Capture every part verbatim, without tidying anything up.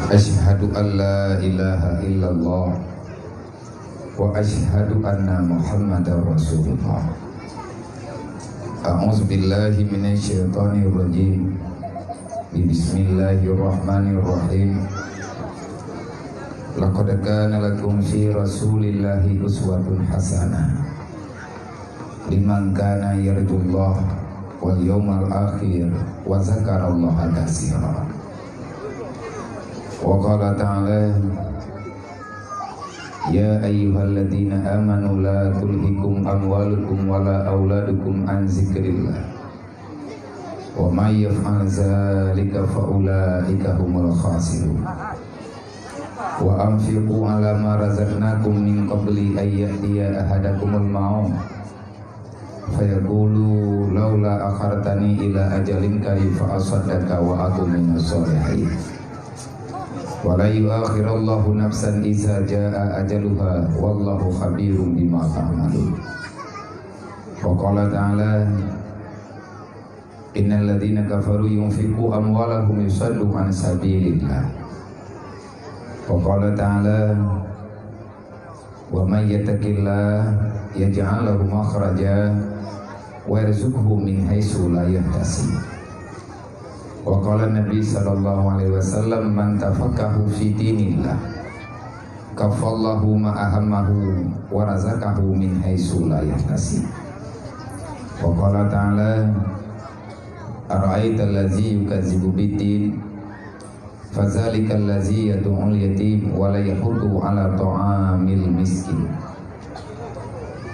Asyhadu an la ilaha illallah wa asyhadu anna Muhammadar Rasulullah. A'udzu billahi minasy syaithanir rajim. Bismillahirrahmanirrahim. Laqad kana lakum fi Rasulillahi uswatun hasanah liman kana yarjullah wal yaumal akhir wa zakarallaha katsira. Wa qala ta'ala, "Ya ayyuhalladzina amanu la tulhikum amwalukum wala auladukum an zikrillah, wa may yaf'al dzalika fa ulaika humul khasirun. Wa anfiqu ala ma razaqnakum min qabli an ya'tiya ahadakumul maut fayaqulu laula akhartani ila ajalin qarib fa asaddaqa wa akun minas shalihin. Wa la yu'akhirallahu nafsan idza jaa ajaluha wallahu khabirum bima ta'malun." Wa qala ta'ala, "Innal ladzina kafaru yunfiqu amwalahum liyasaddu an sabilillah." Wa qala ta'ala, "Wa may yattaqillaha yaj'al lahu makhraja wa yarzuqhu min haitsu la yahtasib." Wa qala Nabi sallallahu alaihi wasallam, "Man tafaqaha fi dinillah, kafallahu ma ahammahu wa razaqahu min haitsu la yahtasib." Wa qala ta'ala, "Ara'aital ladzi yukazzibu biddin, fadzalikal ladzi yadu'ul yatim wa la yahuddu ala ta'amil miskin."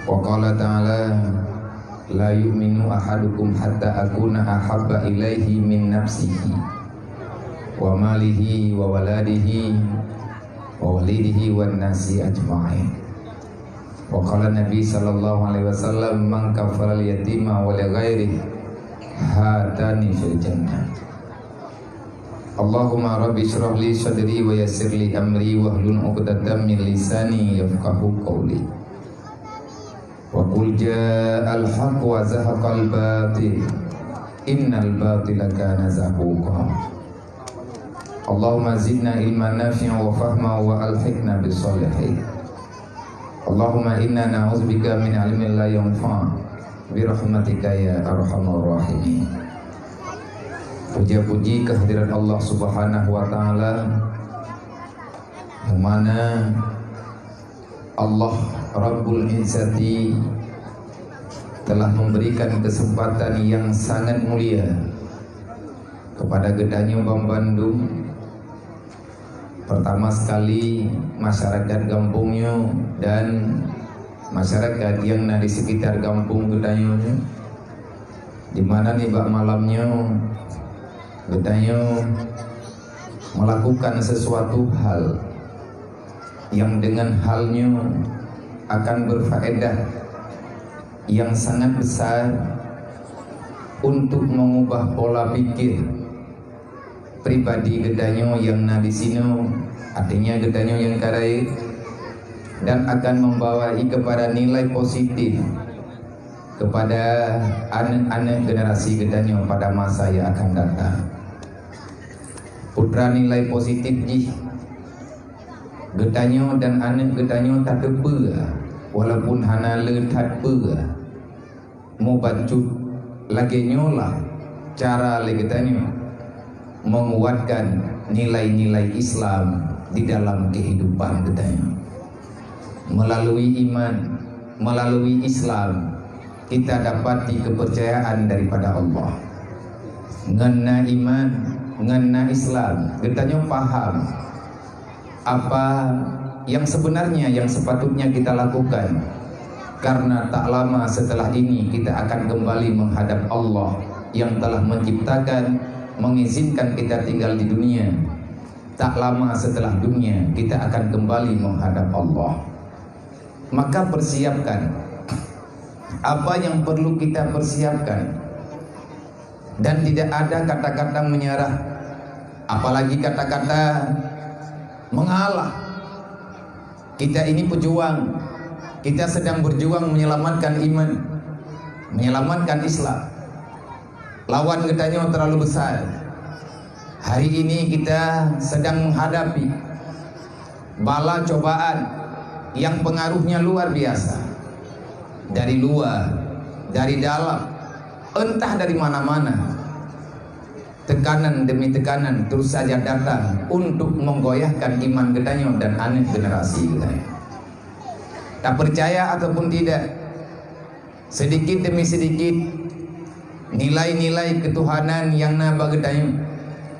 Wa qala ta'ala, "La yu'minu ahadukum hatta akuna ahabba ilaihi min nafsihi wa malihi wa waladihi wa walidihi wan nasi ajma'in." Wa qala Nabi sallallahu alaihi wasallam, "Man kafalal yatima wa li ghairihi hatani fil jannah." Allahumma rabbi shrah li sadri wa yassir li amri wahlul 'uqdatam min lisani yafqahu qawli. Wa qul ja'al haqq wa zahaqal batil, innal batila kana zahuqa. Allahumma zidna ilman nafi'an wa fahma wa alhiqna bis shalihin. Allahumma inna na'udzubika min ilmin la yanfa', bi rahmatika ya arhamar rahimin. Puja-puji kehadirat Allah Subhanahu wa Ta'ala, yang mana Allah Rabbul Izzati telah memberikan kesempatan yang sangat mulia kepada geutanyoe banmandum, pertama sekali masyarakat gampông nyoe dan masyarakat yang na di sekitar gampông geutanyoe nyoe, di mana nibak malam nyoe geutanyoe melakukan sesuatu hal yang dengan hal nyoe akan berfaedah yang sangat besar untuk mengubah pola pikir pribadi geutanyoe nyang na di sinoe, artinya geutanyoe nyang ka rayeuk, dan akan membawai kepada nilai positif kepada aneuk-aneuk generasi geutanyoe pada masa yang akan datang. Putra nilai positif jih, geutanyoe dan aneuk geutanyoe tateupeue, walaupun hana le that peue. Mubacut lagée nyoe lah cara lé geutanyoe menguatkan nilai-nilai Islam di dalam kehidupan geutanyoe. Melalui iman, melalui Islam, kita dapati kepercayaan daripada Allah. Ngon na iman, ngon na Islam, geutanyoe paham apa yang sebenarnya yang sepatutnya kita lakukan. Karena tak lama setelah ini kita akan kembali menghadap Allah yang telah menciptakan, mengizinkan kita tinggal di dunia. Tak lama setelah dunia kita akan kembali menghadap Allah. Maka persiapkan apa yang perlu kita persiapkan. Dan tidak ada kata-kata menyerah, apalagi kata-kata mengalah. Kita ini pejuang, kita sedang berjuang menyelamatkan iman, menyelamatkan Islam. Lawan geutanyoe terlalu besar. Hari ini kita sedang menghadapi bala cobaan yang pengaruhnya luar biasa. Dari luar, dari dalam, entah dari mana-mana. Tekanan demi tekanan terus saja datang untuk menggoyahkan iman geutanyoe dan aneuk generasi geutanyoe. Tapercaya ataupun tidak, sedikit demi sedikit, nilai-nilai ketuhanan nyang na bak geutanyoe,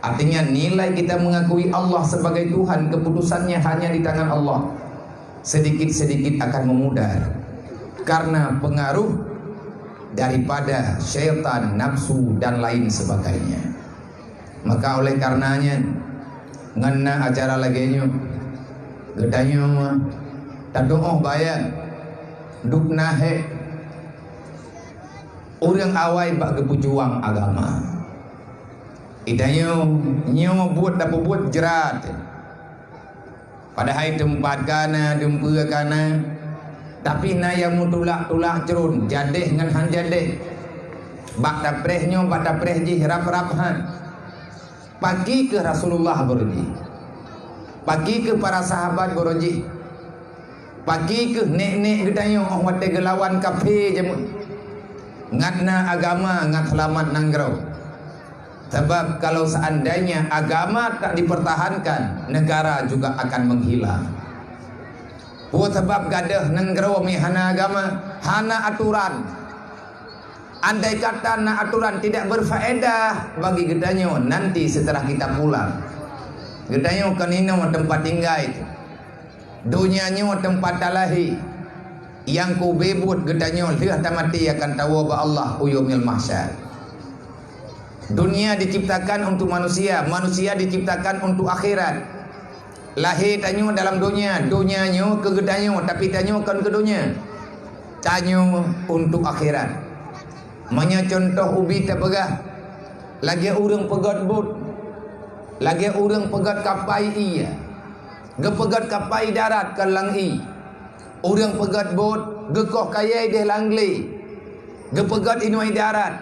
artinya nilai kita mengakui Allah sebagai Tuhan, keputusannya hanya di tangan Allah, sedikit-sedikit akan memudar karena pengaruh daripada syaitan, nafsu, dan lain sebagainya. Maka oleh karenanya, ngon na acara lagée nyoe, geutanyoe tadu'oh bayan, dubna hék ureuëng awai bak geupeujuang agama. Geutanyoe nyoe buet tapeubuet jrat. Padahai teumpat ka na, dumpeue ka na, tapi na nyang meutulak-tulak cron, jadeh ngon han jadeh. Bak tapreh nyoe, bak tapreh jih, rab-rab han. Pakri keuh Rasulullah baroe jih? Pakri keuh para sahabat baroe jih? Pakri keuh nek-nek geutanyoe óh watée geulawan kafé jameun? Ngat na agama, ngat seulamat nanggroe. Sabab kalau seandainya agama tak dipertahankan, negara juga akan menghilang. Peue sabab gadôh nanggroe meuhana agama, hana atoran? Andai kata na atoran tidak berfaedah bagi geutanyoe nanti setelah kita pulang. Geutanyoe kon inoe teumpat tinggai teuh. Donya nyoe teumpat talahé. Nyang keubeue buet geutanyoe lheueh tamaté akan tawoe bak Allah u Yaumil Mahsyar. Dunia diciptakan untuk manusia, manusia diciptakan untuk akhirat. Lahé tanyoe dalam donya, donya nyoe keu geutanyoe, tapi tanyoe kon keu donya. Tanyoe untuk akhirat. Meunyoe cuntoh ubit tapeugah, lagée ureuëng peugét bot, lagée ureuëng peugét kapai ié, geupeugét kapai darat kon lam ié. Ureuëng peugét bot geukoh kayée ideh lam glé, geupeugét inoe darat,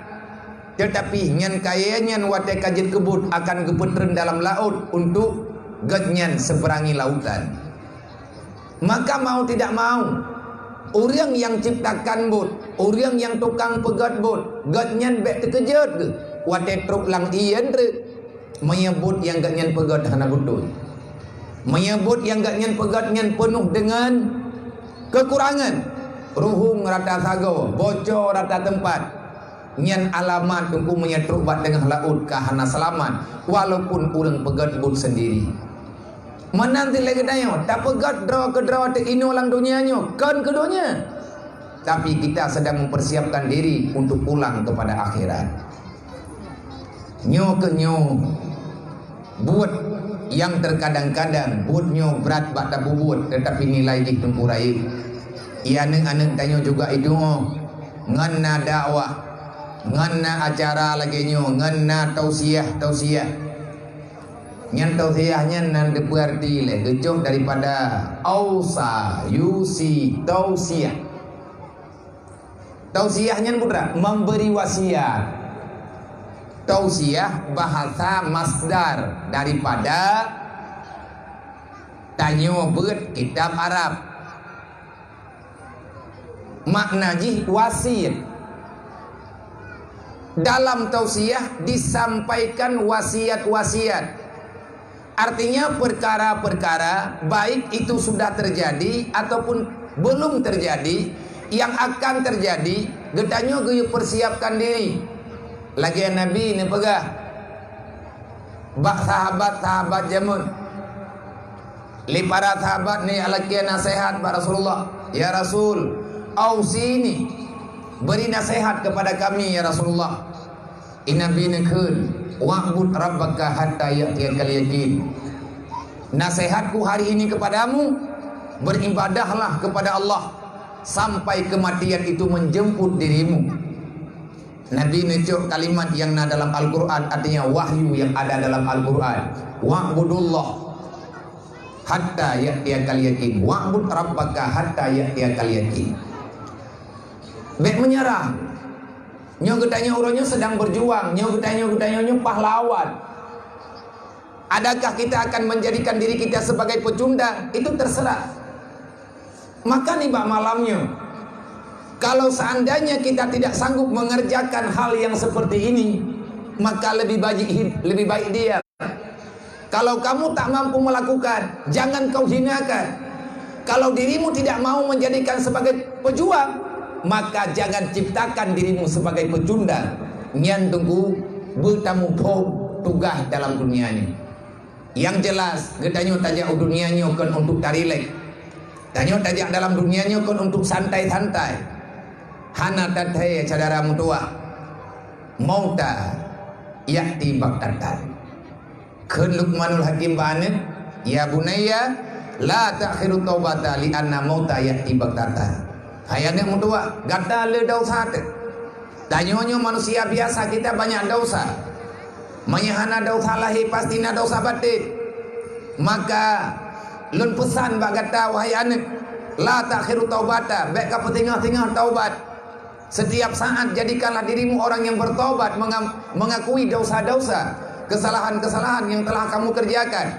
teutapi nyan kayée nyan watée ka jeuet keu bot akan geupeutreun dalam laôt untuk gét nyan seberangi lautan. Maka mau tidak mau, ureuëng nyang ciptakan bot, ureuëng nyang tukang peugét bot, gét nyan bék teukeujot geuh watée trok lam ié treuk. Meunyoe bot nyang gét nyan peugét hana beutôi, meunyoe bot nyang gét nyan peugét nyan peunoh deungon keukurangan, ruhueng rata sagoe, bocor rata teumpat, nyan alamat teungku meunyoe trok bak teungoh laôt ka hana seulamat, walaupun ureuëng peugét bot seundiri. Meunan cit lagée tanyoe, tapeugét droe keudroe teuinoe lam donya nyoe, kon keu donya. Tapi kita sedang mempersiapkan diri untuk pulang kepada akhirat. Nyoe keuh nyoe buet nyang terkadang-kadang buet nyoe brat bak tapeubuet, teutapi nilai jih teungku rayeuk. Di aneuëk-aneuëk tanyoe juga iduek ngon na dakwah, ngon na acara lagée nyoe, ngon na tausiah-tausiah. Nyan tausiah nyan nan geupeuarti lé geucok daripada ausa, yusi, tausiah. Tausiah nyan peue treuk? Memberi wasiat. Tausiah bahasa masdar daripada tanyoe beuet kitab Arab. Makna jih wasiat. Dalam tausiah disampaikan wasiat-wasiat. Artinya perkara-perkara baik itu sudah terjadi ataupun belum terjadi, yang akan terjadi, geutanyoe geuyue persiapkan diri. Lagée Nabi neupeugah bak sahabat-sahabat jameun, lé para sahabat ni alakée naseuhat bak Rasulullah, "Ya Rasul, ausini, beri nasihat kepada kami ya Rasulullah." Di Nabi neukheun, "Wa'bud rabbaka hatta ya'tiyakal yaqin." Nasihatku hari ini kepadamu, beribadahlah kepada Allah sampai kematian itu menjemput dirimu. Nabi neucok kalimat nyang na dalam Al-Quran, artinya wahyu yang ada dalam Al-Quran. "Wa'budullah hatta ya'tiyakal yaqin." "Wa'bud rabbaka hatta ya'tiyakal yaqin." Bék menyerah. Nyoe geutanyoe uroe nyoe sedang berjuang. Nyoe geutanyoe, geutanyoe nyoe pahlawan. Adakah kita akan menjadikan diri kita sebagai pecunda? Itu terserah. Maka nibak malam nyoe, kalau seandainya kita tidak sanggup mengerjakan hal yang seperti ini, maka lebih baik hid-, lebih baik diam. Kalau kamu tak mampu melakukan, jangan kau hinakan. Kalau dirimu tidak mau menjadikan sebagai pejuang, maka jangan ciptakan dirimu sebagai pecunda. Nyan teungku, beutamu phom tugaih dalam dunia nyoe. Nyang jeulaih, geutanyoe tajak u dunia nyoe kon untuk tarilek. Tanyoe tajak dalam dunia nyoe kon untuk santai-santai. Hana tathèe syedara meutuwah. Mauta ya'ti baghtatan. Kheun Luqmanul Hakim bak aneuk, "Ya bunayya, la ta'khirut taubata li anna mauta ya'ti baghtatan." Hai aneuk meutuwah, gata le desya teuh. Tanyoe nyoe manusia biasa, kita banyak desya. Meunyoe hana desya lahé, pasti na desya batén. Maka, lôn peusan bak gata, wahai aneuk, la ta'khirut taubata, bèk kapeusingoh-singoh taubat. Setiap saat jadikanlah dirimu orang yang bertobat, mengam-, mengakui dosa-dosa, kesalahan-kesalahan yang telah kamu kerjakan.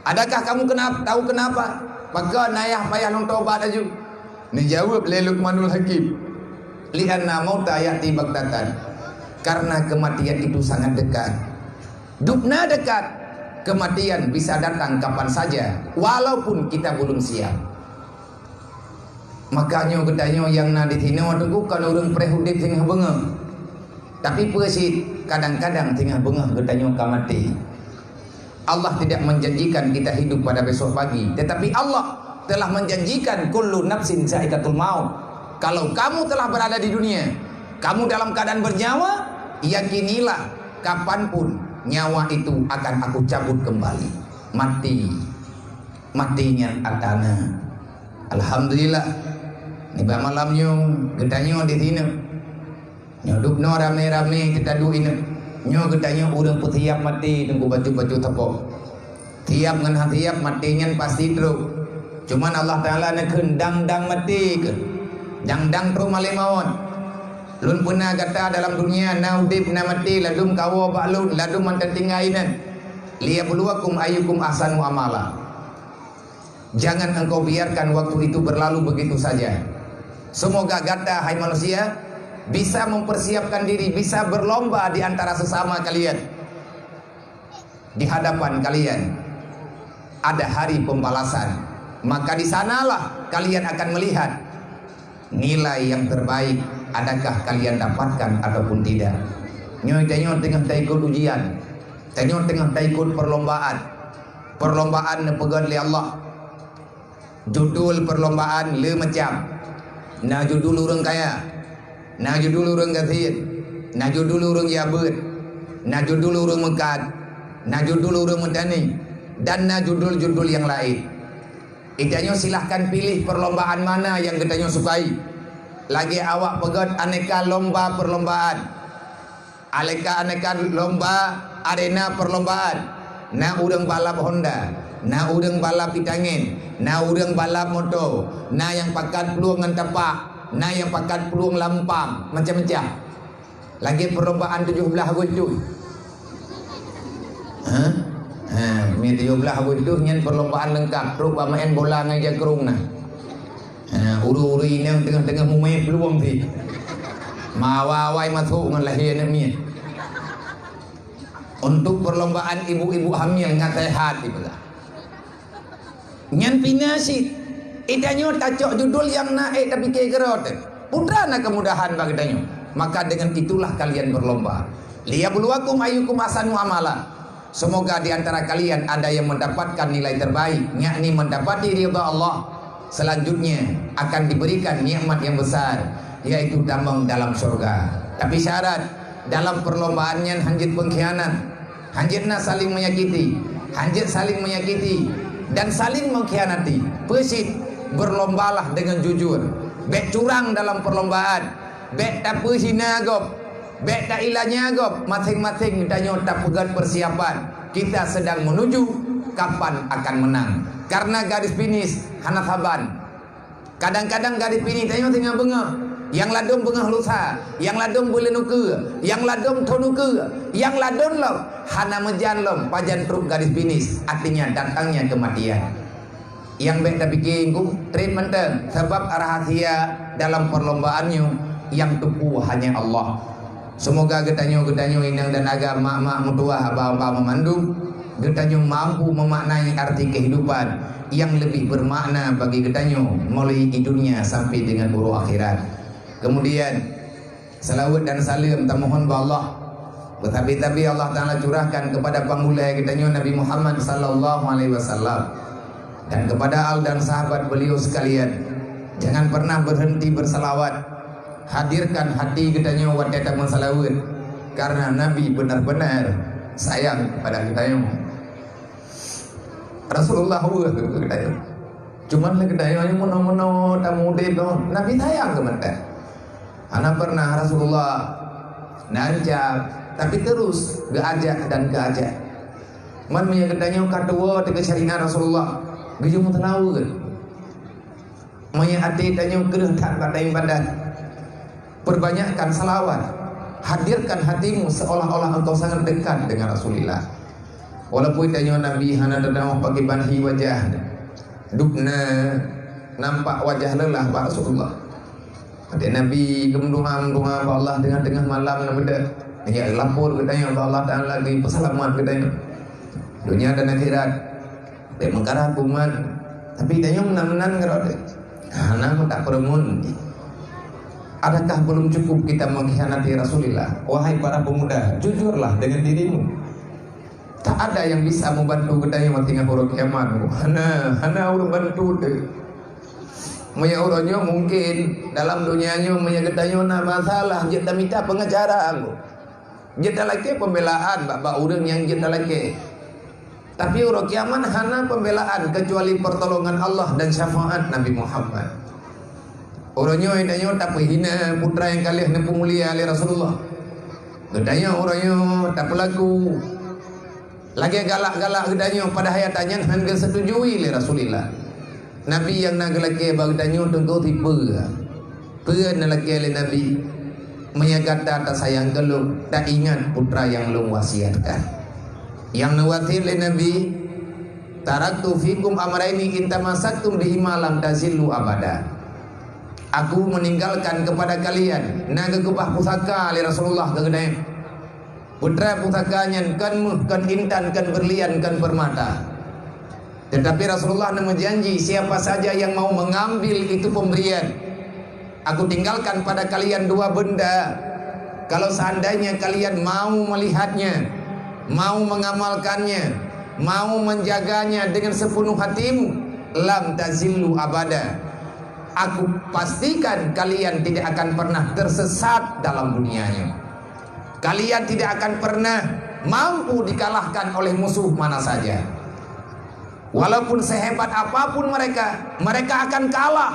Adakah kamu kenap-, tahu kenapa? Pakon ayah payah lôn tobat laju? Neujaweueb lé Luqmanul Hakim, "Li'anna mauta ya'ti baghtatan." Karena kematian itu sangat dekat. Dubna dekat, kematian bisa datang kapan saja, walaupun kita belum siap. Maka nyoe geutanyoe nyang na di sinoe teungku kon ureuëng preh udeb singoh beungoh. Tapi peue cit, kadang-kadang singoh beungoh geutanyoe ka maté. Allah tidak menjanjikan kita hidup pada besok pagi, tetapi Allah telah menjanjikan kullu nafsin za'iqatul maut. Kalau kamu telah berada di dunia, kamu dalam keadaan bernyawa, yakinilah kapanpun nyawa itu akan aku cabut kembali. Mati. Mati nyan atana. Alhamdulillah. Nibak malam nyoe, geutanyoe di sinoe. Nyoe dubnoe ramé-ramé kita duek inoe. Nyoe geutanyoe ureuëng peusiap maté teungku bacut-bacut sapo. Siap ngon hana siap maté nyan pasti trok. Cuman Allah Taala neukheun dang-dang maté keuh. Dang-dang trok malée mawöt. Lôn peuna gata dalam dunia na udeb na maté ladum kawoe bak lôn ladum mantong tinggai nan. Liyabluwakum ayyukum ahsanu amala. Jangan engkau biarkan waktu itu berlalu begitu saja. Semoga gata, hai manusia, bisa mempersiapkan diri, bisa berlomba di antara sesama kalian. Di hadapan kalian ada hari pembalasan. Maka di sanalah kalian akan melihat nilai yang terbaik, adakah kalian dapatkan ataupun tidak. Nyoe tanyoe teungoh taikot ujian. Tanyoe teungoh taikot perlombaan. Perlombaan neupeugöt lé Allah. Judul perlombaan le macam. Na judul ureuëng kaya, na judul ureuëng gasien, na judul ureuëng jabeuet, na judul ureuëng meukat, na judul ureuëng meutani, dan na judul-judul nyang laén. Geutanyoe silahkan pilih perlombaan mana nyang geutanyoe sukai. Lagée awak peugöt aneka lomba perlombaan. Aneka-aneka lomba, arena perlombaan. Na ureuëng balap Honda, na ureuëng balap itangen, na ureuëng balap moto, na nyang pakat plueng ngon tapak, na nyang pakat plueng lampang, macam-macam. Lagée perlombaan tujoh blaih Agustus. Ha? Ha, mi tujoh blaih Agustus nyan perlombaan leungkap, trok bak maén bola ngon jakrong na. Ha, ureuëng-ureuëng inong teungoh-teungoh mumé peuluwang pih. Mawa-awai masôk ngon lahé aneuk miet. Untuk perlombaan ibu-ibu hamil ngat sehat dipeugah. Nyan pina cit. Geutanyoe tacok judul nyang na ék tapike keudroe teuh. Peue teuma na keumudahan bak geutanyoe. Maka dengan itulah kalian berlomba. Liyabluwakum ayyukum ahsanu amala. Semoga di antara kalian ada yang mendapatkan nilai terbaik, yakni mendapati ridha Allah. Selanjutnya akan diberikan nikmat yang besar, yaitu tamong dalam syurga. Tapi syarat, dalam perlombaan nyan hanjeuet pengkhianat, hanjeuet na saling menyakiti, hanjeuet saling menyakiti dan saling mengkhianati. Peue cit, berlombalah dengan jujur. Bék curang dalam perlombaan. Bék tapeuhina gob, bék tailanya gob, maséng-maséng tanyoe tapeugöt persiapan. Kita sedang menuju kapan akan menang. Karena garis finish hana saban. Kadang-kadang garis finish tanyoe teungoh beungoh. Nyang ladôm beungoh lusa, nyang ladôm buleuen ukeue, nyang ladôm thôn ukeue, nyang ladôm lom hana meujan lom pajan trok garis finish, artinya datangnya kematian. Nyang bèk tapike, Teungku, treun mantong, sabab rahasia dalam perlombaan nyoe nyang teupeue hanya Allah. Seumoga geutanyoe, geutanyoe inong dan agam, mak-mak, meutuwah, aba-aba meumandum, geutanyoe mampu meumaknai arti kehidupan nyang leubeh beumakna bagi geutanyoe mulai di dunia sampai dengan uroe akhirat. Kemudian, salawat dan saleuem tamohon bak Allah. Beusabe-sabe Allah Taala curahkan kepada panggulai geutanyoe Nabi Muhammad sallallahu alaihi wasallam dan kepada al dan sahabat beliau sekalian. Jangan pernah berhenti bersalawat. Hadirkan hati geutanyoe watèe tameusalawat, karena Nabi benar-benar sayang kepada geutanyoe. Rasulullah weueh keu geutanyoe. Cuman lé geutanyoe nyang meunoe-meunoe tamude nyoe, Nabi sayang keu mantong. Hana pernah Rasulullah neuancam, tapi terus geuajak dan geuajak. Man meunyoe geutanyoe ka tuwoe teuka syariat Rasulullah, geuyue meuteulaweuet. Meunyoe até tanyoe kreueh that bak ibadah, perbanyakkan salawat. Hadirkan hatimu seolah-olah engkau sangat dekat dengan Rasulullah. Walaupun tanyoe Nabi hana teutamong pakai banhi wajah, dubna nampak wajah lelah bak Rasulullah. Até Nabi geumeudoa-meudoa bak Allah teungoh-teungoh malam na beudôh. Nyan lapor geutanyoe bak Allah Taala geupeuseulamat geutanyoe. Dunia dan akhirat. Bèk meukarat kuman, tapi tanyoe meunan-meunan keudroe. Hana meutak peureumeun. Adakah belum cukup kita mengkhianati Rasulullah? Wahai para pemuda, jujurlah dengan dirimu. Tak ada yang bisa membantu geutanyoe teungoh uroe kiamat. Hana, hana ureueng bantu teuh. Meunyoe uroe nyoe mungkin dalam dunia nyoe meunyoe geutanyoe na masalah, jeuet tamita pengacara. Jeuet talakèe pembelaan bak, bak ureueng nyang jeuet talakèe. Tapi uroe kiamat hana pembelaan kecuali pertolongan Allah dan syafaat Nabi Muhammad. Uroe nyoe tanyoe tapeuhina putra nyang ka lheueh neupeumulia lé Rasulullah. Geutanyoe uroe nyoe tapeulaku lagèe galak-galak geutanyoe, padahai ata nyan hana geusetujui lé Rasulullah. Nabi nyang na geulakèe bak geutanyoe teungku sipeue? Peue neulakèe lé Nabi? Meunyoe gata tasayang keu lôn, taingat putra nyang lôn wasiatkan. Nyang neuwasiat lé Nabi, "Taraktu fikum amraini in tamassaktum bihima lam tazillu abada." Aku meninggalkan kepada kalian, na geukeubah pusaka lé Rasulullah keu geutanyoe. Putra pusaka nyan kon méuh, kon intan, kon beurlian, kon peurmata. Tetapi Rasulullah neumeujanji, siapa saja yang mau mengambil itu pemberian, aku tinggalkan pada kalian dua benda. Kalau seandainya kalian mau melihatnya, mau mengamalkannya, mau menjaganya dengan sepenuh hatimu, lam tazillu abada. Aku pastikan kalian tidak akan pernah tersesat dalam dunianya. Kalian tidak akan pernah mampu dikalahkan oleh musuh mana saja. Walaupun sehebat apapun mereka, mereka akan kalah.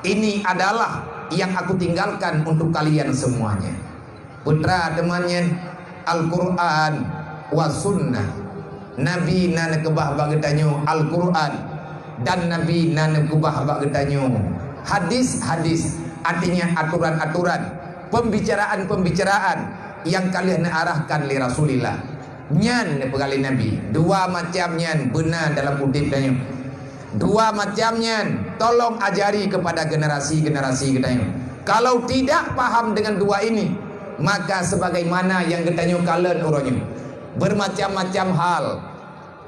Ini adalah yang aku tinggalkan untuk kalian semuanya. Putra teuma nyan, Al-Quran wa Sunnah. Nabi na neukeubah bak geutanyoe Al-Quran dan Nabi na neukeubah bak geutanyoe hadis-hadis, artinya aturan-aturan, pembicaraan-pembicaraan nyang ka lheueh neuarahkan lé Rasulullah. Nyan neupeugah lé Nabi, dua macam nyan beuna dalam udeb tanyoe. Dua macam nyan tolong ajari kepada generasi-generasi geutanyoe. Kalau tidak paham dengan dua ini, maka sebagaimana nyang geutanyoe kalon uroe nyoe, bermacam-macam hal.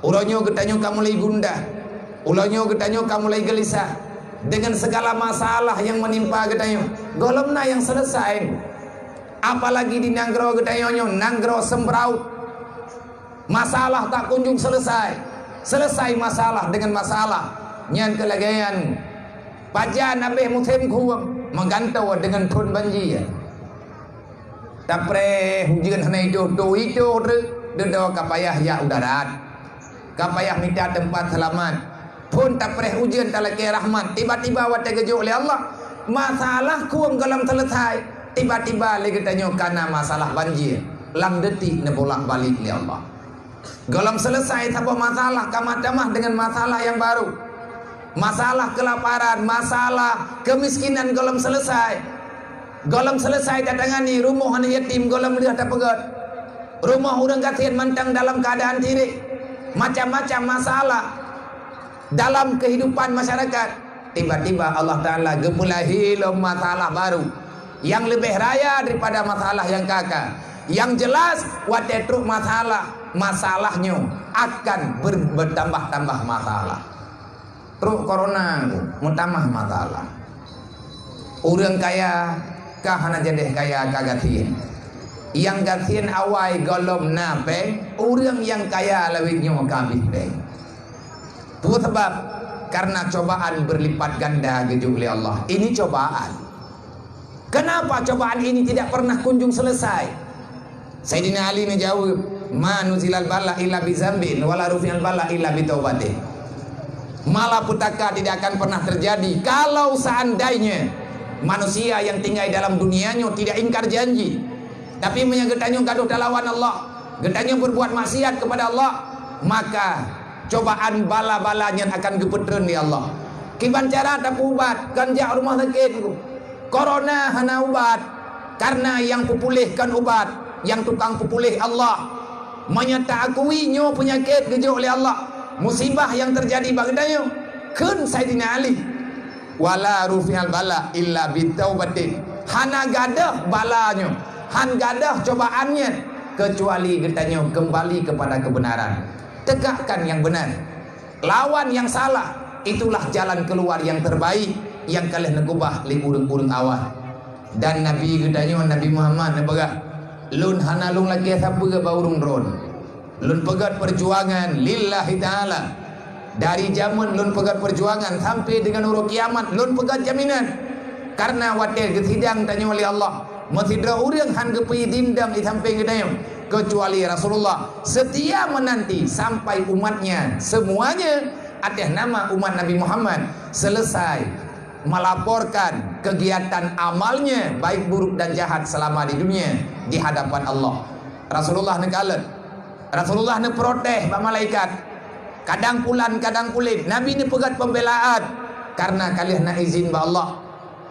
Uroe nyoe geutanyoe ka mulai gundah. Uroe nyoe geutanyoe ka mulai geulisah dengan segala masalah nyang menimpa geutanyoe. Gohlom na nyang selesai. Apalagi di nanggroe geutanyoe nyoe, nanggroe seumraut. Masalah tak kunjung selesai. Selesai masalah dengan masalah. Nyan keuh lagèe nyan, pajan habéh musém khueng, meugantoe deungon thôn banjir. Tapreh ujeuen hana itoh-toh, itoh treuk, dudoe ka payah jak u darat. Ka payah mita teumpat seulamat. Phon tapreh ujeuen talakèe rahmat, tiba-tiba watèe geujok lé Allah, masalah khueng gohlom selesai, tiba-tiba lé geutanyoe kana masalah banjir, lam detik neubolak-balik lé Allah. Gohlom selesai saboh masalah, ka tamah deungon masalah nyang baru. Masalah keulaparan, masalah keumiskinan gohlom selesai, Gohlom selesai tatangani rumoh aneuk yatim, gohlom lheueh tapeugét. Rumoh ureuëng gasien mantong dalam keuadaan tirek. Macam-macam masalah dalam kehidupan masyarakat. Tiba-tiba Allah Ta'ala geupeulahé lom masalah baru nyang leubeh raya daripada masalah nyang ka-ka. Nyang jeulaih, watée trok masalah, masalah nyoe akan ber-, bertambah-tambah masalah. Trok corona tu meutamah masalah. Ureuëng kaya ka hana jadeh kaya, ka gasien. Nyang gasien awai gohlom na péng, ureuëng nyang kaya lawét nyoe ka habéh péng. Peue sabab? Karena cobaan berlipat ganda geujok lé Allah. Ini cobaan. Kenapa cobaan ini tidak pernah kunjung selesai? Saidina Ali neujaweueb, "Ma nuzilal bala illa bi zambin, wala rufi'al bala illa bi taubatin." Malapetaka tidak akan pernah terjadi kalau seandainya manusia yang tinggal dalam dunia nyoe tidak ingkar janji. Tapi meunyoe geutanyoe gadoh talawan Allah, geutanyoe berbuat maksiat kepada Allah, maka cobaan bala-bala nyan akan geupeutreun lé Allah. Kiban cara tapeuubat, kon jak rumoh sakét. Corona hana ubat, karena nyang peupuléh kon ubat, nyang tukang peupuléh Allah. Meunyoe taakui nyoe peunyakét geujok lé Allah, musibah nyang teujadi bak geutanyoe, kheun Saidina Ali, "Wala rufi'al bala illa bitaubatin." Hana gadôh bala nyoe, han gadôh cobaan nyan, keucuali geutanyoe keumbali keupada keubeunaran. Tegakkan nyang beunar. Lawan nyang salah, itulah jalan keuluwa nyang teubaik nyang ka lheueh neukeubah lé ureuëng-ureuëng awai. Dan Nabi geutanyoe, Nabi Muhammad, neupeugah, "Lôn hana lôn lakée sapeue bak ureuëng droe. Lôn peugét peujuangan lillahi ta'ala. Dari jameun lôn peugét peujuangan sampai deungon uroe kiamat, lôn peugét jaminan." Karena watée geusidang tanyoe lé Allah, meusidroe ureuëng han geupeuidin dong di sampéng geutanyoe, keucuali Rasulullah setia menanti sampai umatnya semuanya atas nama umat Nabi Muhammad selesai melaporkan kegiatan amalnya, baik buruk dan jahat, selama di dunia di hadapan Allah. Rasulullah neukalon, Rasulullah neuprotes bak malaikat. Kadang pulan, kadang pulen. Nabi neupeugét pembelaan karena ka lheueh na izin bak Allah.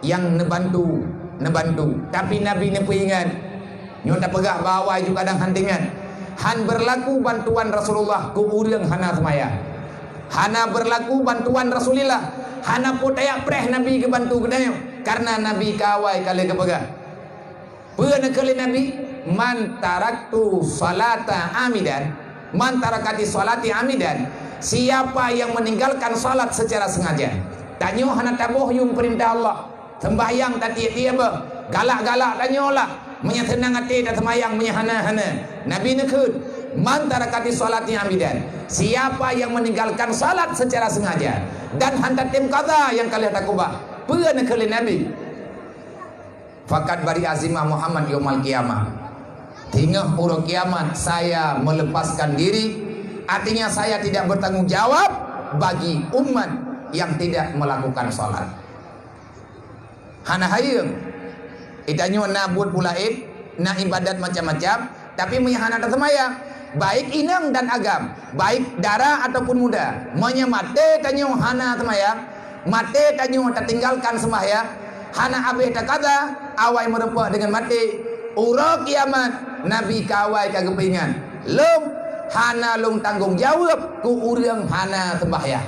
Nyang neubantu, neubantu. Tapi Nabi neupeuingat, nyoe tapeugah bak awai ju kadang han teuingat. Han beurlaku bantuan Rasulullah keu ureuëng hana seumayang. Hana beurlaku bantuan Rasulillah. Hana peue tajak preh Nabi geubantu geutanyoe, karena Nabi ka awai ka lheueh geupeugah. Peue neukheun lé Nabi? "Man taraktu salata amidan, man tarakati salati amidan." Siapa yang meninggalkan salat secara sengaja. Tanyoe hana taboh yuem peurintah Allah. Sembahyang tatiep-tiep beuh, galak-galak tanyoe lah. Meunyoe seunang até taseumbahyang, meunyoe hana, hana. Nabi neukheun, "Man tarakati salati amidan." Siapa yang meninggalkan salat secara sengaja dan han tatem qadha nyang ka lheueh takeubah. Peue neukheun lé Nabi? "Fakat bari azimah Muhammad yaumal qiyamah." Teungoh uroe kiamat saya melepaskan diri, artinya saya tidak bertanggung jawab bagi umat yang tidak melakukan salat. Hana hayeueng. Geutanyoe na buet peue laén, na ibadat macam-macam, tapi meunyoe hana taseumayang, baik inong dan agam, baik dara ataupun muda, meunyoe maté tanyoe hana seumayang, maté tanyoe tatinggalkan seumayang, hana habéh takada, awai meurumpok deungon maté, uroe kiamat Nabi ka awai ka geupeuingat, lôn hana lôn tanggong jaweueb keu ureuëng hana seumayang.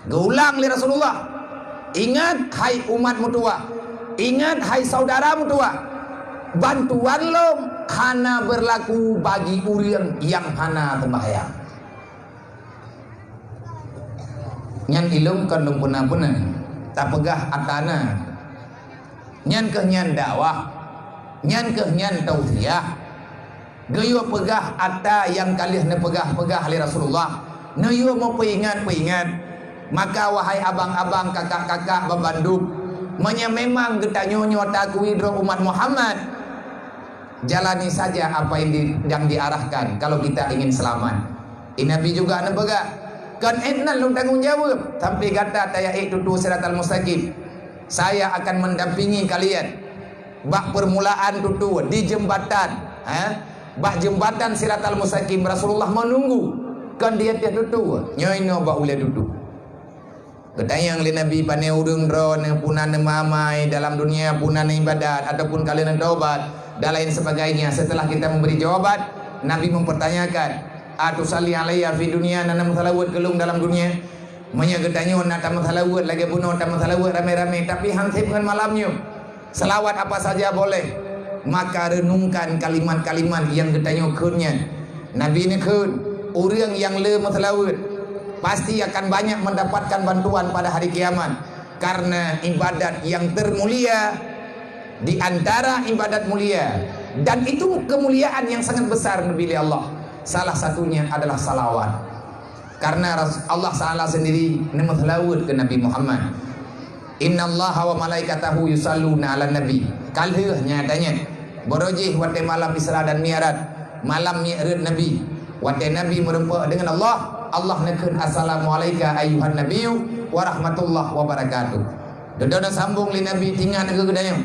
Geuulang lé Rasulullah, "Ingat, hai umat meutuwah! Ingat, hai syedara meutuwah! Bantuan lôn hana beurlaku bagi ureuëng nyang hana seumayang." Nyan ilôn kon lôn peuna-peuna, tapeugah ata na. Nyan keuh nyan dakwah, nyan keuh nyan tausiah. Geuyue peugah ata nyang ka lheueh neupeugah-peugah lé Rasulullah, neuyue meupeuingat-peuingat. Maka, wahai abang-abang, kakak-kakak bandum, meunyoe memang geutanyoe nyoe takui droe umat Muhammad, jalani saja apa yang di-, yang diarahkan kalau kita ingin selamat. Di Nabi juga neupeugah, "Kon ék nan lôn tanggong jaweueb sampai gata tajak ék tutoe siratal mustaqim." Saya akan mendampingi kalian bak permulaan tutoe di jembatan, eh, bak jembatan Siratal Mustaqim. Rasulullah menunggu, kon di ateueh tutoe, nyoe inoe bak ulée tutoe. Geutanyong lé Nabi, "Pane ureuëng droeneuh, peue na neumamai dalam dunia, peue na neuibadat, ataupun ka lheueh neutobat, dan lain sebagainya?" Setelah kita memberi jawaban, Nabi mempertanyakan, "Atusalli alayya fi dunia, na neumeusalaweuet keu lôn dalam dunia?" Meunyoe geutanyoe na tameusalaweuet lagée bunoe tameusalaweuet ramé-ramé, tapi han seb ngon malam nyoe, salawat apa saja boleh, maka renungkan kalimat-kalimat nyang geutanyoe kheun nyan. Nabi neukheun, ureuëng nyang le meusalaweuet pasti akan banyak mendapatkan bantuan pada hari kiamat, karena ibadat yang termulia di antara ibadat mulia, dan itu kemuliaan yang sangat besar diberi Allah. Salah satunya adalah salawat. Karena Ras-, Allah Taala sendiri neumeusalaweuet keu Nabi Muhammad. "Innallaha wa malaikatahu yusalluna 'alan nabi." Ka lheueh nyan tanyoe, barô jih watée malam Isra dan Mi'raj, malam Mi'raj Nabi. Watée Nabi meurumpok dengan Allah, Allah neukheun, "Assalamu alaika ayyuhan nabiyyu wa rahmatullahi wa barakatuh." Dudoe sambong lé Nabi, tingat keu geutanyoe.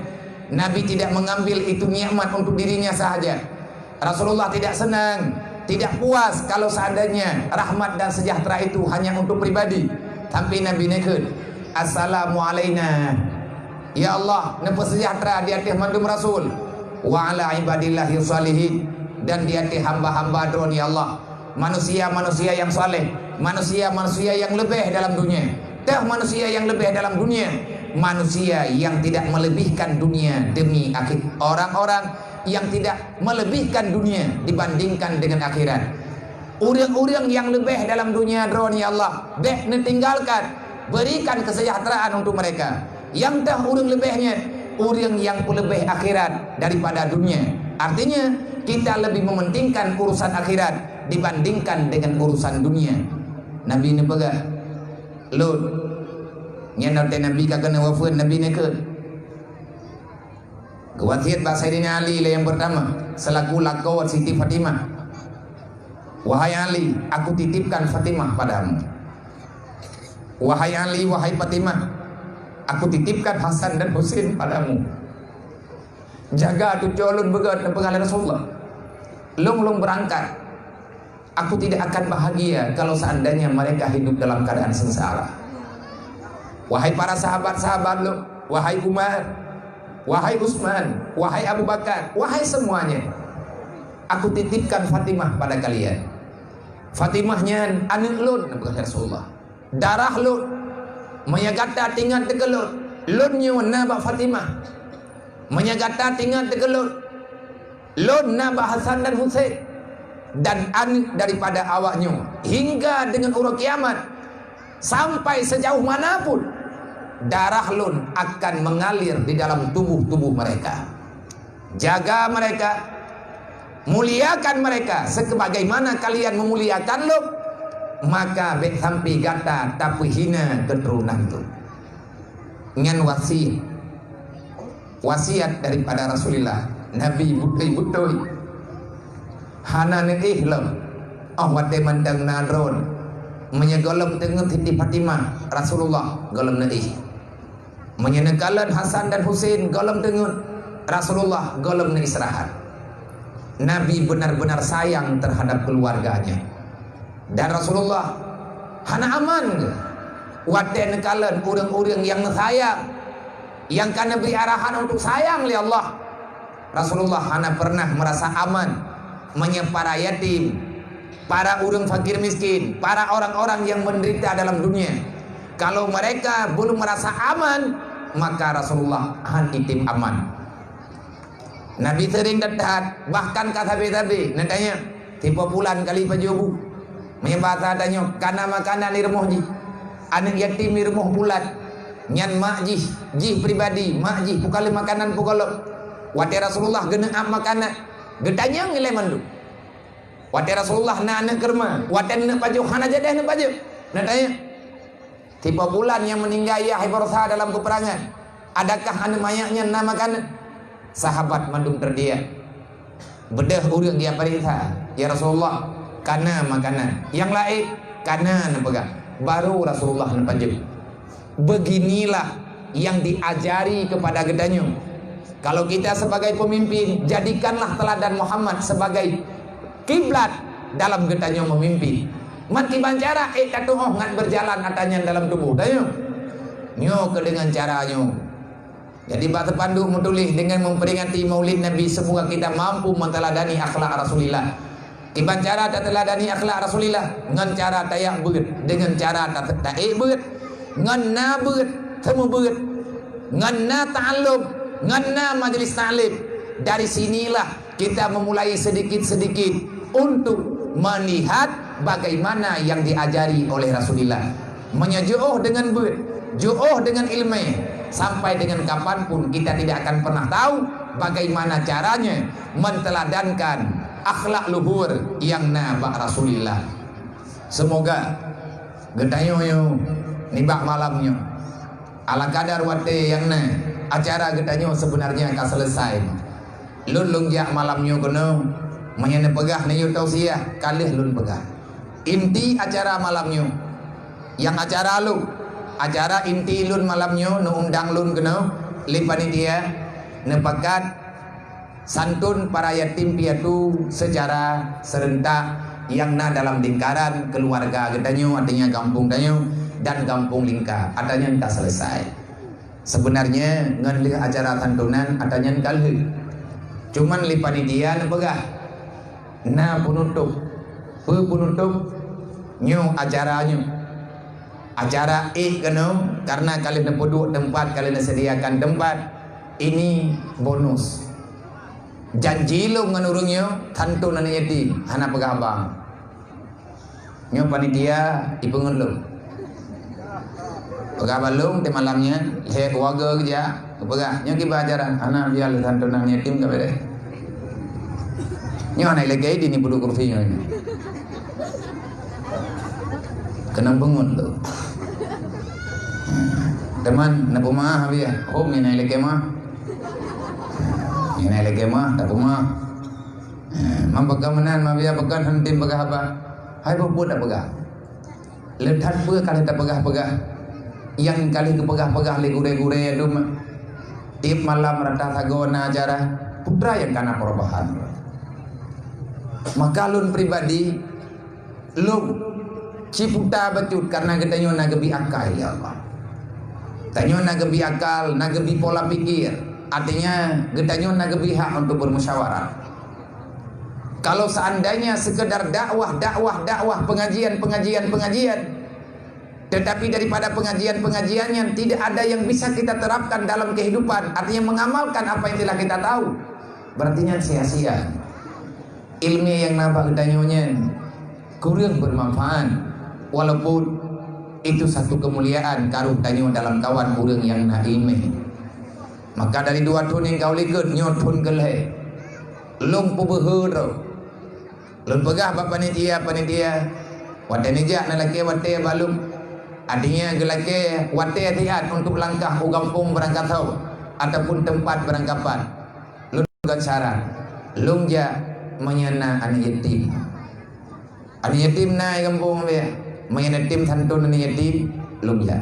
Nabi tidak mengambil itu nikmat untuk dirinya sahaja. Rasulullah tidak senang, tidak puas kalau seandainya rahmat dan sejahtera itu hanya untuk pribadi. Tapi Nabi neukheun, "Assalamu alaina." Ya Allah, neupeusejahtera di ateueh mandum rasul, "wa ala ibadillahi shalihin," dan di ateueh hamba-hamba Droe, ya Allah, manusia-manusia yang saleh, manusia-manusia yang leubeh dalam dunia. Teuh manusia yang leubeh dalam dunia, manusia yang tidak melebihkan dunia demi akhir, orang-orang yang tidak melebihkan dunia dibandingkan dengan akhirat. Ureuëng-ureuëng nyang leubeh dalam dunia Droe, ya Allah, bék neutinggalkan, berikan kesejahteraan untuk mereka. Nyang teuh ureuëng leubeh nyan, ureuëng nyang peuleubeh akhirat daripada dunia. Artinya, kita lebih mementingkan urusan akhirat dibandingkan dengan urusan dunia. Nabi neupeugah, "Lôn." Nyan watée Nabi ka keuneuk wafeuet, Nabi neukheun, geuwasiet bak Saidina Ali lé nyang pertama, selaku lakoe Siti Fatimah, "Wahai Ali, aku titipkan Fatimah padamu. Wahai Ali, wahai Fatimah, aku titipkan Hasan dan Husin padamu. Jaga cucoe lôn beugét," neupeugah lé Rasulullah. "Lôn, lôn beurangkat. Aku tidak akan bahagia kalau seandainya mereka hidup dalam keadaan sengsara. Wahai para sahabat-sahabat lôn, wahai Umar, wahai Utsman, wahai Abu Bakar, wahai semuanya, aku titipkan Fatimah pada kalian. Fatimah nyan aneuëk lôn," neupeugah lé Rasulullah. "Darah lôn. Meunyoe gata tingat teuh keu lôn, lôn nyoe na bak Fatimah. Meunyoe gata tingat teuh keu lôn, lôn na bak Hasan dan Husein, dan aneuëk daripada awak nyoe, hingga deungon uroe kiamat, sampai sejauh mana pun, darah lôn akan mengalir di dalam tubuh-tubuh mereka. Jaga mereka, muliakan mereka sebagaimana kalian memuliakan lôn, maka bék sampai gata tapeuhina keuturonan lôn." Nyan wasiet. Wasiat daripada Rasulullah. Nabi beutôi-beutôi hana neuéh lom. Oh watée mantong na droe, meunyoe gohlom teungeut Siti Fatimah, Rasulullah gohlom neuéh. Meunyoe neukalon Hasan dan Husein gohlom teungeut, Rasulullah gohlom neuistirahat. Nabi benar-benar sayang terhadap keluarganya. Dan Rasulullah hana aman watée neukalon ureuëng-ureuëng nyang neusayang, nyang ka neubri arahan untuk sayang lé Allah. Rasulullah hana pernah merasa aman meunyoe para yatim, para ureuëng fakir miskin, para orang-orang yang menderita dalam dunia, kalau mereka belum merasa aman, maka Rasulullah han item aman. Nabi sering that-that, bahkan ka sabe-sabe neutanyong, "Sipo pulan kali pajoh bu?" Meunyoe basa tanyoe, ka na makanan di rumoh jih. Aneuëk yatim di rumoh pulan. Nyan mak jih, jih pribadi, mak jih, peue ka lheueh makanan peue gohlom. Watée Rasulullah geuneuk ap makanan, geutanyong ilée mandum. Watée Rasulullah na aneuëk keureume, watée neuneuk pajoh, hana jadeh neupajoh. Neutanyong, "Sipo pulan nyang meuninggai yah ibarosa dalam peuperangan, adakah aneuëk manyak nyan na makanan?" Sahabat mandum teudiak. Beudôh ureuëng geuyue peuriksa, "Ya Rasulullah, ka na makanan." Nyang laén, "Ka na," neupeugah. Baru Rasulullah neupajoh. Beginilah yang diajari kepada geutanyoe. Kalau kita sebagai pemimpin, jadikanlah teladan Muhammad sebagai kiblat dalam geutanyoe memimpin. Mat kiban cara ék tatuoh ngat berjalan ata nyan dalam tuboh tanyoe. Nyoe keu deungon cara nyoe. Jadi bak teupanduk meutuléh deungon memperingati Maulid Nabi, semoga kita mampu menteuladani akhlak Rasulillah. Kiban cara tateuladani akhlak Rasulillah, ngon cara tajak beuet, deungon cara ta-, taék beuet, ngon na beuet, teumubeuet, ngon na ta'alum, ngon na majelis taklim. Dari sinilah kita memulai sedikit-sedikit untuk melihat bagaimana yang diajari oleh Rasulullah. Meunyoe jiôh deungon beuet, jiôh deungon ileumèe, sampai dengan kapan pun kita tidak akan pernah tahu bagaimana caranya menteladankan akhlak luhur nyang na bak Rasulullah. Semoga geutanyoe nyoe nibak malam nyoe, ala kadar watèe nyang na, acara geutanyoe sebenarnya ka selesai. Lôn lôn jak malam nyoe keunoe, meunyoe neupeugah neuyue tausiah, ka lheueh lôn peugah. Inti acara malam nyoe, nyang acara lôn, acara inti lôn malam nyoe, neuundang lôn keunoe lé panitia, neupakat santun para yatim piatu secara serentak nyang na dalam lingkaran keluarga geutanyoe, artinya gampông tanyoe dan gampông lingka, ata nyan ka selesai. Sebenarnya ngon lheueh acara santunan ata nyan ka lheueh. Cuman lé panitia neupeugah na penutup. Peue penutup? Nyoe acara nyoe. Acara ék keunoe karena ka lheueh neupeuduek teumpat, ka lheueh neusediakan teumpat. Ini bonus. Janji lôn ngon ureueng nyoe, santun aneuk yatim, hana peugah haba. Nyoe panitia ipeungeut lôn. Peugah bak lôn, teuh malam nyan, lhèe keluarga geujak, geupeugah, nyoe kiban acara, hana biar lé santunan yatim ka beureh. Nyoe hana ilakèe di ni peuduek kursi nyoe. Keuneuk peungeut lôn. Teuma, na peumeu'ah biar, hom nyan ilakèe meu'ah. Nyan ilakèe meu'ah, ta peumeu'ah. Eh, man pakon meunan, man biar pakon hana tem peugah haba. Hai, peue-peue tapeugah. Le that peue ka lheueh tapeugah-peugah. Nyang ka lheueh geupeugah-peugah lé gurèe-gurèe dum. Tiep malam rata sagoe na acara. Peue teuma nyang ka na perubahan. Maka lôn pribadi, lôn ciputa bacut karena geutanyoe na geubri akai, ya Allah. Tanyoe na geubri akal, na geubri pola pikir. Artinya, geutanyoe na geubri hak untuk bermusyawarah. Kalau seandainya sekedar dakwah, dakwah, dakwah, pengajian, pengajian, pengajian, tetapi daripada pengajian-pengajian nyan tidak ada yang bisa kita terapkan dalam kehidupan, artinya mengamalkan apa yang telah kita tahu, berarti nyan sia-sia. Ilmu nyang na bak geutanyoe nyan kureueng bermanfaat, walaupun itu satu kemuliaan karu tanyoe dalam kawan ureueng nyang na ilmu. Maka dari dua thon nyang ka u likot, nyoe thon keulhèe. Lôn peubeuhe droe. Lôn peugah bak panitia-panitia, watèe neujak neulakèe watèe bak lôn. Artinya geulakèe watèe siat untuk langkah u gampông beurangkasoe ataupun teumpat beurangkapat. Lôn gét syarat. Lôn jak meunyoe na aneuk yatim. Aneuk yatim na i gampông, biar. Meunyoe na tem santun aneuk yatim, lôn jak.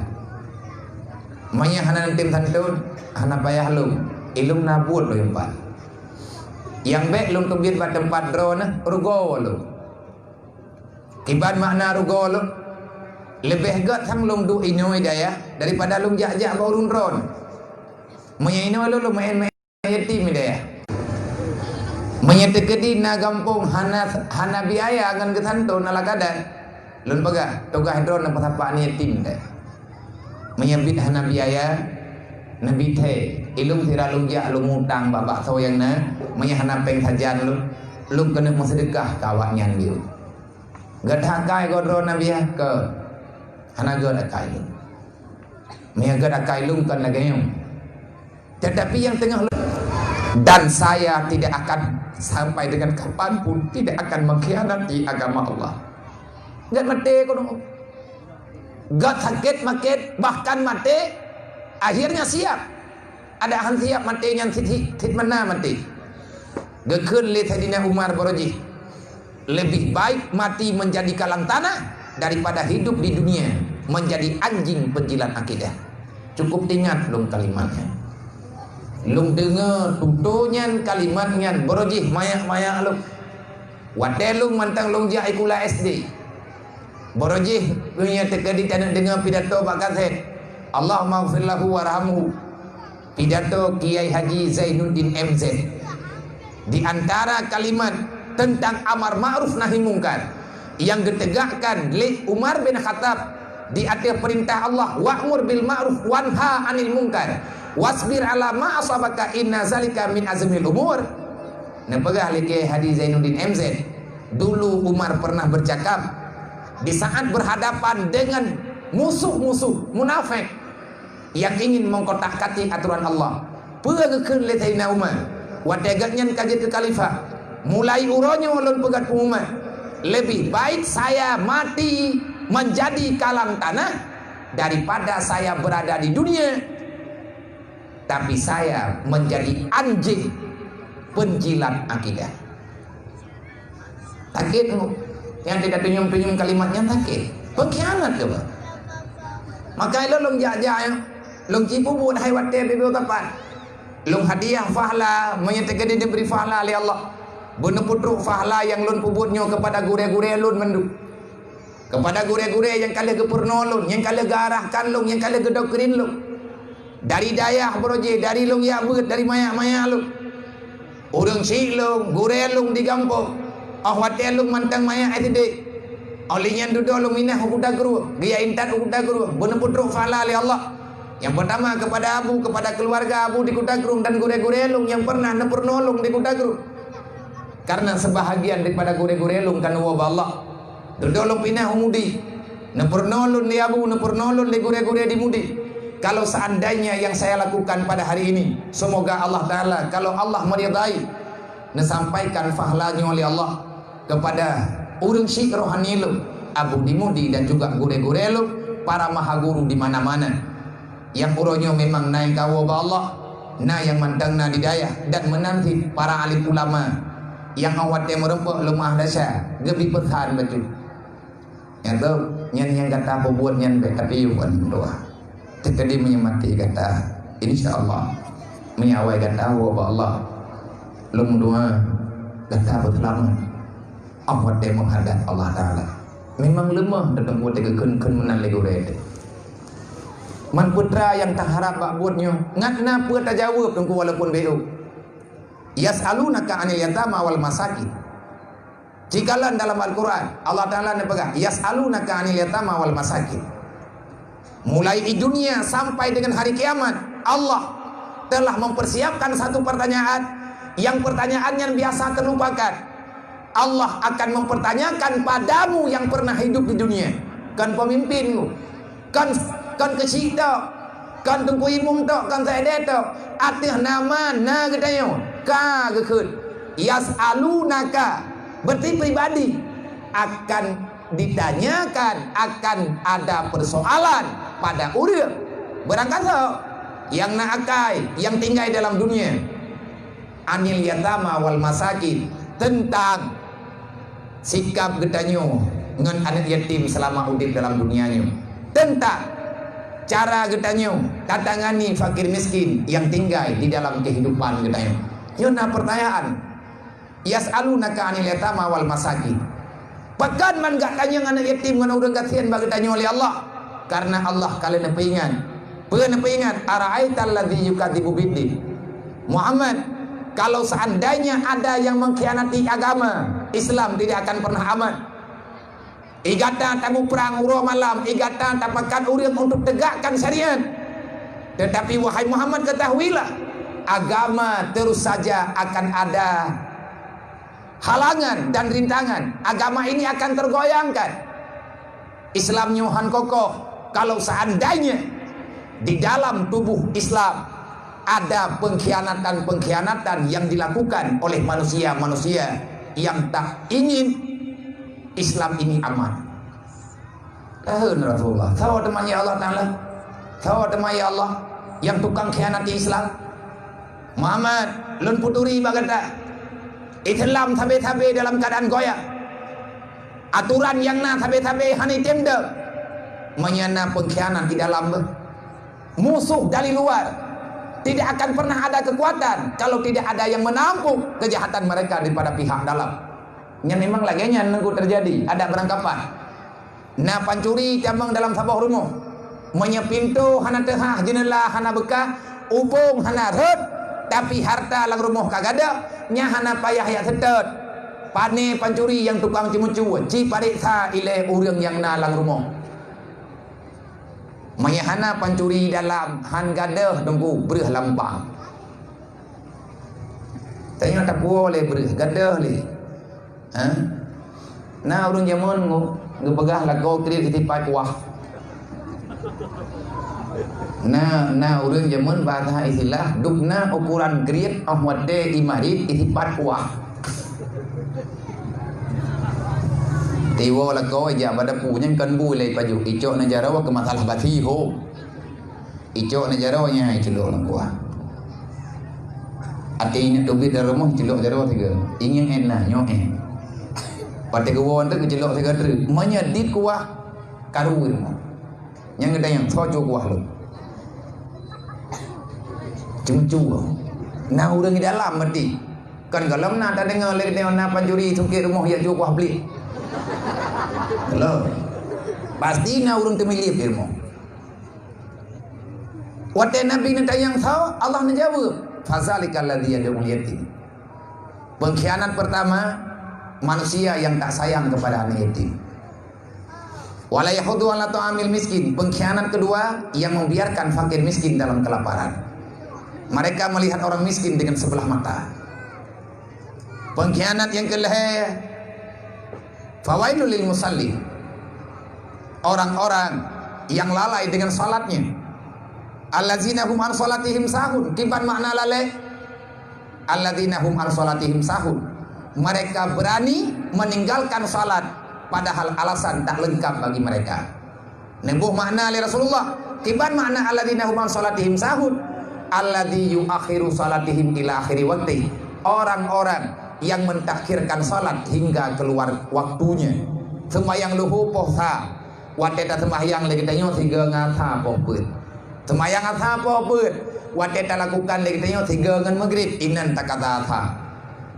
Meunyoe hana tem santun, hana payah lôn. Ilôn na buet lôn pat. Nyang bèk lôn teubiet bak teumpat droeneuh, rugoe lôn. Kiban makna rugoe lôn? Leubeh gét sang lôn duek inoe dayah daripada lôn jak-jak bak ureueng droeneuh. Meunyoe inoe lôn, lôn meu'en-meu'en yatim dayah. Meunyoe teukeudi na gampông hana, hana biaya ngon geusantun ala kadar, lôn peugah, tugaih droeneuh peusapat aneuk yatim dayah. Meunyoe biet hana biaya, neubiet thèe. Ilôn sira lôn jak lôn mutang bak baksoe nyang na, meunyoe hana péng sajan lôn, lôn keuneuk meuseudeukah keu awaknyan jeuet. Gét akai goe droeneuh biaya keu hana gét akai lôn. Meunyoe gét akai lôn kon lagèe nyoe. Tetapi nyang teungoh lôn, dan saya tidak akan sampai dengan kapan pun tidak akan mengkhianati agama Allah. Gét maté keunoe. Gét sakét-makét, bahkan maté, akhirnya siap. Ada han siap maté nyan cit, cit mana maté. Geukheun lé Saidina Umar baroe jih, "Lebih baik mati menjadi kalang tanah daripada hidup di dunia menjadi anjing penjilat akidah." Cukup ingat lôn kalimat nyan. Lôn deungoe tutoe nyan kalimat nyan baroe jih mayak-mayak lôn. Watèe lôn mantong lôn jak sikula S D. Barojih meunyoe teukeudi taneuk deungoe pidato bak kaset, "Allahummaghfir lahu warhamhu." Pidato Kiai Haji Zainuddin M Z. Di antara kalimat tentang amar ma'ruf nahi mungkar yang geutegakkan lé Umar bin Khattab di ateueh peurintah Allah, "Wa'mur bil ma'ruf wanha 'anil munkar, wasbir 'ala ma asabaka, inna zalika min azmil umur." Neupeugah lé Kiai Haji Zainuddin M Z, dulu Umar pernah bercakap di saat berhadapan dengan musuh-musuh munafik yang ingin mengkotak-katik aturan Allah. Peue geukheun lé Saidina Umar watée gobnyan ka jeuet keu khalifah? "Mulai uroe nyoe lôn peugah keu umat, lebih baik saya mati menjadi kalang tanah daripada saya berada di dunia tapi saya menjadi anjing penjilat akidah." Sakét tu. Nyang teuka tunyum-tunyum kalimat nyan sakét. Pengkhianat ke, Pak? Maka ilôn lôn jak-jak, ya. Lôn ci peubuet hai watée bibeu kapan. Lôn hadiah fahla, meunyoe teukeudi dibri fahla lé Allah. Beuneuputrok fahla nyang lôn peubuet nyoe kepada gurée-gurée lôn mandum. Kepada gurée-gurée nyang ka lheueh geupeurunoe lôn, nyang ka lheueh geuarahkan lôn, nyang ka lheueh geudoktrin lôn. Dari dayah barojih, dari lôn jak beuet, dari manyak-manyak lôn. Ureuëng syiek lôn, gurée lôn di gampông. Óh watée lôn mantong manyak S D. Óh lheueh nyan dudoe lôn minah u Kuta Krueng, geujak intat u Kuta Krueng, beuneuputrok fahla lé Allah. Nyang peurtama kepada abu, kepada keuluwarga abu di Kuta Krueng dan gurée-gurée lôn nyang pernah neupeurunoe lôn di Kuta Krueng. Karena sebahagian daripada gurée-gurée lôn ka neuwoe bak Allah. Dudoe lôn pinah u Mudi. Neupeurunoe lôn lé abu, neupeurunoe lôn lé gurée-gurée di Mudi. Kalau seandainya yang saya lakukan pada hari ini, semoga Allah Taala, kalau Allah meridai, neusampaikan fahla nyoe lé Allah kepada ureuëng syiek rohani lôn, abu di Mudi dan juga gurée-gurée lôn, para maha guru di mana-mana. Nyang uroe nyoe memang na nyang ka woe bak Allah, na nyang mantong na di dayah dan meunan cit para alim ulama nyang óh watée meurumpok lôn meuah desya geubi peusan bacut. Nyang tu, nyan nyang gata peubuet nyan bék tapiyôh aneuk dua. Teukeudi meunyoe maté gata, insya Allah, meunyoe awai gata woe bak Allah, lôn meudoa gata beuseulamat. Óh watée meuhadab Allah Taala. Memang leumah teungku teugeukheun-kheun meunan lé gurée teuh. Man peue teuma nyang taharab bak buet nyoe, ngat na peue tajaweueb teungku walaupun B O. "Yas'alunaka 'anil yatama wal masakin." Cikalon dalam Al-Quran, Allah Taala neupeugah, "Yas'alunaka 'anil yatama wal masakin." Mulai di dunia sampai dengan hari kiamat, Allah telah mempersiapkan satu pertanyaan yang pertanyaan nyan biasa terlupakan. Allah akan mempertanyakan padamu yang pernah hidup di dunia. Kon pemimpin, kon, kon keuchik tok, kon teungku imum tok, kon saidé tok. Ateueh nama na geutanyoe, ka geukheun. Yas'alunaka, berarti pribadi, akan ditanyakan, akan ada persoalan pada ureuëng. Barangkasoe nyang na akai, nyang tinggai dalam dunia. 'Anil yatama wal masakin, tentang sikap geutanyoe ngon aneuk yatim selama udeb dalam dunia nyoe. Tentang cara geutanyoe tatangani fakir miskin nyang tinggai di dalam kehidupan geutanyoe. Nyoe na pertanyaan. "Yas'alunaka 'anil yatama wal masakin." Pakon man geutanyoe aneuk yatim ngon ureuëng gasien bak geutanyoe lé Allah? Karena Allah ka lheueh neupeuingat. Peue neupeuingat? "Ara'aital ladzi yukadzibu biddin." Muhammad, kalau seandainya ada yang mengkhianati agama, Islam tidak akan pernah aman. Di gata tamuprang uroe malam, di gata tapakat ureuëng untuk tegakkan syariat. Tetapi wahai Muhammad, ketahuilah, agama terus saja akan ada halangan dan rintangan. Agama ini akan tergoyangkan. Islam nyoe han kokoh kalau seandainya di dalam tubuh Islam ada pengkhianatan-pengkhianatan yang dilakukan oleh manusia-manusia yang tak ingin Islam ini aman. Tahun Rasulullah, sawa teuma ya Allah Ta'ala, sawa teuma ya Allah yang tukang khianati Islam. Muhammad, lôn peuturi bak gata. Islam sabe-sabe dalam keadaan goyah. Aturan nyang na sabe-sabe hana item deuh. Meunyoe na pengkhianat di dalam beuh. Musuh dari luar. Tidak akan pernah ada kekuatan kalau tidak ada yang menampung kejahatan mereka daripada pihak dalam. Nyan memang lagée nyan nengku terjadi, ada berangkapan. Na pancuri tamong dalam saboh rumoh. Meunyoe pintoe hana teuhah, jeuneula hana beukah, ubông hana rhot, tapi hareuta lam rumoh ka gadôh, nyan hana payah jak seutôt. Pané pancuri nyang tukang ceumeucue, ci pareksa ilée ureuëng nyang na lam rumoh. Meunyoe hana pancuri dalam, han gadôh teungku, breueh lam bank. Tanyoe tapuwoe lé breueh, gadôh lé. Ha? Na ureuëng jameun ngu-, geupeugah lakoe kriet isipat kuah. Na, na ureuëng jameun bahasa istilah, dubna ukuran kriet óh watée imarit isipat kuah. Tiwoe lakoe jak bak dapu nyan kon bu ilée pajoh, icok na jaroe keu masalah basi ho. Icok na jaroe nyan iceulok lam kuah. Até ingat teubiet dari rumoh iceulok jaroe sigoe. Ingat éh na nyoe éh. Watée geuwoe teuk iceulok sigoe treuk. Meunyoe dit kuah karu rumoh. Nyang geuda nyang soe cok kuah lom. Cucu. Na ureuëng di dalam meuti. Kan galom na tadeungoe lé geutanyoe na pancuri sungkét rumoh jak cok kuah bliek. Lom. Pasti na ureuëng teumilieb di rumoh. Watée Nabi neutanyong soe, Allah neujaweueb, "Fadzalikal ladzi yad'ul yatim." Pengkhianat pertama, manusia yang tak sayang kepada anak yatim. "Wala yahuddu ala ta'amil miskin." Pengkhianat kedua, yang membiarkan fakir miskin dalam kelaparan. Mereka melihat orang miskin dengan sebelah mata. Pengkhianat yang kelhée, "Fawailul lil musallin." Orang-orang yang lalai dengan salatnya. "Allazina hum an salatihim sahun." Kiban makna lalai? "Allazina hum an salatihim sahun." Mereka berani meninggalkan salat padahal alasan tak lengkap bagi mereka. Neuboh makna lé Rasulullah. Kiban makna alladzina hum an salatihim sahun? Alladzi yuakhiru salatihim ila akhiri waqti. Orang-orang yang mentakhirkan salat hingga keluar waktunya. Sembahyang luhô poh sa. Watée taseumbahyang lé geutanyoe sigoe ngon sa poh peuet. Seumbahyang asa poh peuet. Watée talakukan lé geutanyoe sigoe ngon maghrib, inan takasa asa.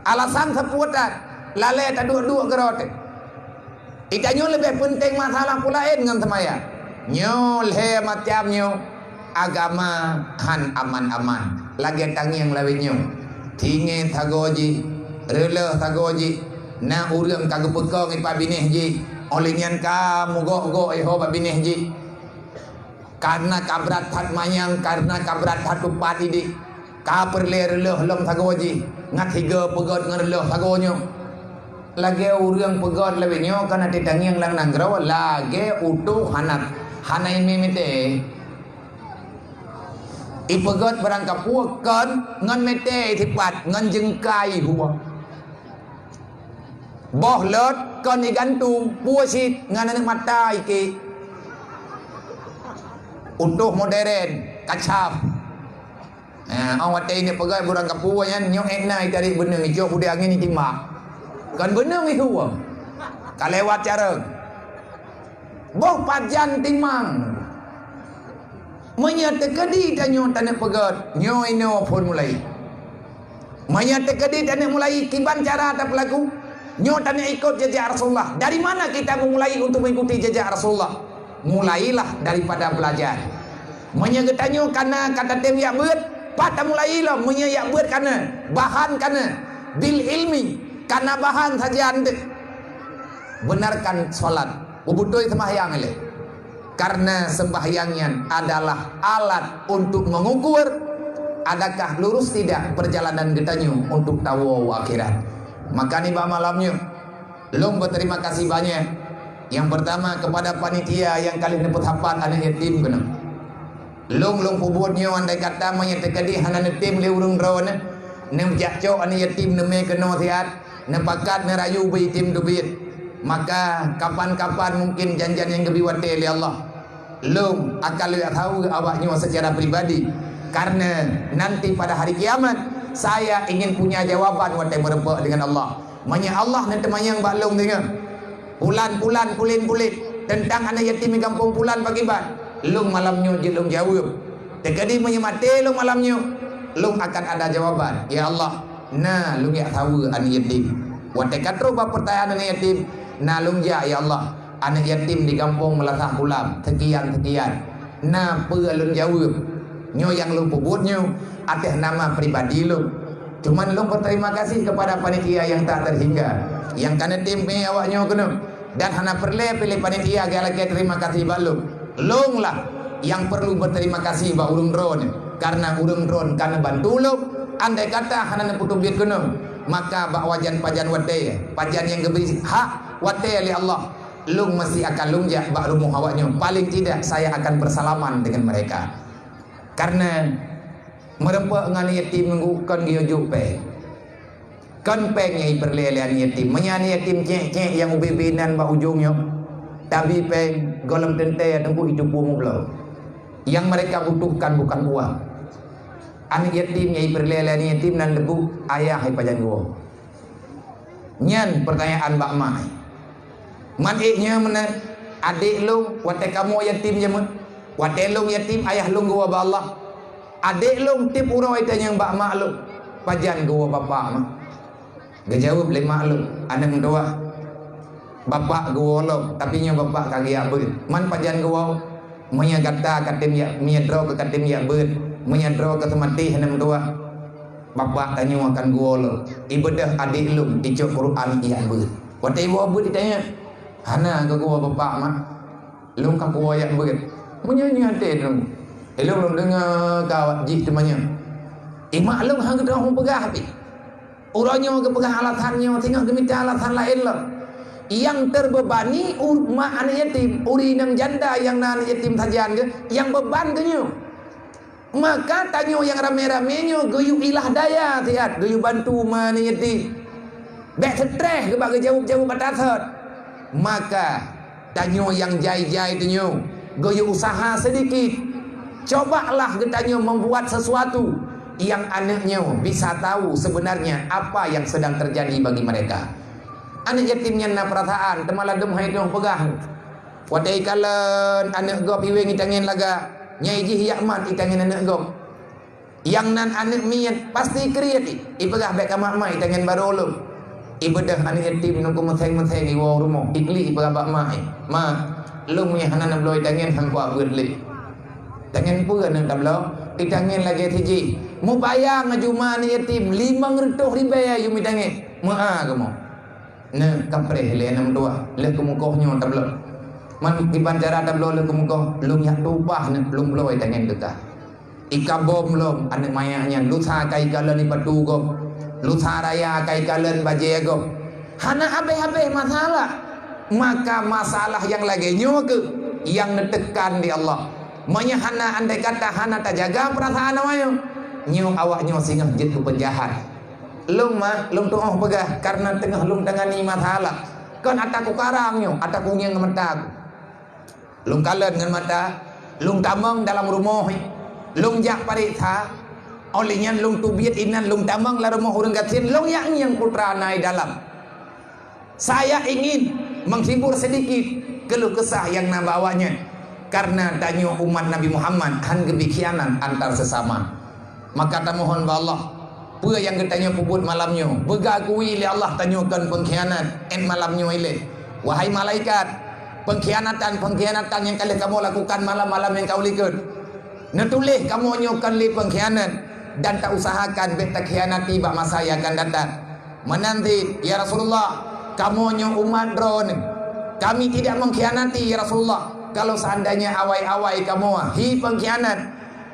Alasan sapeue that, lalée taduek-duek keudroe teuh. Geutanyoe leubeh peunteng masalah peue laén ngon seumbahyang. Nyoe lhée macam nyoe, agama han aman-aman. Lagée tangieng lawét nyoe. Tingée sagoe jih, reuloh sagoe jih. Na ureuëng ka geupeukong ipat binéh jih, óh lheueh nyan ka meugok-gok iho bak binéh jih. Kareuna ka brat that manyang, kareuna ka brat that tupat idéh. Ka peureulée reuloh lom sagoe jih, ngat sigoe peugét ngon reuloh sagoe nyoe. Lagée ureuëng peugét lawét nyoe ka na teutangieng lam nanggroe, lagée utôh hana, hana imé meuté. Ipeugét barang kapeue kon ngon meuté sipat, ngon jeungkai huwa. Boh lôt kon igantung, peue cit ngon aneuk mata iké. Utôh moderen, kacab. Eh, óh watée ineuk peugah barang kapeue nyan, nyoe ék na itarek beuneueng, icok udeb angén itimbak. Kon beuneueng ihueng. Ka lewat carông. Boh pajan timang. Meunyoe teukeudi tanyoe taneuk peugét, nyoe inoe phon mulai. Meunyoe teukeudi taneuk mulai, kiban cara tapeulaku? Nyoe taneuk ikot jejak Rasulullah. Dari mana kita memulai untuk mengikuti jejak Rasulullah? Mulailah daripada belajar. Meunyoe geutanyoe kana ka tatem jak beuet, pat tamulai lom meunyoe jak beuet kana, bahan kana, bil ilmi, kana bahan sajan deuh. Benarkan salat. Beubutôi seumbahyang ilée. Karena seumbahyang nyan adalah alat untuk mengukur adakah lurus tidak perjalanan geutanyoe untuk tawoe u akhirat. Maka nibak malam nyoe, lôn berterima kasih banyak. Yang pertama kepada panitia nyang ka lheueh neupeusapat aneuk yatim keunoe. Lôn, lôn peubuet nyoe andai kata meunyoe teukeudi hana neutem lé ureuëng droeneuh, neujak cok aneuk yatim neumé keunoe siat, neupakat neurayu beuitem teubiet. Maka kapan-kapan mungkin janjian nyang geubri watée lé Allah, lôn akan lôn saweue awak nyoe secara pribadi. Karena nanti pada hari kiamat, saya ingin punya jawaban watée meurumpok dengan Allah. Meunyoe Allah neuteumanyong bak lôn deungoe, pulan-pulan, pulen-pulen, teuntang aneuk yatim di gampông pulan pakriban, lôn malam nyoe jeuet lôn jaweueb. Teukeudi meunyoe maté lôn malam nyoe, lôn akan ada jawaban, "Ya Allah, na lôn jak saweue aneuk yatim." Watée ka trok bak peurtanyaan aneuk yatim, "Na lôn jak, ya Allah, Aneuk yatim di gampông Meulasah Kulam, seukian-seukian. Na peue lôn jaweueb. Nyoe nyang lôn peubuet nyoe ateueh nama pribadi lôn. Cuman lôn beuterima kasih keupada panitia nyang tak teuhingga, nyang ka neutem pih awak nyoe keunoe. Dan hana peureulée pih lé panitia geulakée terima kasih bak lôn. Lôn lah nyang peurlu beuterima kasih bak ureuëng droeneuh, kareuna ureuëng droeneuh ka neubantu lôn. Andai kata hana neupeuteubiet keunoe, maka bak wajan pajan watée, pajan nyang geubri hak watée lé Allah, lôn masih akan lôn jak bak rumoh awak nyoe. Paling tidak saya akan bersalaman dengan mereka. Kareuna meureumpok ngon yatim ngon kon geuyue jok péng. Kon péng nyang ipeureulée lé aneuk yatim. Meunyoe aneuk yatim cék-cék nyang ubé-bé nan bak ujong nyoe, tabi péng gohlom teuntée teungku itu pue mubloe. Yang mereka butuhkan bukan uang. Aneuk yatim nyang ipeureulée lé aneuk yatim nan leubeh ayah ipajan geuwoe. Nyan peurtanyaan bak mak. Man ék nyoe meunan, adék lôn watée kamoe yatim jameun. Watée lôn yatim, ayah lôn geuwoe bak Allah. Adék lôn tieb uroe itanyong bak mak lôn, "Pajan geuwoe bapak, mak?" Geujaweueb lé mak lôn, "Aneuk meutuwah, bapak geuwoe lom, tapi nyoe bapak ka geujak beuet." "Man pajan geuwoe?" "Meunyoe gata ka tem jak, meunyoe droe ka tem jak beuet, meunyoe droe ka seumaté aneuk meutuwah, bapak tanyoe akan geuwoe lom. Ibeudôh adék lôn icok Quran ijak beuet." Watée iwoe beuet itanyong, "Hana keuh geuwoe bapak, mak." "Lôn ka kuwoe jak beuet." Meunyoe nyan até droe, ilôn lôn deungoe ka jih teumanyong. Imak lôn han geutanyoe peugah pih. Uroe nyoe geupeugah alasan nyoe, singoh geumita alasan laén lom. Nyang terbebani u-, mak aneuk yatim, ureuëng inong janda nyang na aneuk yatim sajan geuh, nyang beban geuh nyoe. Maka tanyoe nyang ramé-ramé nyoe geuyue ilah daya siat, geuyue bantu ma aneuk yatim. Bék seutreh geuba geujaweueb-jaweueb ata sot. Maka tanyoe nyang jai-jai tanyoe geuyue usaha seudikit. Cobalah geutanyoe membuat sesuatu nyang aneuk nyoe bisa tahu sebenarnya apa yang sedang terjadi bagi mereka. Aneuk yatim nyan na peurasaan, teuma ladôm hai teuh peugah. Watée ikalon aneuk gob iwéng itangen lagak, nyai jih yak mat itangen aneuk gob. Nyang nan aneuk miet pasti kriet i, ipeugah bék ka mat-mat itangen barô lom. Ibeudôh aneuk yatim nungku meuséng-meuséng iwoe rumoh, iklik ipeugah bak mak i, "Mak, lôn nyang hana neubloe itangen han kuabeuet lé." "Tangen peue aneuk tabloe?" "Itangen lagée sijih." Mubayang aju ma aneuk yatim, limong reutôh ribée yum itangen. Meu'a kamoe. Neuh, kapreh lé aneuk meutuwah, lheueh keumukoh nyoe tabloe. Man kiban cara tabloe lheueh keumukoh, lôn jak tumpah neuh, lôn bloe itangen keu kah. Ikabom lom aneuk manyak nyan, lusa ka ikalon ipatu gob, lusa raya ka ikalon bajée gob. Hana habéh-habéh masalah. Maka masalah nyang lagée nyoe keuh nyang neuteukan di Allah. Meunyoe hana, andai kata hana tajaga peurasaan awaknyoe, nyoe awaknyoe singoh jeuet keu peunjahat. Lôn ma, lôn tu'oh peugah, kareuna teungoh lôn tangani masalah. Kon ata kukarang nyoe, ata kungieng mata ku. Lôn kalon ngon mata, lôn tamong dalam rumoh, lôn jak pareksa. Óh lheueh nyan lôn teubiet inan, lôn tamong lam rumoh ureuëng gasien, lôn jak ngieng putra na i dalam. Saya ingin menghibur sedikit keluh kesah nyang na bak awaknyan, kareuna tanyoe umat Nabi Muhammad han geubri khianat antar sesama. Maka tamohon bak Allah, peue nyang geutanyoe peubuet malam nyoe, beugakui lé Allah tanyoe kon pengkhianat, 'et malam nyoe ilée. Wahai malaikat, pengkhianatan-pengkhianatan nyang ka lheueh kamoe lakukan malam-malam nyang ka u likot, neutuléh kamoe nyoe kon lé pengkhianat, dan tausahakan bék takhianati bak masa nyang akan datang. Meunan cit, "Ya Rasulullah, kamoe nyoe umat Droeneuh. Kami tidak mengkhianati, ya Rasulullah. Kalau seandainya awai-awai kamoe hi pengkhianat,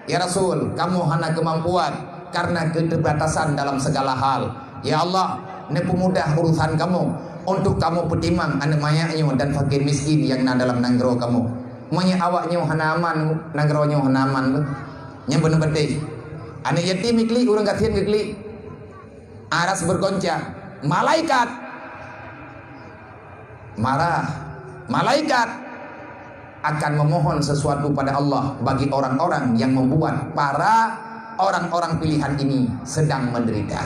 ya Rasul, kamoe hana keumampuan karena keterbatasan dalam segala hal. Ya Allah, neupeumudah urusan kamoe untuk kamoe peutimang aneuk manyak nyoe dan fakir miskin nyang na dalam nanggroe kamoe. Meunyoe awak nyoe hana aman, nanggroe nyoe hana aman beuh." Nyan beuneuh patéh. Aneuk yatim geuklik, ureuëng gasien geuklik. Aras bergoncang. Malaikat marah. Malaikat akan memohon sesuatu pada Allah bagi orang-orang yang membuat para orang-orang pilihan ini sedang menderita.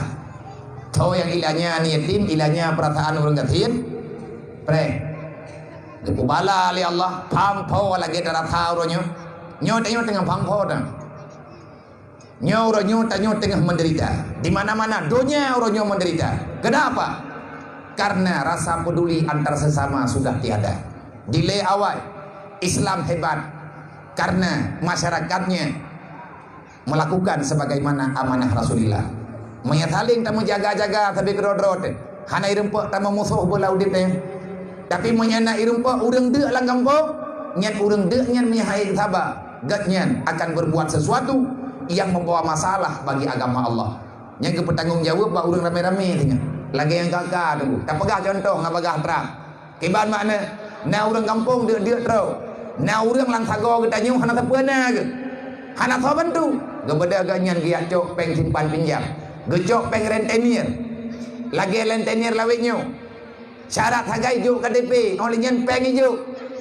Tho nyang ilanya aneuk yatim, ilanya peurasaan ureuëng gasien. Preh. Geupubala lé Allah, phampo lagée tarasa uroe nyoe. Nyoe tanyoe teungoh phampo dah. Nyoe uroe nyoe tanyoe teungoh menderita. Di mana-mana donya uroe nyoe menderita. Kenapa? Karena rasa peduli antar sesama sudah tiada. Dilée awai, Islam hebat karena masyarakatnya melakukan sebagaimana amanah Rasulullah. Meunyo saléng tameujaga-jaga sabe keudroe-droe teuh, hana irumpok tameumusôh bola udeb nyan. Tapi meunyo na irumpok ureuëng deuk lam gampông, nyan ureuëng deuk nyan meunyo hai saba, gét nyan akan berbuat sesuatu yang membawa masalah bagi agama Allah. Nyang geupeutanggong jaweueb bak ureuëng ramé-ramé teuh nyan. Lagée nyang ka-ka teungku. Tapeugah cuntoh ngon bagah trang. Kiban makna, na ureuëng gampông deuk-deuk troe. Na ureuëng lam sagoe geutanyoe hana sapeue na geuh. Hana soe bantu. Geubeudôh geuh nyan geujak cok péng simpan pinjam. Geucok péng rentenir. Lagée rentenir lawét nyoe. Syarat sagai jok K T P, óh lheueh nyan péng ijok.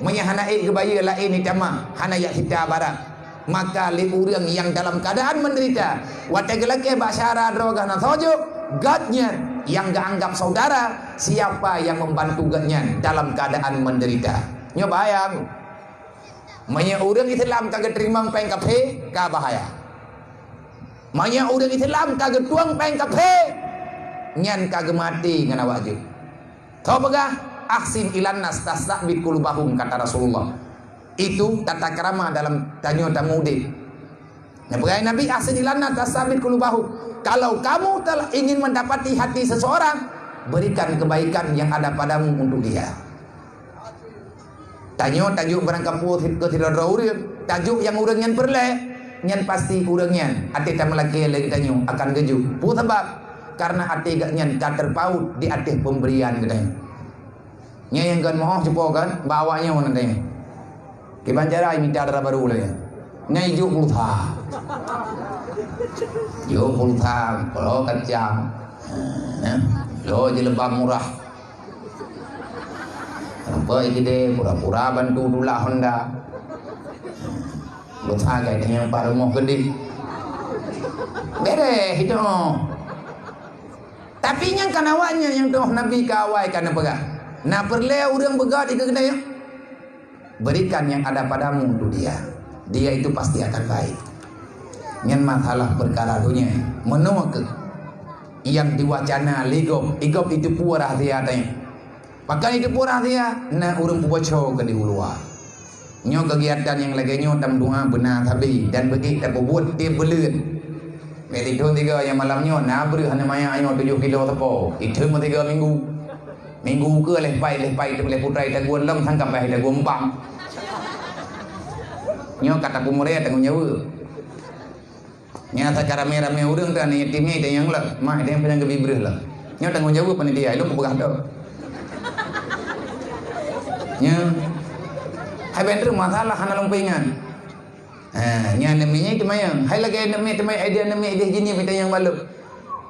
Meunyo hana ék geubayeue laén itamah, hana jak sita barang. Maka lé ureuëng nyang dalam keadaan menderita, watée geulakée bak syara droe geuh hana soe jok, gét nyan nyang geuanggap saudara, siapa yang membantu gét nyan dalam keadaan menderita. Nyoe bayang, meunyo ureuëng Islam ka geuteurimong péng kafé, ka bahaya. Meunyo ureuëng Islam ka geutueng péng kafé, nyan ka geumaté ngon awak jih. Tho peugah, "Ahsin ilan nas tasta'bid qulubahum," kata Rasulullah. Itu tata krama dalam tanyoe tameuudeb. Nah, peugah Nabi, "Ahsin ilan nas tasta'bid qulubahum." Kalau kamu telah ingin mendapati hati seseorang, berikan kebaikan yang ada padamu untuk dia. Tanyoe tajok barang kapeue keu sidroe-droe ureuëng, tajok nyang ureuëng nyan peureulée, nyan pasti ureuëng nyan até tameulakée lé geutanyoe akan geujok. Peue sabab? Karena até geuh nyan ka teupaut di ateueh peumberian geutanyoe. Nyan nyang kon moh cupo kan, bak awak nyoe nanti. Kiban cara mita dara barô lé. Nyan ijok pulsa. Jok pulsa, peulo kacang. Nah, lo jilbab murah. Nampak ikide pura-pura bantu dula Honda. Pulsa kai nyang parumoh gede. Beres itu. Tapi nyang kan awaknyan nyang toh Nabi ka awai ka neupeugah, "Na peureulée ureuëng beugét ikeue geutanyoe? Berikan yang ada padamu untuk dia. Dia itu pasti akan baik." Nyan masalah perkara dunia. Meunoe keuh yang diwacana lé gob, i gob itu peue rahsia teuh. Pakon itu peue rahsia? Na ureuëng peuboco keu di uluwa. Nyoe keugiatan nyang lagée nyoe tameudoa beuna sabe dan beugét tapeubuet tieb buleuen. Bèk lé thôn tiga nyang malam nyoe na breueh aneuk manyak nyoe tujoh kilo sapo. Itheun meusigoe minggu. Minggu keue lheuh pai, lheuh pai, lheuh putra itagun lom sangkab bah itagun bang. Nyoe ka tapeumuré tanggong jaweueb. Nyan asai ka ramé-ramé ureuëng teuh aneuk yatim nyan itanyong lom, mak itanyong panyang geubi breueh lom. Nyoe tanggong jaweueb panitia, ilôn kupeugah dok. Nyoe. Hai ben trok masalah hana lôn peuingat. Ha, nyan aneuk miet nyan teumanyong. Hai lagée aneuk miet teumanyong, idéh aneuk miet idéh jinih itanyong bak lôn.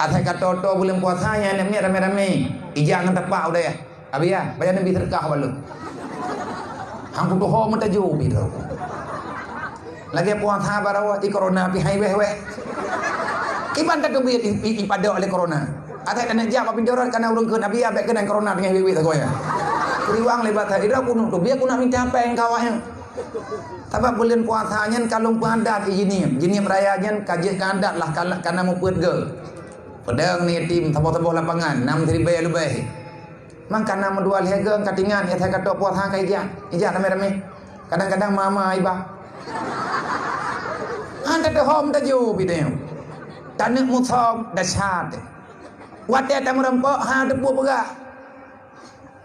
Asai ka toe-toe buleuen puasa nyan aneuk miet ramé-ramé. Ijak ngon tapak u dayah. Abi ya, pajan neubi seudeukah bak lôn. Hang kutuho meutajô pi droe. Lagée puasa baroe i corona pi hai wéh-wéh. Iban tateubiet i, i, ipadok lé corona. Atai taneuk jak bak pintoe rot kana ureuëng kheun, "Abi ya, bék keunan corona teungoh wéh-wéh sagoe ya." Riwang lé bata idroe kunut tu, biar kunat mita péng kawak nyan. Sabab buleuen puasa nyan ka lôn peuadat i jinih. Jinih raya nyan ka jeuet keu adat lah kana, kana meupeuet geu. Peudong ni yatim saboh-saboh lapangan, nam siribée leubeh. Mangkana meudua lhée geng ka tingan, ya, asai ka toe puasa ka ijak, ijak ramé-ramé. Kadang-kadang mama iba. Han teuhom taju bideu. Taneuk musom dasar teuh. Watée tameurumpok, ha teupeue peugah.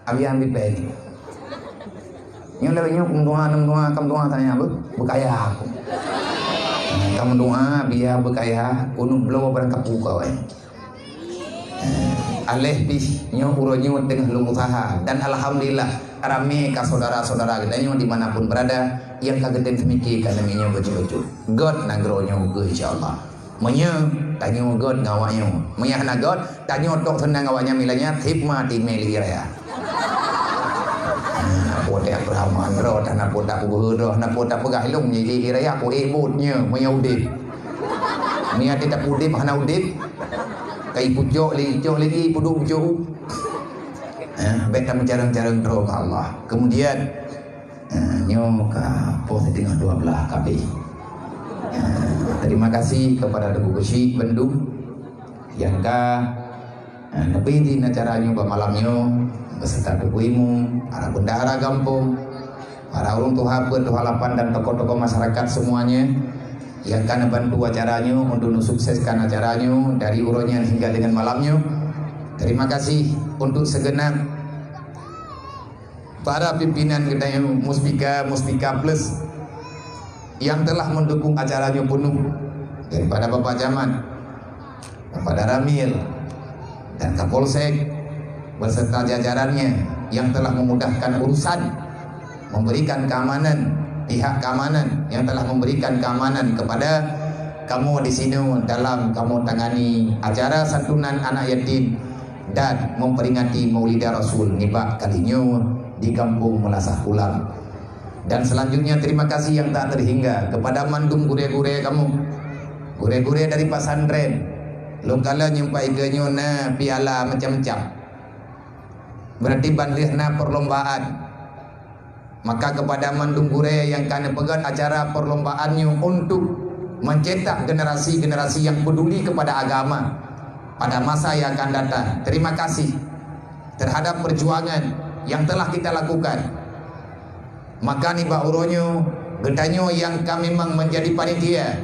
Abi ambil bae ni. Nyoe lagée nyoe, kamoe doa, kamoe doa, kamoe doa tanya, "Beu, beukaya aku." Kamoe doa, biar beukaya, kunut bloe barang kapu kawai. Aléh pih nyoe uroe nyoe teungoh lôn usaha dan alhamdulillah ramé ka saudara-saudara geutanyoe di mana pun berada nyang ka geutem seumiki ka namiet nyoe bacut-bacut. Gét nanggroe nyoe geuh insya Allah. Meunyoe tanyoe gét ngon awak nyoe, meunyoe hana gét tanyoe tok seunang awak nyan milan nyan sip mati mé lé raya. Na po teuh peuraman droe, na po teuh peubeuhe droe, na po teuh peugah lôn nyan i raya ku ék buet nyoe meunyoe udeb. Meunyoe teuh udeb hana udeb. Kai pucok lé, cok lé, i pudok pucok. Eh, bék tameucarông-carông droe keu Allah. Kemudian, eh, nyoe ka poh siteungoh dua belas ka habéh. Eh, terima kasih kepada Teungku Keuchik bandum nyang ka, eh, neupimpin acara nyoe bak malam nyoe beserta Teungku Imum, para bendahara gampông, Para ureuëng tuha, peuet tuha lapan dan tokoh-tokoh masyarakat semuanya yang ka neubantu acara nyoe untuk neusukseskan acara nyoe dari uroe nyan hingga dengan malam nyoe. Terima kasih untuk segenap para pimpinan geutanyoe Muspika, Muspika Plus yang telah mendukung acara nyoe penuh daripada Bapak Camat, Bapak Danramil, dan Kapolsek beserta jajarannya yang telah memudahkan urusan, memberikan keamanan, pihak keamanan yang telah memberikan keamanan kepada kamoe di sinoe dalam kamoe tangani acara santunan anak yatim dan memperingati Maulidah Rasul nibak kali nyoe di Kampung Meulasah Kulam. Dan selanjutnya, terima kasih yang tak terhingga kepada mandum gurée-gurée kamoe. Gurée-gurée dari pesantren. Lôn kalon nyang paih geuh nyoe na piala macam-macam. Berarti ban lheueh na perlombaan. Maka kepada mandum gurée yang ka neupeugét acara perlombaan nyoe untuk mencetak generasi-generasi yang peduli kepada agama pada masa yang akan datang. Terima kasih terhadap perjuangan yang telah kita lakukan. Maka nibak uroe nyoe, geutanyoe nyang ka memang menjadi panitia,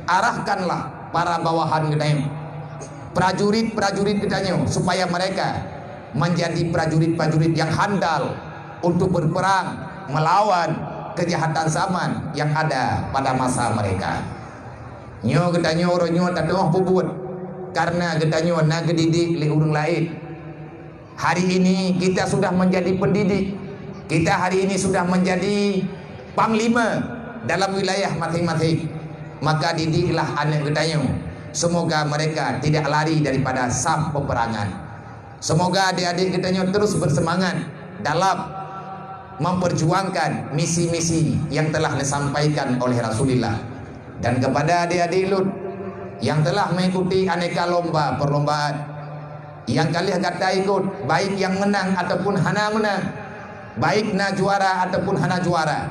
arahkanlah para bawahan geutanyoe, prajurit-prajurit geutanyoe, supaya mereka menjadi prajurit-prajurit yang handal untuk berperang melawan kejahatan zaman yang ada pada masa mereka. Nyoe geutanyoe uroe nyoe tateumah peubuet, karena geutanyoe na geudidik lé ureuëng laén. Hari ini kita sudah menjadi pendidik. Kita hari ini sudah menjadi panglima dalam wilayah masing-masing. Maka didiklah aneuk geutanyoe. Semoga mereka tidak lari daripada saf peperangan. Semoga adik-adik geutanyoe terus bersemangat dalam memperjuangkan misi-misi yang telah disampaikan oleh Rasulullah. Dan kepada adik-adik lôn yang telah mengikuti aneka lomba perlombaan, nyang ka lheueh gata ikut, baik nyang menang ataupun hana menang, baik na juara ataupun hana juara,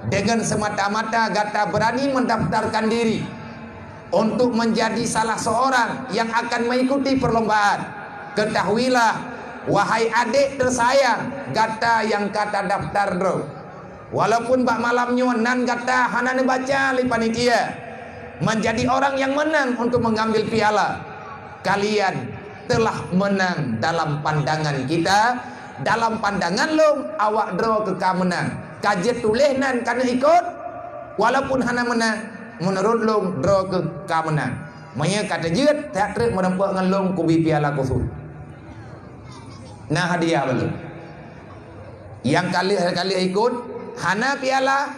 dengan semata-mata gata berani mendaftarkan diri untuk menjadi salah seorang yang akan mengikuti perlombaan, ketahuilah, wahai adik tersayang, gata nyang ka tadaftar droe. Walaupun bak malam nyoe nan gata hana neubaca lé panitia menjadi orang yang menang untuk mengambil piala, kalian telah menang dalam pandangan kita. Dalam pandangan lôn, awak droe keuh ka menang. Ka jeuet tuléh nan ka neuikot, walaupun hana menang, meunurot lôn droe keuh ka menang. Meunyoe ka teujeuet, that treuk meureumpok ngon lôn kubi piala khusos. Na hadiah bak lôn. Nyang ka lheueh-ka lheueh ikot, hana piala,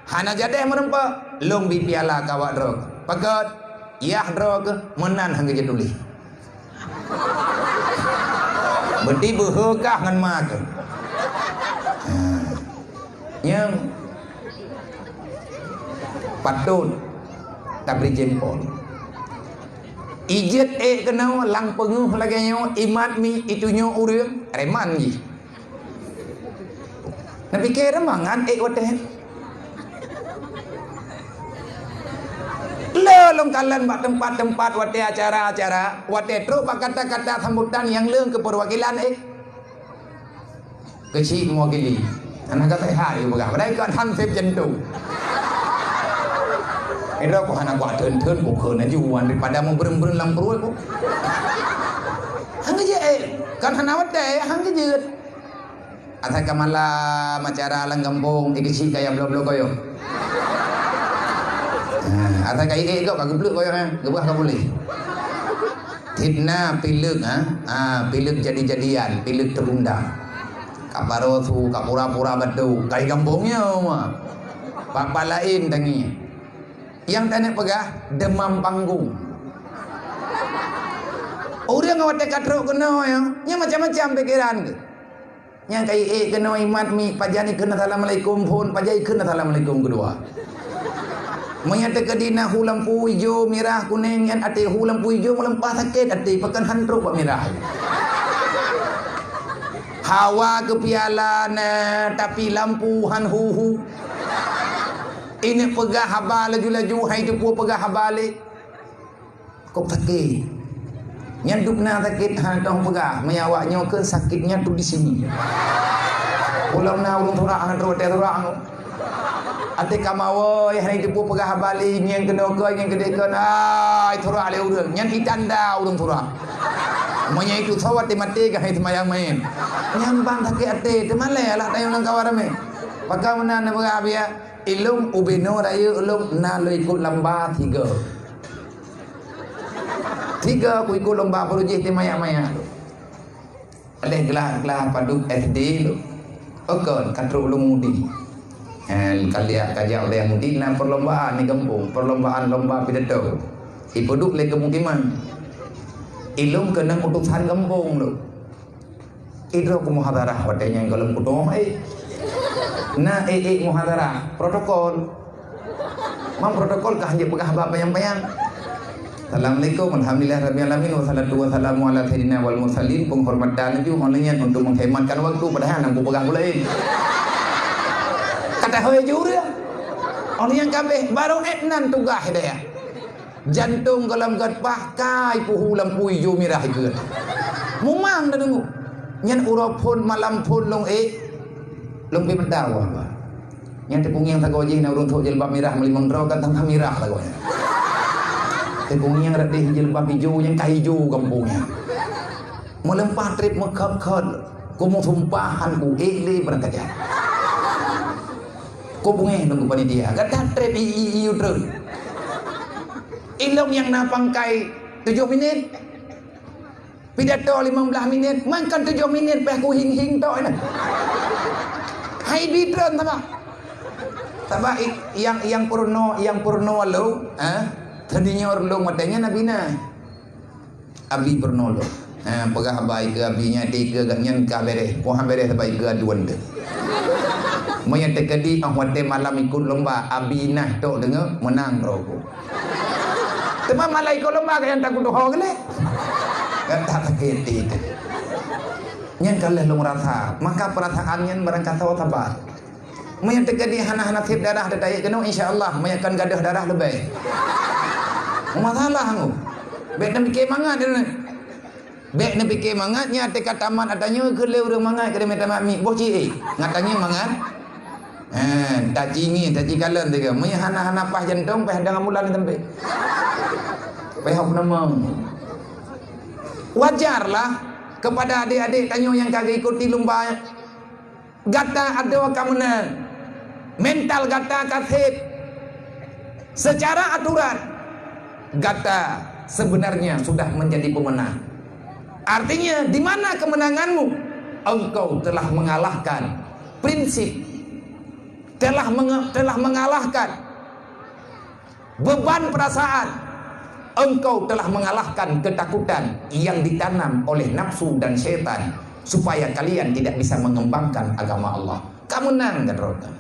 hana jadeh meureumpok, lôn bi piala keu awak droe. Pakon? Yah droe keuh meunan han geujeuet tuléh. Beuti beuhe kah ngon ma keuh. Ha. Nyang patôt tabri jempol. Ijeuet ék keunoe lam peungeuh lagée nyoe, imat mi itunyok ureuëng, reman jih. Neupike reman ngon ék watée. Le lôn kalon bak teumpat-teumpat watée acara-acara, watée trok bak kata-kata sambutan nyang leueng keu peurwakilan ék. Keuchik mewakili. Hana ka sehat dia peugah. Padahai kan hansip jantung. Ida ku hana kuat theun-theun ku kheun aju wan daripada meubreueng-breueng lam pruet ku. Hang jeuet. Kan hana watée, hang jeuet. Asai ka malam acara lam gampông, ikeuchik kaya bloe-bloe koyok. Ha, asai ka iék gok ka geubleuk koyok, eh. Geubah ka puléh. Fitnah pileuk, ha? Ha, pileuk jadi-jadian, pileuk terundang. Ka baroe su, ka pura-pura batuk, kai gampông nyoe. Papa laén tangieng. Nyang taneuk peugah, demam panggung. Ureuëng watée ka trok keunoe, nyan macam-macam pikeran geuh. Nyang ka iék keunoe imat mi, pajan ikheun assalamualaikum phon, pajan ikheun assalamualaikum keudua. Meunyoe teukeudi na hu lampu ijo, mirah, kunéng, nyan até hu lampu ijo meuleumpah sakét até, pakon han trok bak mirah. Hawa keu piala na, tapi lampu han hu-hu. Ineuk peugah haba laju-laju, hai teupeu peugah haba lé. Kok sakét? Nyan dub na sakét, hana teupeugah. Meunyoe awak nyoe kheun sakitnya tu di sini. Ulôn na ureuëng surak hana trok watée surak. Até ka mawöh, hana jiteupeue peugah haba lé, ngieng keunoe keu, ngieng keudeh keu, ai surak lé ureuëng. Nyan itanda ureuëng surak. Meunyoe itu soe watée maté ka hai seumayang maén. Nyan ban sakét até, teuma lé alah tayong lam kawan ramé. Pakon meunan neupeugah biya, ilôn ubé noe rayeuk lôn na lôn ikot lamba tiga. Tiga ku ikot lomba peurujih di mayak-mayak. Lheueh glah-glah padub S D lôn. Okon ka trok lôn mudi. Eh, ka liak ka jak lé mudi na perlombaan di gampông, perlombaan lomba pidato. Ipeuduek lé keumukiman. Ilôn keunong utosan gampông lôn. Idroe keu muhadharah watée nyan gohlom kutoh, eh. Na ék-ék muhadharah, protokol. Mam protokol ka hanjeuet peugah haba panyang-panyang. Assalamualaikum, alhamdulillah rabbil alamin, wassalatu wassalamu ala sayyidina wal mursalin. Penghormatan laju, hon lagée nyan untuk menghematkan waktu, padahai nyang kupeugah buleuen. Kata hoi jureueng. Hon lagée nyan kabeh, baru ék nan tugaih daya. Jantong gohlom gét paih kai puhu lampu ijo mirah ikeu. Mumang tadeungoe. Nyan uroe phon malam phon lôn ék. Lôn pi meudawa ba. Nyan teupeungieng sagoe jih na ureuëng thok jilbab mirah meulimong droe kan tang mirah sagoe nyan. Teupeungieng rot deh jilbab ijo nyang ka ijo gampông nyan. Meuleumpah treb meukhot-khot. Ku meusumpah han ku ék lé beurangkat jak. Ku beungéh lôn keu panitia. Gata treb i, i, i, u treun. Ilôn nyang na pangkai tujoh minit. Pidato limong blaih minit, mangkon tujoh minit pih kuhing-hing tok nyan. Hai bi treun sama. Sama i-, yang, yang purno, yang purno lôn, ha? Senior lôn watée nyan Abi na. Abi purno lôn. Ha, peugah haba ikeu Abi nyan, ikeu gobnyan ka bereh. Poh han bereh sabab ikeu aduan teuh. Meunyoe teukeudi 'oh watée malam ikot lomba, Abi nah tok deungoe, meunang droe ku. Teuma malam ikot lomba ka nyang takot tuho geuleh. Kan that sakét hati teuh. Nyan ka lheueh lôn rasa, maka peurasaan nyan barangkasoe sabar. Meunyoe teukeudi hana-hana sép darah teuh taék keunoe, insya Allah, meunyoe kon gadôh darah leubeh. Masalah ngô. Bék neupike mangat deungon. Bék neupike mangat nyan teuka tamat ata nyoe keu lé ureuëng mangat keu mita mami. Boh ci ék. Ngat tanyoe mangat. Eh, taci ngi, taci kalon teuka. Meunyoe hana-hana paih jantong, paih dang amulan sampai. Paih hok nama. Wajarlah kepada adik-adik tanyoe nyang ka geuikuti lumba. Gata adoe ka meunang. Mental gata ka sép. Secara aturan, gata sebenarnya sudah menjadi pemenang. Artinya, di mana kemenanganmu? Engkau telah mengalahkan prinsip, telah menge-, telah mengalahkan beban perasaan, engkau telah mengalahkan ketakutan yang ditanam oleh nafsu dan syaitan, supaya kalian tidak bisa mengembangkan agama Allah. Ka meunang, kata Rasulullah.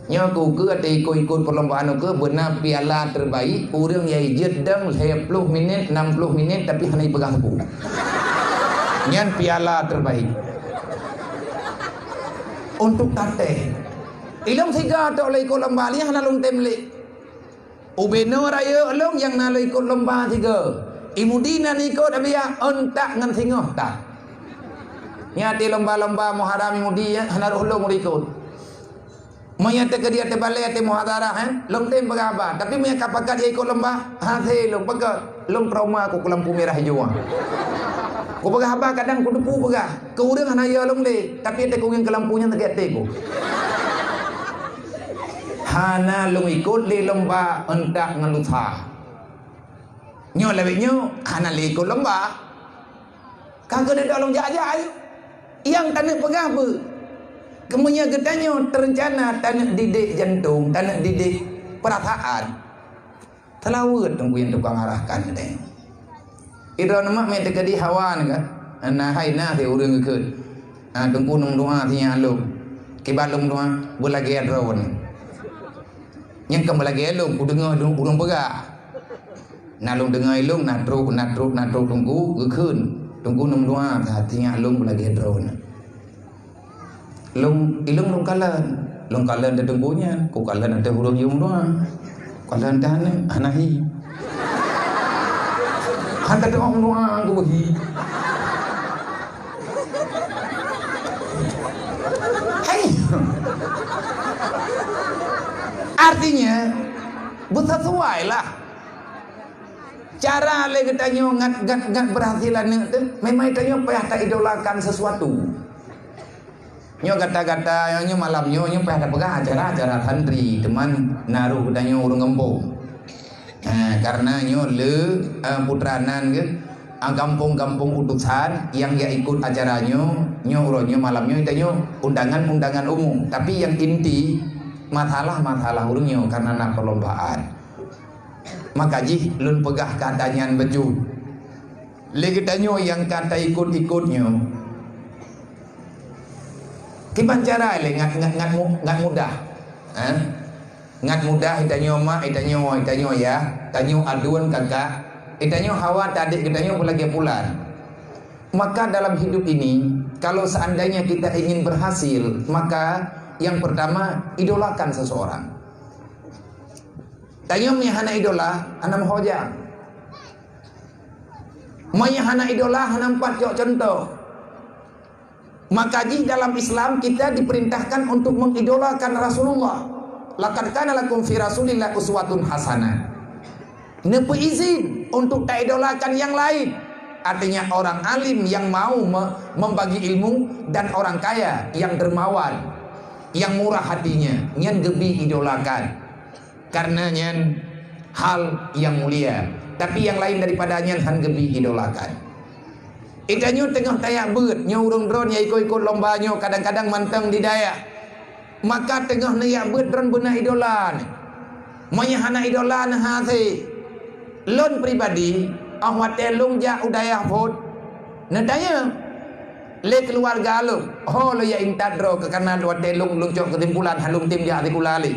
Nyoe ku keu até ikot-ikot perlombaan ku beuna piala terbaik, ureuëng nyang jeuet dong lhée ploh minit, enam ploh minit, tapi hana jipeugah sapeue. Nyan piala terbaik. Untuk taté. Ilong siga tok lé ikot lomba, liah na lôn tem lé. Ubé noe rayeuk lôn nyang na lôn ikot lomba siga. Imudi na ikot abiya ontak ngon singoh tak. Nyan até lomba-lomba Muharram imudi hana roh lôn ikot. Meunyoe teukeudi até balée até muhadharah, eh, lôn tem peugah haba. Tapi meunyoe ka pakat ikot lomba, hase lôn peugah. Lôn trauma ku keu lampu mirah ijo. Ku peugah haba kadang ku depu peugah. Keu ureuëng hana yo lôn lé, tapi até ku ngieng keu lampu nyan sakét até ku. Hana lôn ikot lé lomba ontak ngon lusa. Nyoe lawét nyoe hana lé ikot lomba. Ka keuneuk lôn jak-jak ayue. Nyang taneuk peugah beu. Keumudian geutanyoe teurencana taneuk didik jantong, taneuk didik peurasaan. Seulaweuet teungku nyang tukang arahkan geutanyoe. Idroe neumak mé teukeudi hawa nyan kan. Na hai na si ureuëng geukheun. Ha, teungku neumeudoa si nyan lôn. Kiban lôn meudoa beulagée droe nyan. Nyang ka beulagée lôn kudeungoe ureuëng peugah. Na lôn deungoe ilong na trok, na trok, na trok teungku geukheun. Teungku neumeudoa ka hati nyak lôn beulagée droe nyan. Lôn, ilong lôn kalon. Lôn kalon teuh teungku nyan, ku kalon ateueh ureuëng yum doa. Kalon teuh aneuk, hana hi. Hana teuh meudoa ku hi. Artinya, beusasuai lah. Cara lé geutanyoe ngat, ngat, ngat beurhasil aneuk teuh, memang tanyoe payah taidolakan sesuatu. Nyoe gata-gata, nyoe malam nyoe, nyoe payah tapeugah acara-acara santri, teuma na roh geutanyoe ureuëng gampông. Ha, karena nyoe le, eh, putra nan ke, ah, gampông-gampông utusan yang ya ikut acara nyoe, nyoe uroe nyoe malam nyoe tanyoe undangan-undangan umum. Tapi yang inti masalah-masalah ureuëng nyoe karena na perlombaan. Maka jih lôn peugah kata nyan beujeuet. Lé geutanyoe nyang ka taikot-ikot nyoe, kiban cara lé ngat, ngat, ngat mu-, ngat mudah. Ha? Ngat mudah itanyoe mak, itanyoe, itanyoe ya, tanyoe aduen kakak, itanyoe hawa tadek geutanyoe beulagée pulan. Maka dalam hidup ini, kalau seandainya kita ingin berhasil, maka yang pertama, idolakan seseorang. Tanyoe meunyo hana idola, hana meuho jak. Meunyo hana idola, hana meupat cok contoh. Maka jih dalam Islam kita diperintahkan untuk mengidolakan Rasulullah. "Laqad kana lakum fi Rasulillah uswatun hasanah." Neupeuizin untuk taidolakan nyang lain. Artinya orang alim yang mau me-, membagi ilmu dan orang kaya yang dermawan, yang murah hatinya, nyan geubi idolakan. Karena nyan hal yang mulia. Tapi yang lain daripada nyan han geubi idolakan. Itanyoe teungoh tajak beuet, nyoe ureuëng droeneuh ya ikot-ikot lomba nyoe kadang-kadang mantong di dayah. Maka teungoh neujak beuet droeneuh beuna idola neuh. Meunyo hana idola neuh hase. Lôn pribadi, óh watée lôn jak u dayah phon, neutanyong lé keuluwarga lôn, ho lôn ya intat droe keu kana watée lôn, lôn cok keusimpulan han lôn tem jak sikula lé.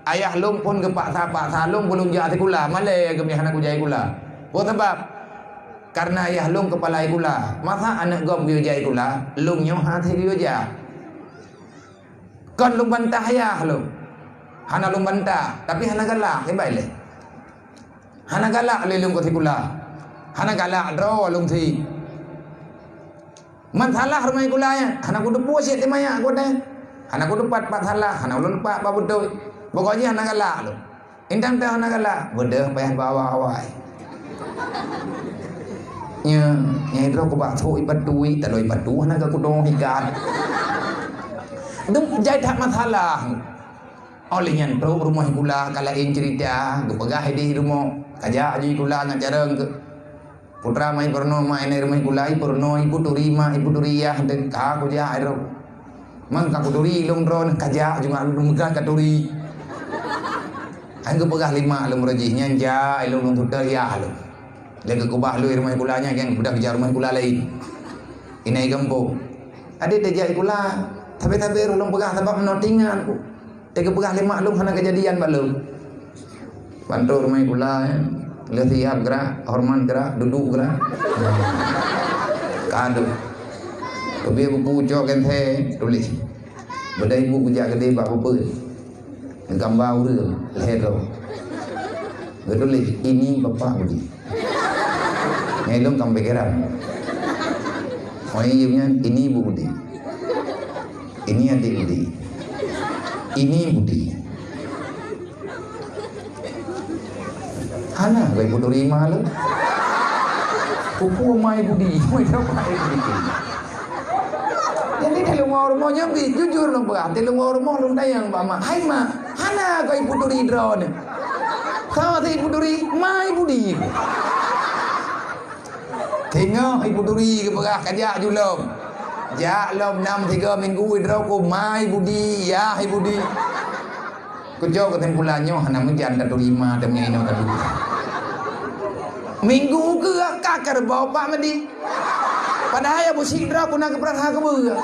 Ayah lôn phon geupaksa-paksa lôn beu lôn jak sikula, malée geumeuhana kujak sikula. Peue sabab? Karena ayah lôn keupala sikula. Masa aneuk gob geuyue jak sikula, lôn nyoe hase geuyue jak. Kon lôn bantah ayah lôn. Hana lôn bantah, tapi hana galak, ibai lé. Hana galak lé lôn keu sikula. Hana galak droe lôn si. Man salah rumoh sikula nyan, hana kuteupue cit di manyak kuat nyan. Hana kuteupat pat salah, hana ulôn pat pat beutôi. Pokok jih hana galak lôn. Indang teuh hana galak, beudeuh payah bawa awai. Nya, nyai droe kubak thok ipat tui, taloe ipat tu hana ka kudong ikan. Dum jai that masalah. Óh lheueh nyan trok rumoh sikula ka laén cerita, geupeugah idéh rumoh, kajak aju sikula ngon carông keu. Putra mai peurunoe mai nai rumoh sikula, i peurunoe, i peuturi ma, i peuturi yah, dan ka kujak droe. Mang ka peuturi lôn droe, kajak juga lôn meukat ka turi. Hai geupeugah lima lôn meurajih, nyan jak lôn, lôn tutoe yah lôn. Lé geukeubah lôn rumoh sikula nyan, kan, geupeugah kujak rumoh sikula laén. Inai gampông. Adik tajak sikula, tapi-tapi lôn peugah sabab meunoe tingan ku. Teuka peugah lé mak lôn hana keujadian bak lôn. Bantu rumoh sikula, ya. Lheueh siap gerak, hormat gerak, duduk gerak. Kadu. Keubiet buku cok genteng, tulis. Beudai ibu kujak keudeh bak peue-peue. Gamba ureueng, lhèe droe. Geutuléh, "Ini Bapak Budi." Nyan ilôn ka meupikéran. Oh, iya, nyan, "Ini Ibu Budi. Ini Adik Budi. Ini Budi." Hana, keu Ibu Turi ma lôn. Peue-peue ma Ibu Budi, ma Ibu Budi. Jadi, di luwa rumoh nyan bi, jujur lôn peugah, di luwa rumoh lôn tanyong bak mak, "Hai mak, hana keu Ibu Turi droeneuh?" "Soe si Ibu Turi?" "Ma Ibu Budi." Teungoh Ibu Turi geupeugah, "Kajak ju lom." Jak lom nam tiga minggu, droe ku, "Ma Ibu Budi, yah Ibu Budi." Keucok keusimpulan nyoe hana meujan taturi ma, teuma inoe taturi. Minggu keu ka keureubeue Pak Medi. Padahai Abu Syik droe ku na geupeurasa keubeue.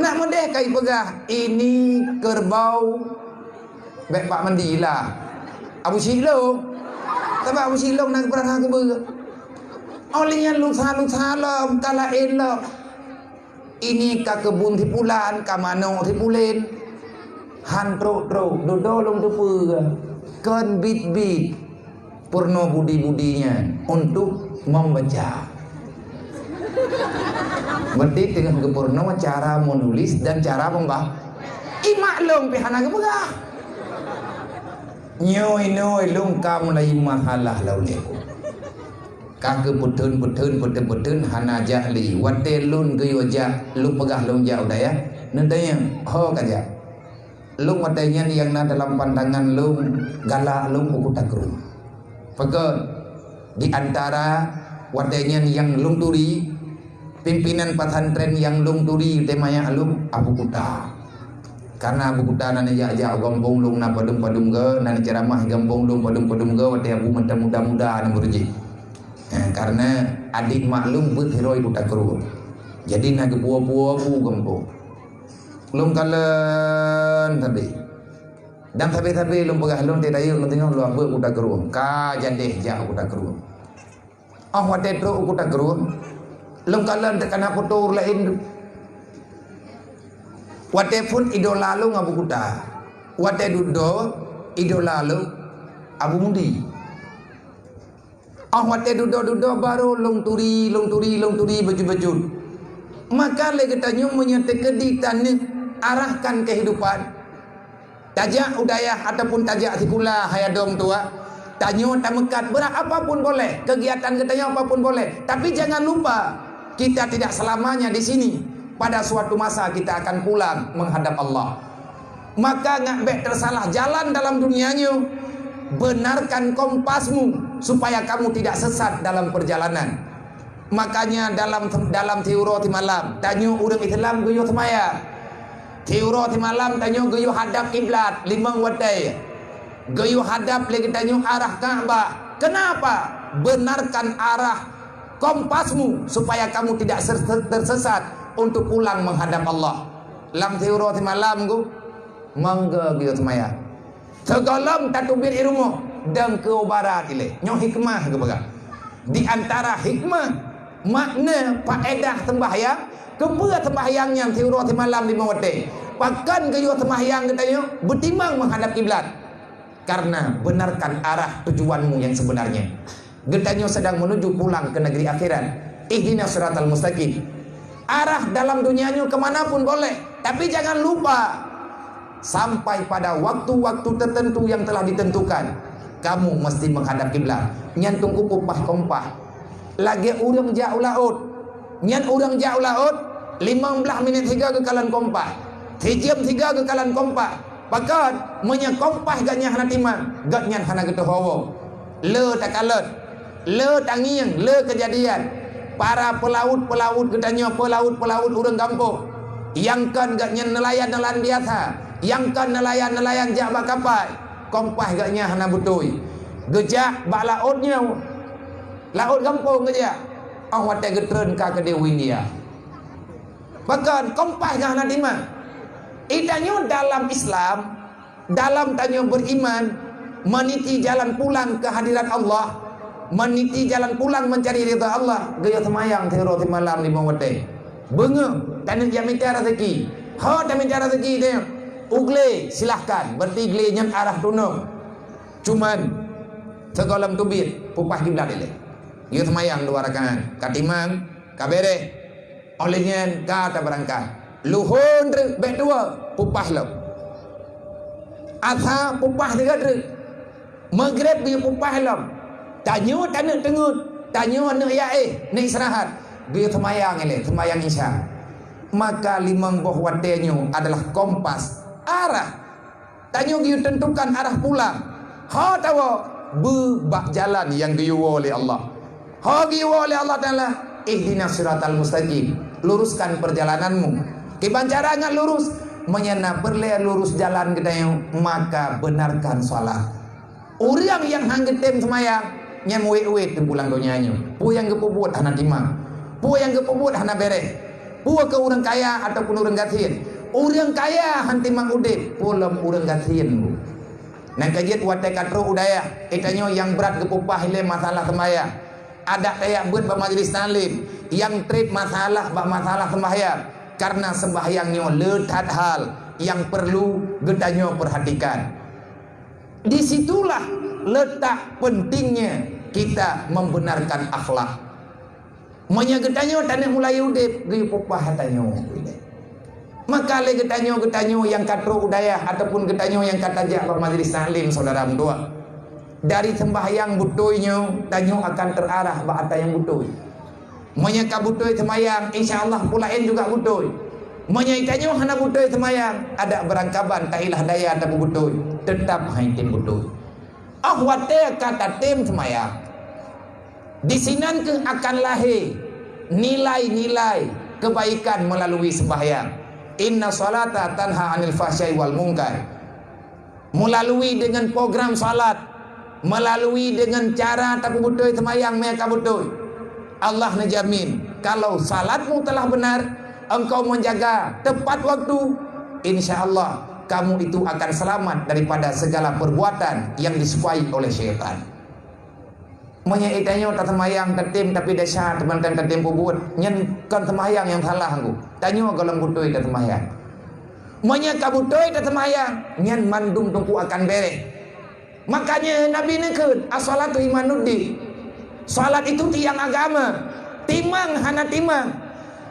Nak meudeh kai peugah, "Ini keureubeue bèk Pak Medi lah." Abu Syik lôn. Sabab Abu Syik lôn na geupeurasa keubeue. Óh lheueh nyan lusa-lusa lom, ka laén lom. Ini ka keubun si pulan, ka manok si pulen. Han trok-trok, dudoe lôn teupeue, kon bit-bit peurunoe Budi-Budi nyan untuk membaca. Berarti teungoh geupeurunoe cara menulis dan cara memba-, i mak lôn pih hana geupeugah. Nyoe inoe lôn ka mulai masalah lom lé. Ka keu peutheun-peutheun, peutheun-peutheun hana jak lé. Watée lôn geuyue jak, lôn peugah lôn jak u dayah, neutanyong, "Ho ka jak?" Lôn watée nyan nyang na dalam pandangan lôn, galak lôn u Kuta Krueng. Pakon? Di antara watée nyan nyang lôn turi, pimpinan pesantren nyang lôn turi teuma nyang lôn Abu Kuta. Karena Abu Kuta na neujak-jak u gampông lôn, na padum-padum geu, na neuceuramah gampông lôn padum-padum geu, watée Abu mantong muda-muda na beureuji. Eh, karena adik mak lôn beuet sidroe Kuta Krueng. Jadi na geupuwoe-puwoe Abu gampông. Lôn kalon sabe. Dan sabe-sabe lôn peugah lôn teuh dayeuh lôn teungoh lôn beuet Kuta Krueng. Ka jadeh jak Kuta Krueng. Oh watée trok u Kuta Krueng, lôn kalon teuh kana foto ureuëng laén. Watée phon idola lôn Abu Kuta. Watée dudoe idola lôn Abu Mudi. Oh watée dudoe-dudoe barô lôn turi, lôn turi, lôn turi beujeuet-beujeuet. Maka lé geutanyoe meunyoe teukeudi taneuk arahkan kehidupan, tajak u dayah ataupun tajak sikula hai adong tuak, tanyoe tameukat brat apapun boleh, kegiatan geutanyoe apapun boleh, tapi jangan lupa kita tidak selamanya di sini. Pada suatu masa kita akan pulang menghadap Allah. Maka ngat bék tersalah jalan dalam dunia nyoe, benarkan kompasmu supaya kamu tidak sesat dalam perjalanan. Makanya dalam dalam siuroe simalam, tanyoe ureuëng Islam geuyue seumayang. Siuroe simalam tanyoe geuyue hadap kiblat limong watée. Geuyue hadap lé geutanyoe arah Ka'bah. Kenapa? Benarkan arah kompasmu supaya kamu tidak ser- tersesat untuk pulang menghadap Allah. Lam siuroe simalam gu, monggo geuyue seumayang. Sigohlom tateubiet i rumoh, dong keu u barat ilée. Nyoe hikmah geupeugah. Di antara hikmah, makna, faedah sembahyang, keupeue sembahyang nyan siuroe simalam limong watée. Pakon geuyue sembahyang geutanyoe beutimang menghadap kiblat. Karena benarkan arah tujuanmu yang sebenarnya. Geutanyoe sedang menuju pulang ke negeri akhirat. Ihdinas siratal mustaqim. Arah dalam dunia nyoe ke mana pun boleh, tapi jangan lupa, sampai pada waktu-waktu tertentu yang telah ditentukan, kamu mesti menghadap kiblat. Nyan teungku peupah kompah. Lagée ureuëng jak u laôt. Nyan ureuëng jak u laôt, limong blaih minét sigoe geukalon kompah. Sijeuem sigoe geukalon kompah. Pakon? Meunyoe kompah gobnyan hana timang, gobnyan hana geuteuhowo. Le takalon, le tangieng, le keujadian. Para peulaut-peulaut geutanyoe, peulaut-peulaut ureuëng gampông. Nyang kon gobnyan neulayan-neulayan biasa, nyang kon neulayan-neulayan jak bak kapai. Kompah gobnyan hana beutôi. Geujak bak laôt nyoe, laôt gampông geujak. Oh watée geutreun ka keudeh u India. Pakon? Kompah nyang hana timang. Geutanyoe dalam Islam, dalam tanyoe beriman, meniti jalan pulang ke hadirat Allah, meniti jalan pulang mencari ridha Allah, geuyue seumayang siuroe simalam limong watée. Beungoh, taneuk jak mita rezeki. Ho tamita rezeki tanyoe? U glé, silahkan. Berarti glé nyan arah tunong. Cuman, sigohlom teubiet, peupah kiblat ilée. Geuyue seumayang dua rakaat. Ka timang, ka béréh. Óh lheueh nyan ka tabeurangkat. Luhô treuk bék tuwoe, peupah lom. Asa peupah sigoe treuk. Maghrib geuyue peupah lom. Tanyoe taneuk teungeut, tanyoe neuk yaéh, neuk istirahat. Geuyue seumayang ilée, seumayang Isya. Maka limong boh watée nyoe adalah kompas arah. Tanyoe geuyue tentukan arah pulang. Ho tawoe beu bak jalan nyang geuyue woe lé Allah. Ho geuyue woe lé Allah Taala, ihdinas siratal mustaqim. Luruskan perjalananmu. Kiban cara ngat lurus? Meunyoe na peureulée lurus jalan geutanyoe, maka benarkan salat. Ureuëng nyang han geutem seumayang, nyan wét-wét teungku lam donya nyoe. Peue nyang geupeubuet hana timang. Peue nyang geupeubuet hana béréh. Peue keu ureuëng kaya ataupun ureuëng gasien. Ureuëng kaya han timang udeb, peue lom ureuëng gasien bu. Nyang ka jeuet watée ka trok u dayah, geutanyoe nyang brat geupeupah ilée masalah seumayang. Adak tajak beuet bak majlis taklim, nyang treb masalah bak masalah seumayang. Karena seumayang nyoe le that hal nyang peurlu geutanyoe peurhatikan. Di situlah letak pentingnya kita membenarkan akhlak. Meunyoe geutanyoe taneuk mulai udeb, geuyue peupah tanyoe. Maka lé geutanyoe-geutanyoe nyang ka trok u dayah ataupun geutanyoe nyang ka tajak bak majlis taklim, saudara meutuah, dari sembahyang beutôi nyoe, tanyoe akan terarah bak ata nyang beutôi. Meunyoe ka beutôi seumayang, insya Allah peue laén juga beutôi. Meunyoe tanyoe hana beutôi seumayang, adak beurangkaban tailah daya tapeubeutôi, teutap han tem beutôi. Óh watée ka tatem seumayang, disinan kheueh akan lahé nilai-nilai keubaikan meulalu sembahyang. Inna salata tanha anil fahsyai wal munkar. Meulalu deungon program salat, meulalu deungon cara tapeubeutôi seumayang meunyoe ka beutôi, Allah neujamin, kalau salatmu telah benar, engkau menjaga tepat waktu, insya Allah kamu itu akan selamat daripada segala perbuatan yang disukai oleh syaitan. Meunyoe tanyoe taseumayang tatem tapi desya teuma tatem peubuet, nyan kon seumayang nyang salah, Teungku. Tanyoe gohlom beutôi taseumayang. Meunyoe ka beutôi taseumayang, nyan mandum Teungku akan béreh. Makanya Nabi neukheun, "As-salatu imaduddin." Salat itu tiang agama. Timang hana timang,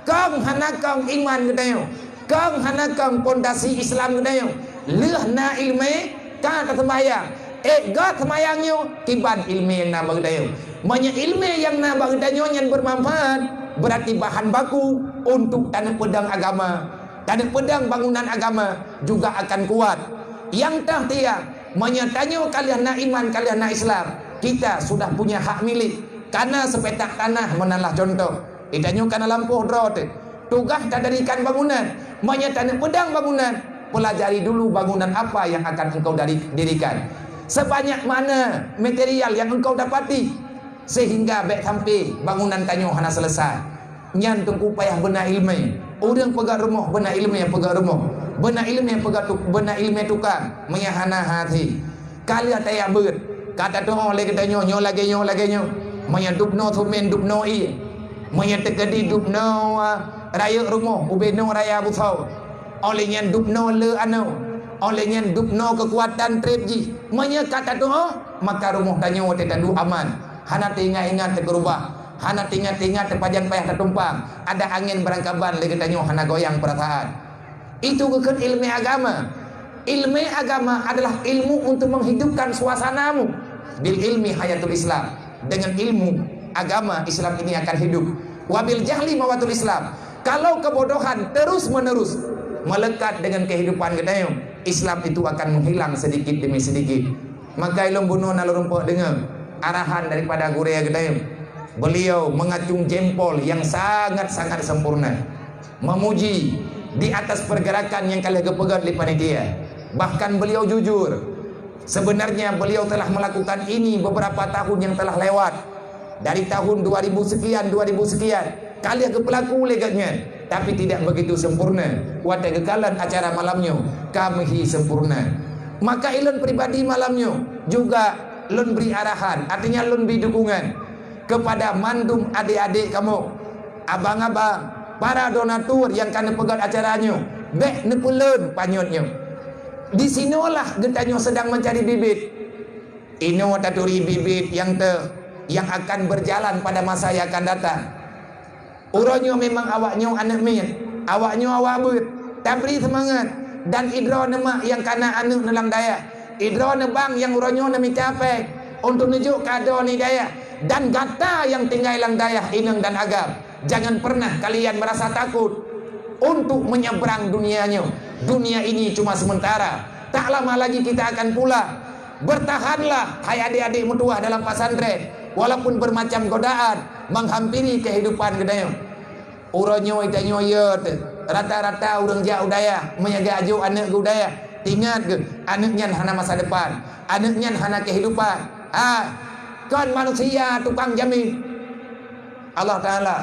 kong hana kong iman geutanyoe, kong hana kong pondasi Islam geutanyoe. Lheueh na ileumé ka taseumayang, ék göt seumayang nyoe kiban ileumé nyang na bak geutanyoe. Meunyoe ileumé nyang na bak geutanyoe nyan beumanfaat, beurati bahan baku untuk taneuk peudong agama, taneuk peudong bangunan agama juga akan kuat. Nyang teuh tiang, meunyoe tanyoe ka lheueh na iman, ka lheueh na Islam, kita sudah punya hak milik. Kana seupetak tanah meunan lah contoh. Geutanyoe kana lampôh droe teuh. Tugaih tadirikan bangunan. Meunyoe taneuk peudong bangunan, pelajari dulu bangunan apa yang akan engkau dari, dirikan. Sebanyak mana material yang engkau dapati, sehingga bék sampai bangunan tanyoe hana selesai. Nyan Teungku payah beuna ileumé. Ureuëng peugah rumoh beuna ileumé peugah rumoh. Beuna ileumé peugah tu-, beuna ileumé tukang, meunyoe hana hati. Ka lheueh tajak beuet, ka tatu'oh lé geutanyoe nyoe lagée nyoe, lagée nyoe. Meunyoe dubnoe sumen, dubnoe ié. Meunyoe teukeudi dubnoe, ah, rayeuk rumoh, ubé noe raya busoe. Óh lheueh nyan dubnoe le aneuëk. Óh lheueh nyan dubnoe keukuatan treb jih. Meunyoe ka tatu'oh, maka rumoh tanyoe teuh taduek aman. Hana teuingat-ingat teukeurubah. Hana teuingat-ingat teupajan payah tatumpang. Ada angén beurangkaban lé geutanyoe hana goyang peurasaan. Itu geukheun ileumé agama. Ileumé agama adalah ilmu untuk menghidupkan suasanamu. Bil ilmi hayatul Islam. Dengan ilmu agama Islam ini akan hidup. Wabil jahli mawatul Islam. Kalau kebodohan terus-menerus melekat dengan kehidupan geutanyoe, Islam itu akan menghilang sedikit demi sedikit. Maka ilôn bunoe na lôn rumpok deungoe arahan daripada gurée geutanyoe. Beliau mengacung jempol yang sangat-sangat sempurna, memuji di atas pergerakan yang ka lheueh geupeugét lé panitia. Bahkan beliau jujur, sebenarnya beliau telah melakukan ini beberapa tahun yang telah lewat. Dari tahun dua ribu sekian, dua ribu sekian, ka lheueh geupeulaku lé gobnyan, tapi tidak begitu sempurna. Watée geukalon acara malam nyoe, ka meuhi sempurna. Maka ilôn pribadi malam nyoe juga lôn bri arahan, artinya lôn bri dukungan kepada mandum adék-adék kamoe, abang-abang, para donatur nyang ka neupeugét acara nyoe, bék neupeulon panyöt nyoe. Disinoelah geutanyoe sedang mencari bibit. Inoe taturi bibit nyang teu, yang akan berjalan pada masa yang akan datang. Uroe nyoe memang awak nyoe aneuëk miet, awak nyoe awak beuet, tabri seumangat, dan idroe neuh mak nyang kana aneuëk neuh lam dayah, idroe neuh bang nyang uroe nyoe neumita péng untuk neujok keu adoe nibak dayah, dan gata nyang tinggai lam dayah inong dan agam, jangan pernah kalian merasa takut untuk menyeberang dunia nyoe. Dunia ini cuma sementara, tak lama lagi kita akan pulang. Bertahanlah, hai adik-adik meutuwah dalam pesantren, walaupun bermacam godaan menghampiri kehidupan geutanyoe. Uroe nyoe tanyoe yö teuh, rata-rata ureuëng jak u dayah, meunyoe geujok aneuëk geuh u dayah, ingat geuh, aneuëk nyan hana masa depan, aneuëk nyan hana kehidupan. Ha, kon manusia tukang jamin. Allah Taala.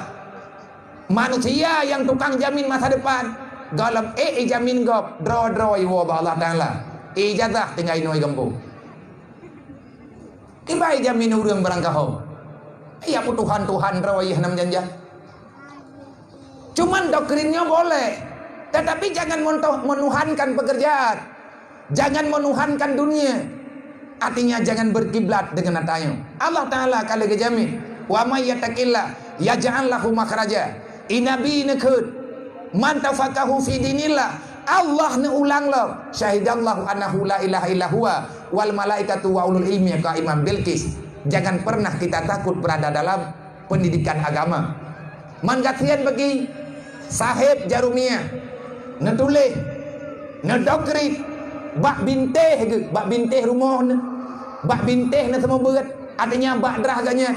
Manusia nyang tukang jamin masa depan, gohlom ék ijamin gob, droe-droe iwoe bak Allah Taala. Ijazah tinggai inoe i gampông. Kiban ijamin ureuëng barangkaho. Iya peutuhan Tuhan droe yeh nam janjah. Cuman doktrin nyoe boleh, tetapi jangan mentoh-, menuhankan pekerjaan. Jangan menuhankan dunia. Artinya jangan berkiblat dengan harta nyoe. Allah Taala ka lheueh geujamin, "Wa may yattaqillah yaj'al lahu makhraja." I Nabi neukheun, Man tafaqahu fi dinillah, Allah neuulang lom. Syahidallahu annahu la ilaha illa huwa wal malaikatu wa ulul ilmi qaiman bil qis. Jangan pernah kita takut berada dalam pendidikan agama. Man gasien bagi Sahib Jarumiyah, neutuléh, neudokrit bak bintéh geuh, bak bintéh rumoh neuh, bak bintéh neuh seumeubeuet, artinya bak drah geuh nyan.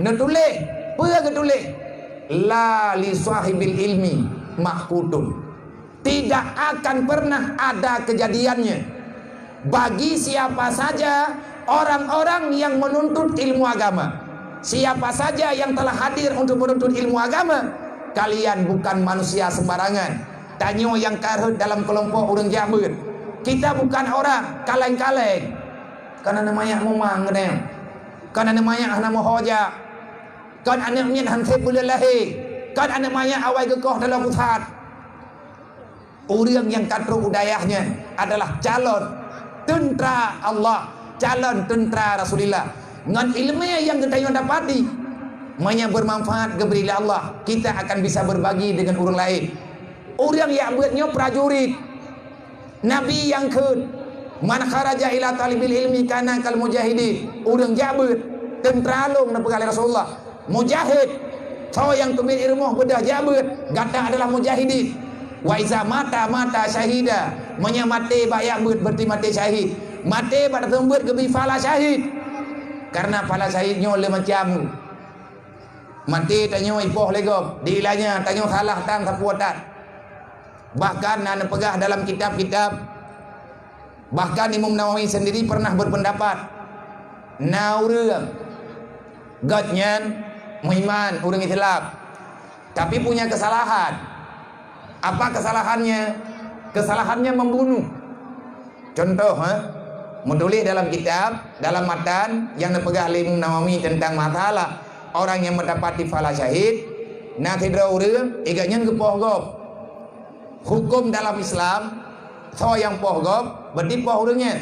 Neutuléh, peue geutuléh? La li sahibil ilmi maqutun. Tidak akan pernah ada kejadiannya bagi siapa saja orang-orang yang menuntut ilmu agama. Siapa saja yang telah hadir untuk menuntut ilmu agama, kalian bukan manusia sembarangan. Tanyoe nyang ka rhot dalam kelompok ureuëng jak beuet. Kita bukan orang kaleng-kaleng. Kon aneuk manyak mumang keudeh. Kon aneuk manyak hana meuho jak. Kon aneuk miet han sép buleuen lahé. Kon aneuk manyak awai geukoh dalam pusat. Ureuëng nyang ka trok u dayah nyan adalah calon teuntra Allah, calon teuntra Rasulullah. Ngon ileumé nyang geutanyoe dapati, meunyo beumanfaat geubri lé Allah, kita akan bisa berbagi dengan ureuëng laén. Ureuëng jak beuet nyoe prajurit. Nabi nyang kheun, "Man kharaja ila talibil ilmi kana kal mujahidin." Ureuëng jak beuet, teuntra lôn neupeugah lé Rasulullah. Mujahid, soe nyang teubiet i rumoh beudôh jak beuet, gata adalah mujahidin. Wa iza mata, mata syahida. Meunyo maté bak jak beuet, berarti maté syahid. Maté bak taseumeubeuet geubri phala syahid. Karena phala syahid nyoe lé macam. Maté tanyoe ipoh lé gob, di ilanya tanyoe salah tan sapeue tan. Bahkan na neupeugah dalam kitab-kitab, bahkan Imam Nawawi sendiri pernah berpendapat, na ureuëng gobnyan meuiman, ureuëng Islam, tapi punya kesalahan. Apa kesalahannya? Kesalahannya membunuh. Contoh, ha? Meutuléh dalam kitab, dalam matan nyang neupeugah lé Imam Nawawi teuntang masalah orang nyang meudapati phala syahid, na sidroe ureuëng, i gobnyan geupoh gob. Huköm dalam Islam, soe nyang poh gob, berarti poh ureuëng nyan.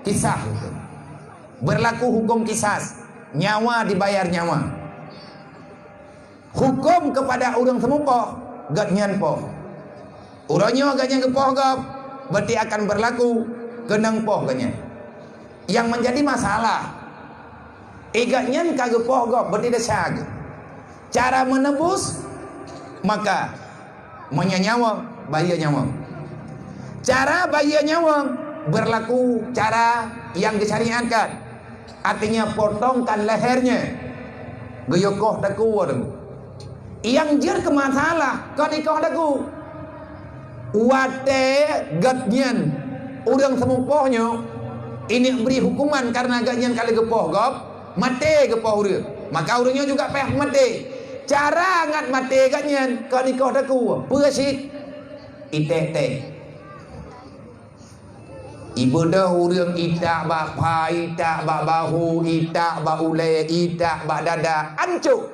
Kisas. Berlaku huköm kisas, nyawa dibayar nyawa. Huköm keupada ureuëng seumupoh, gobnyan poh. Uroe nyoe gobnyan geupoh gob, berarti akan berlaku keunong poh gobnyan. Nyang menjadi masalah, i gobnyan ka geupoh gob, berarti desya geuh. Cara menebus, maka meunyo nyawöng, bayeue nyawöng. Cara bayeue nyawöng berlaku cara nyang geusyariatkan. Artinya, potongkan lehernya. Geuyue koh takue teungku. Nyang jeuet keu masalah kon ikoh takue. Watée gobnyan ureuëng seumupoh nyoe, ineuk bri huköman karena gobnyan ka lheueh geupoh gob, maté geupoh ureuëng. Maka ureuëng nyoe juga payah maté. Cara ngat maté gobnyan kon ikoh takue. Peue cit? Iték-ték. Ibeudôh ureuëng itak bak pha, itak bak bahu, itak bak ulée, itak bak dada, ancok.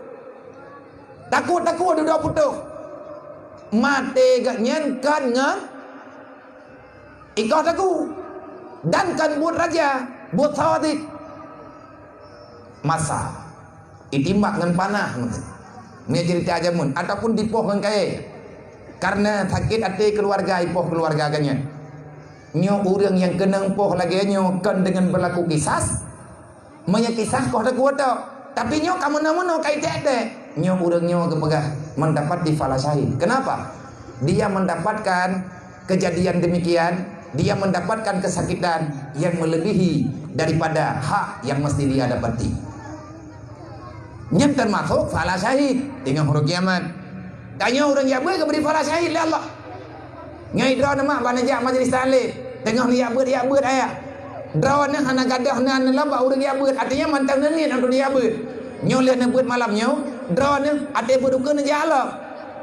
Takot-takot dudoe putôh. Maté gobnyan kon ngon ikoh takue. Dan kon buet raja, buet sawadik. Masa. Itimbak ngon panah, meunan cerita jameun, ataupun dipoh ngon kayée. Karena sakét até keuluwarga, ipoh keuluwarga gobnyan. Nyoe ureuëng nyang keunong poh lagée nyoe kon deungon beulaku kisas. Meunyoe kisas koh takue tok, tapi nyoe ka meunoe-meunoe ka iték-ték. Nyoe ureuëng nyoe geupeugah meudapat di phala syahid. Kenapa? Dia mendapatkan kejadian demikian, dia mendapatkan kesakitan yang melebihi daripada hak yang mesti dia dapati. Nyan termasuk phala syahid teungoh uroe kiamat. Tanyoe ureuëng jak beuet geubri phala syahid lé Allah. Ngai droeneuh mak ban jak majlis taklim, teungoh neujak beuet, jak beuet ayah. Droeneuh hana gadôh nan lom bak ureuëng jak beuet, artinya mantong neuniet untuk jak beuet. Nyoe lheueh neubeuet malam nyoe, droeneuh até beuet ukeue neujak lom,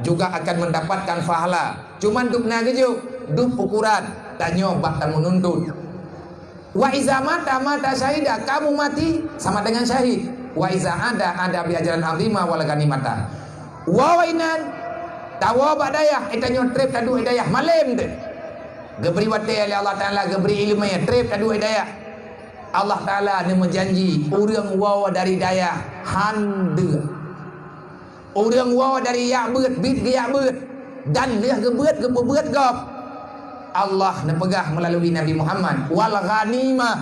juga akan mendapatkan pahala. Cuman dub na geujok, dub ukuran, tanyoe bak tameununtut. Wa iza mata, mata syahida, kamu mati sama dengan syahid. Wa iza ada, ada bi ajran azima wal ghanimata. Woe inan, tawoe bak dayah, eh, tanyoe treb taduek dayah, malém teuh. Geubri watée lé Allah Taala, geubri ileumé, treb taduek dayah. Allah Taala neumeujanji, ureuëng woe dari dayah, han deuek. Ureuëng woe dari jak beuet, biet geujak beuet. Dan lheueh geubeuet, geupeubeuet gob. Allah neupeugah meulalu Nabi Muhammad, "Wal ghanimah,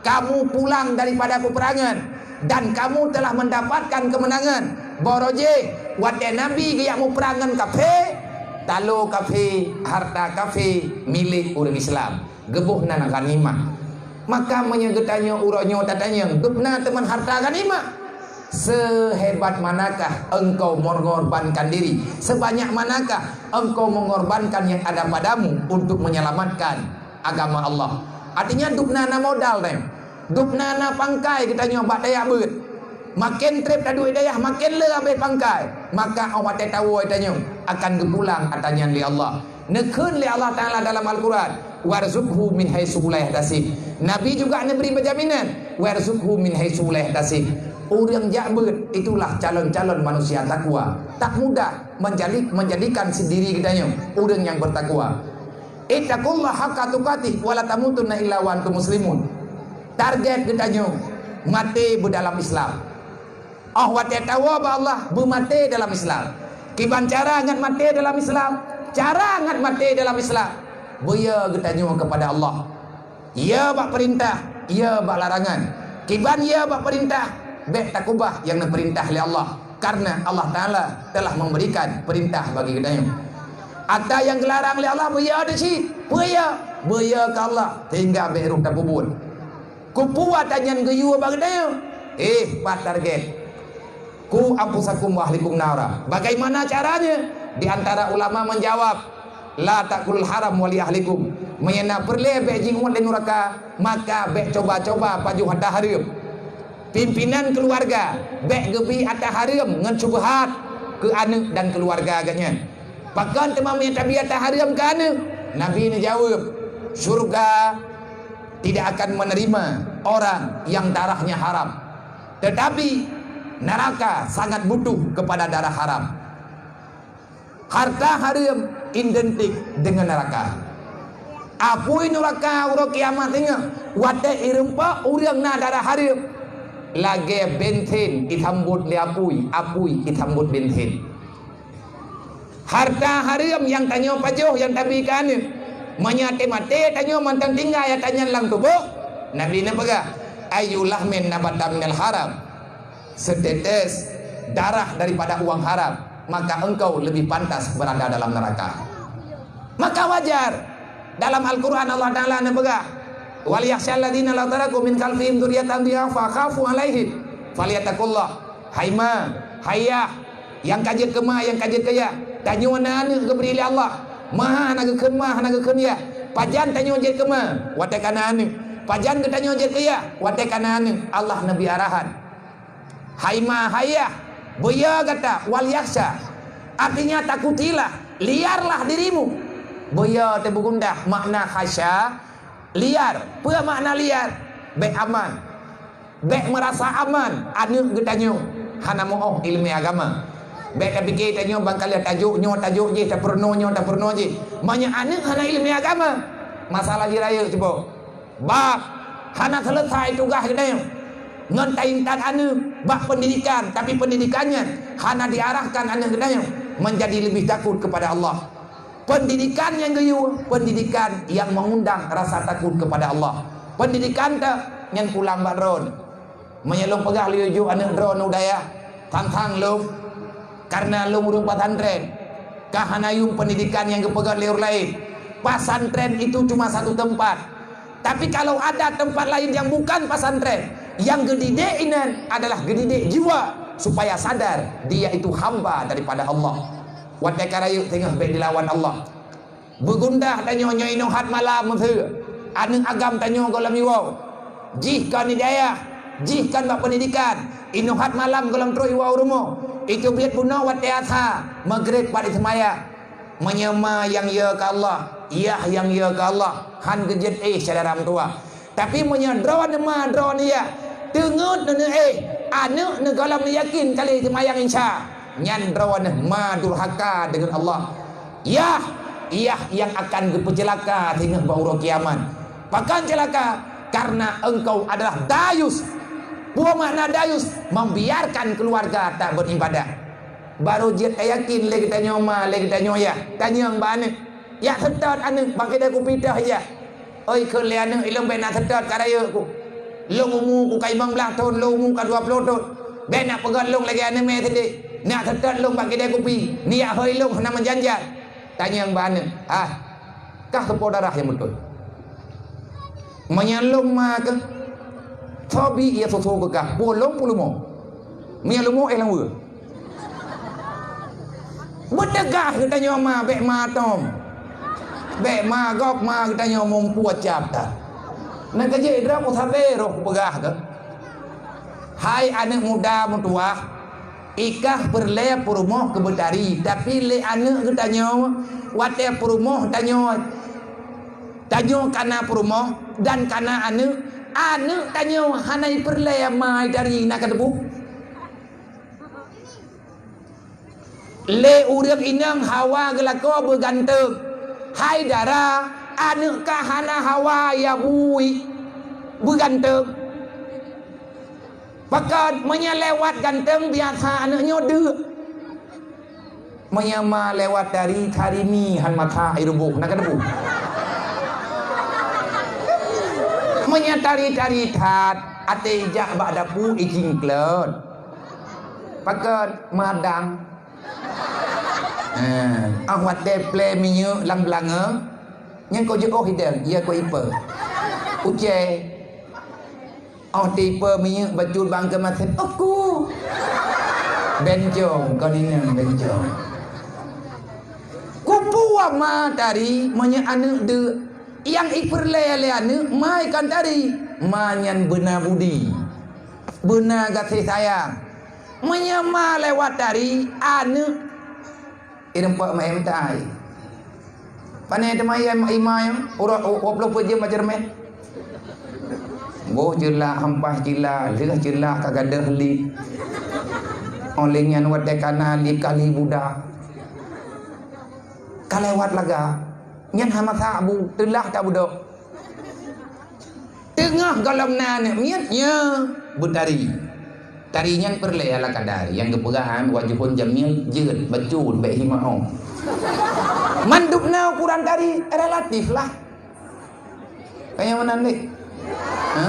kamu pulang daripada peperangan dan kamu telah mendapatkan kemenangan." Barô jih, watée Nabi geujak muprang ngon kafé, talo kafé, harta kafé milék ureuëng Islam. Geuboh nan ghanimah. Maka meunyoe geutanyoe uroe nyoe tatanyong, "Dubna teuma harta ghanimah?" Sehebat manakah engkau mengorbankan diri? Sebanyak manakah engkau mengorbankan yang ada padamu untuk menyelamatkan agama Allah? Artinya, dubna na modal teuh. Dubna na pangkai geutanyoe bak tajak beuet. Maken treb taduek dayah, maken le abéh pangkai. Maka 'oh watée tawoe tanyoe akan geupulang ata nyan lé Allah. Neukheun lé Allah Taala dalam Al-Quran, "Warzuqhu min haitsu la yahtasib." Nabi juga neubri peujaminan, "Warzuqhu min haitsu la yahtasib." Ureuëng jak beuet itulah calon-calon manusia takwa. Tak mudah menjadi, menjadikan sendiri geutanyoe ureuëng nyang bertakwa. "Ittaqullaha haqqa tuqatih wa la tamutunna illa wa antum muslimun." Target geutanyoe maté beudalam Islam. 'Oh watée tawoe bak Allah, beumaté dalam Islam. Kiban cara ngat maté dalam Islam? Cara ngat maté dalam Islam, beuyo geutanyoe kepada Allah. Ya bak peurintah, ya bak larangan. Kiban ya bak peurintah, bék takubah nyang neupeurintah lé Allah, karena Allah Taala telah memberikan peurintah bagi geutanyoe. Ata nyang geularang lé Allah, beuyo deuh cit, beuyo, beuyo keu Allah, sehingga bék rôh tapubuet. Kupuwa tanyan geuyue bak geutanyoe? Eh, pat target. "Qu anfusakum wa ahlikum nara." Bagaimana caranya? Di antara ulama menjawab, "La ta'kulul haram wa li ahlikum." Meunyoe na peureulée bék jiuet lé nuraka, maka bék coba-coba pajoh ata hareuem. Pimpinan keuluwarga bék geubi ata hareuem ngon syubhat keu aneuëk dan keuluwarga geuh nyan. Pakon teuma meunyoe tabi ata hareuem keu aneuëk? Nabi neujaweueb, "Syurga tidak akan menerima orang yang darahnya haram. Tetapi neraka sangat butuh kepada darah haram." Harta hareuem identik dengan neraka. Apui nuraka uroe kiamat singoh, watée irumpok ureuëng na darah hareuem, lagée bensin isambot lé apui, apui isambot bensin. Harta hareuem nyang tanyoe pajoh nyang tabi keu aneuëk, meunyoe até maté tanyoe mantong tinggai ata nyan lam tuboh, Nabi neupeugah, "Ayyu lahmin nabata minal haram." Setetes darah daripada uang haram, maka engkau lebih pantas berada dalam neraka. Maka wajar dalam Al-Quran Allah Taala neupeugah, "Wal yakhsyal ladzina law taraku min khalfihim dzurriyyatan dhi'afa khafu 'alaihim falyattaqullah." Hai ma, hai yah, nyang ka jeuet keu ma, nyang ka jeuet keu yah, tanyoe na aneuëk geubri lé Allah. Ma hana geukheun ma, hana geukheun yah. Pajan tanyoe jeuet keu ma? Watée ka na aneuëk. Pajan geutanyoe jeuet keu yah? Watée ka na aneuëk. Allah neubri arahan. Hai ma, hai yah, beuyo gata, wal yakhsya. Artinya, takutilah, liarlah dirimu. Beuyo teuh beugundah, makna khasya, liar. Peue makna liar? Bék aman. Bék meurasa aman aneuëk geutanyoe hana meu'oh iéleumé agama. Bék tapike tanyoe bangkaleuh tajok nyoe, tajok jih, tapeurunoe nyoe, tapeurunoe jih. Meunyoe aneuëk hana iéleumé agama, masalah jih rayeuk cuboh. Bah hana seuleusai tugaih geutanyoe ngon taintat aneuëk bak peundidikan, tapi peundidikan nyan hana diarahkan aneuëk geutanyoe menjadi lebih takut kepada Allah. Peundidikan nyang geuyue, peundidikan nyang meungundang rasa takot kepada Allah. Peundidikan teuh nyan pulang bak droeneuh. Meunyoe lôn peugah lôn jok aneuëk droeneuh u dayah, tantang lôn, kareuna lôn ureuëng pesantren. Ka hana yuem peundidikan nyang geupeugét lé ureuëng laén. Pesantren itu cuma satu tempat. Tapi kalau ada tempat lain yang bukan pesantren, yang geudidik inan adalah geudidik jiwa supaya sadar dia itu hamba daripada Allah. Watée ka rayeuk teungoh bék dilawan Allah. Beugundah tanyoe nyoe inoe hat malam meuseu. Aneuëk agam tanyoe gohlom iwoe. Jih kon di dayah, jih kon bak peundidikan. Inoe hat malam gohlom trok iwoe u rumoh. Itu biet bunoe watée asa, Maghrib pat iseumayang. Meunyoe ma nyang yö keu Allah, yah nyang yö keu Allah, han geujeuet éh syedara meutuwah. Tapi meunyoe droeneuh ma droeneuh yah, teungeut neuneuk éh, aneuëk neuh gohlom neuyakin ka lheueh seumayang isya, nyan droeneuh ma durhaka deungon Allah. Yah, yah nyang akan geupeuceulaka singoh bak uroe kiamat. Pakon ceulaka? Karena engkau adalah dayus. Peue makna dayus? Membiarkan keluarga tak beribadah. Barô jeuet tayakin lé geutanyoe ma, lé geutanyoe yah. Tanyong bak aneuk. Yak seutôt aneuk bak keude kupi teuh yah. Oi, kheun lé aneuk, ilôn bék na seutôt ka rayeuk ku. Lôn umu ku ka limong blaih thon, lôn umu ka dua ploh thon. Bék na peugöt lôn lagée aneuk mé sidéh. Na seutôt lôn bak keude kupi. Niyak hôi lôn hana meujanjan. Tanyong bak aneuk. Ah. Kah keupoh darah nyang beutôi. Meunyoe lôn ma keuh, soe bi ie susu keu kah, peue lôn peue leumo. Meunyoe leumo éh lam weue. Beuteugaih geutanyoe ma, bék ma tom. Bék ma gob ma geutanyoe mumpue cap that. Nyan ka jeuet droe ku sabe roh kupeugah keuh. Hai aneuk muda meutuwah, ikah peureulée peurumoh keu beutari, tapi lé aneuk geutanyoe watée peurumoh tanyoe, tanyoe kana peurumoh dan kana aneuk, aneuk tanyoe hana ipeureulée ma itari na ka teubu. Lé ureuëng inong hawa geulako beuganteung. Hai dara, aneuk kah hana hawa ya bui beuganteung. Pakon meunyoe lewat ganteung biasa aneuk nyoe deuk. Meunyoe ma lewat tari, tari ni han mata iruboh na keudeubu. Meunyoe tari-tari that, até ijak bak dapu ijingklot. Pakon madang. Ha, ah watée plé minyeuk lam beulangong, nyang kau jiôh ideng, ya kau ipe. Ucai. Oh tipe minyeuk bacut bang keumasén. Oku. Bencong, kau ni nang bencong. Kupu ama tari meunyoe aneuk deuk. Nyang ipeureulée lé aneuk mai kan tari. Ma nyan beuna budi. Beuna gaséh sayang. Meunyoe ma lewat tari, aneuk ireumpok meu'en tai. Pane teuma ia imai, uroe dua puluh peuet jeuem baca reumeh. Boh jeula, hampah jeula, lheueh jeula ka gadôh li. Oleh nyan watée kana li kali budak. Ka lewat laga. Nyan hana sabu, teulah tabudok. Teungoh gohlom na aneuk miet, nyoe beutari. Tari nyan peureulée ala kadar, nyang geupeugah han wajhun jamil jeuet, bacut, bék hima'oh. Mandum na ukuran tari relatif lah. Kaya meunan deh. Ha?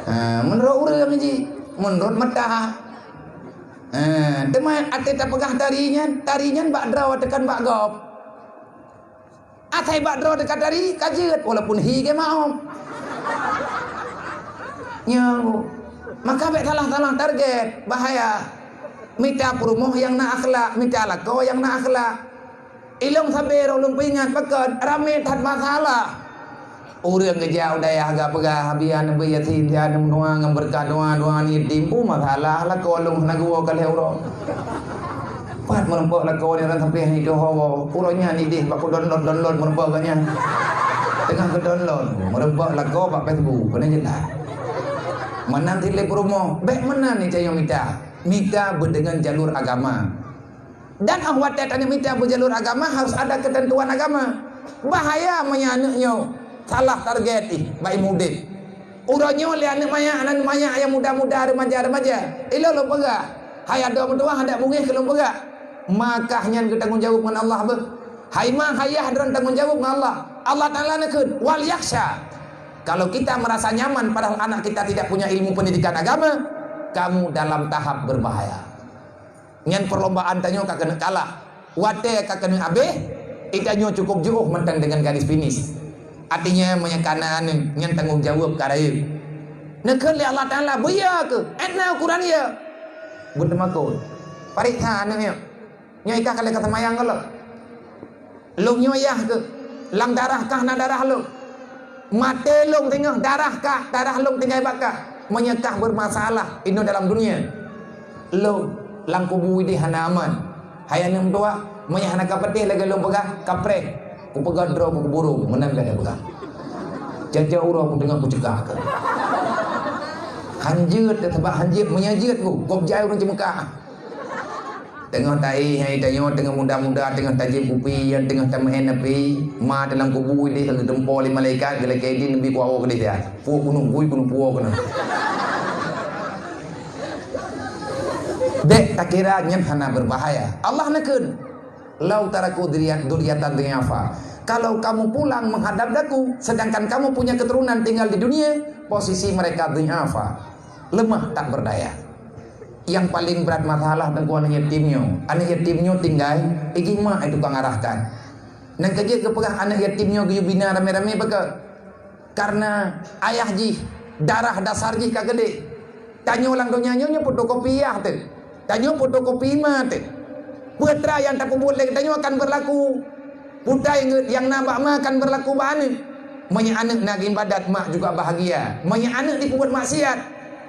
Ha, meunurot ureuëng ji, meunurot mata. Ha, teuma até tapeugah tari nyan, tari nyan bak droe teukan bak gob. Asai bak droe teuka tari ka jeuet walaupun hi ge maom. Nyoe, maka bék salah-salah target, bahaya. Mita peurumoh nyang na akhlak, mita lakoe nyang na akhlak. Ilong sabe roh lôn peuingat pakon ramé that masalah. Ureuëng geujak u dayah gak peugah, "Abi aneuk beuet yatim, dia aneuk meunoe ngon beureukat doa, doa ni yatim." Peue masalah lakoe lôn hana geuwoe ka lhée uroe. Pat meureumpok lakoe nyan sampai hai tuho. Uroe nyan idéh bak download-download meureumpok gobnyan. Teungoh geudownload, meureumpok lakoe bak Facebook, keuneuk jeulaih. Meunan silée peurumoh, bék meunan ni tanyoe mita. Mita beudeungon jalur agama. Dan óh watée tanyoe mita beujalur agama, harus ada keuteuntuan agama. Bahaya meunyoe aneuk nyoe salah target ih bak ilmu udeb. Uroe nyoe lé aneuk manyak, aneuk manyak nyang muda-muda, remaja-remaja. Ilôn lôn peugah, hai adoe meutuwah handak beungéh keu lôn peugah. Makah nyan geutanggong jaweueb ngon Allah beuh. Hai ma, hai yah, droen tanggong jaweueb ngon Allah. Allah Taala neukheun, "Wal yakhsha." Kalau kita merasa nyaman padahal anak kita tidak punya ilmu pendidikan agama, kamu dalam tahap berbahaya. Nyan perlombaan tanyoe ka keuneuk kalah. Watée ka keuneuk abéh, i tanyoe cukup jiôh mantong deungon garis finish. Artinya, meunyoe kana nyan tanggong jaweueb ka rayeuk. Neukheun lé Allah Taala, "Beuya keuh, étna ukuran ya." Beuteumakot. Pareksa aneuk nyoe. Nyoe ikah ka lheueh ka seumayang gohlom. Lôn nyoe yah keuh, lam darah kah na darah lôn. Maté lôn teungoh darah kah, darah lôn tinggai bak kah. Meunyoe kah beurmasalah inoe dalam dunia, lôn lam kubu idéh hana aman. Hai aneuk meutuwah, meunyoe hana ka peudeh lagée lôn peugah, kapreh. Kupeugah droe ku kuburong, meunan lagée peugah. Jaja uroe ku teungoh kuceugah kah. Hanjeuet teuh sabab hanjeuet, meunyoe jeuet ku, gob jai ureuëng ceumeukah. Teungoh taéh hai tanyoe teungoh muda-muda, teungoh tajieb kupi, nyang teungoh tameu'en api, ma teulam kubu idéh ka geuteumpo lé malaikat, geulakée idin neubi kuwoe keudéh siat. Puwoe keunoe, bui keunoe, puwoe keunoe. Bék takira nyan hana beubahaya. Allah neukheun, "Lau taraku dzurriyyat-, dzurriyyatan dhi'afa." Kalau kamu pulang menghadap Aku, sedangkan kamu punya keturunan tinggal di dunia, posisi mereka dhi'afa, lemah tak berdaya. Yang paling berat masalah teungku aneuk yatim nyoe. Aneuk yatim nyoe tinggai, ijih mak itu ka ngarahkan. Nyang keujeuet geupeugah aneuk yatim nyoe geuyue bina ramé-ramé beuke. Karena ayah jih, darah dasar jih ka keudeh. Tanyoe lam donya nyoe, nyoe fotokopi yah teuh. Tanyoe fotokopi ma teuh. Peue teuma nyang tapeubuet lé geutanyoe akan berlaku. Peue teuma nyang, nyang na bak ma akan berlaku bak aneuk. Meunyoe aneuk na geuibadat, mak juga bahagia. Meunyoe aneuk jipeubuet maksiat,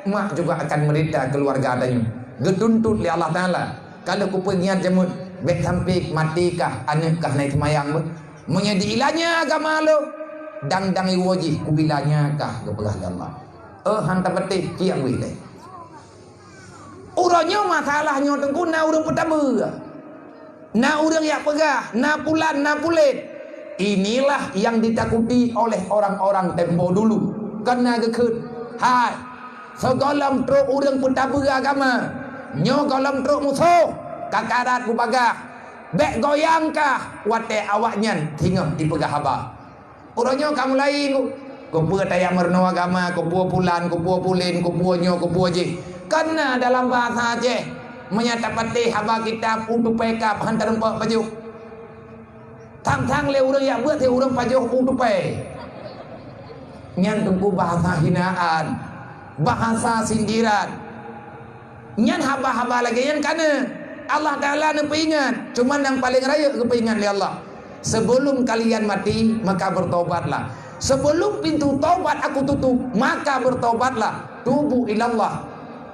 mak juga akan menderita keluarga tanyoe. Geutuntut lé Allah Taala. Ka lheueh kupeuingat jameun, bék sampai maté kah aneuk kah hana seumayang beuh. Meunyoe diilanya agama lôn, dang-dang iwoe jih kuilanya kah geupeugah lé Allah. Eh, han tapatéh, ciyak wéh lé. Uroe nyoe masalah nyoe teungku na ureuëng peutabeueng. Na ureuëng yak peugah, na pulan, na pulen. Inilah yang ditakuti oleh orang-orang tempo dulu. Kon na geukheun, hai, sigohlom trok ureuëng peutabeueng agama, nyoe gohlom trok musoh, ka karat bubagaih. Bék goyang kah watée awaknyan singoh jipeugah haba. Uroe nyoe ka mulai, ku, kupeue tajak meurunoe agama, kupeue pulan, kupeue pulen, kupeue nyoe, kupeue jih. Kon na dalam bahasa Aceh, meunyoe tapatéh haba kitab u tupée kab han tarumpok pajoh. Thang-thang lé ureuëng yak beuet, lé ureuëng pajoh u tupée. Nyan teungku bahasa hinaan, bahasa sindiran. Nyan haba-haba lagée nyan ka na. Allah Taala neupeuingat, cuma nyang paleng rayeuk geupeuingat lé Allah. Sebelum kalian mati, maka bertobatlah. Sebelum pintu taubat Aku tutup, maka bertobatlah. Tubu ilallah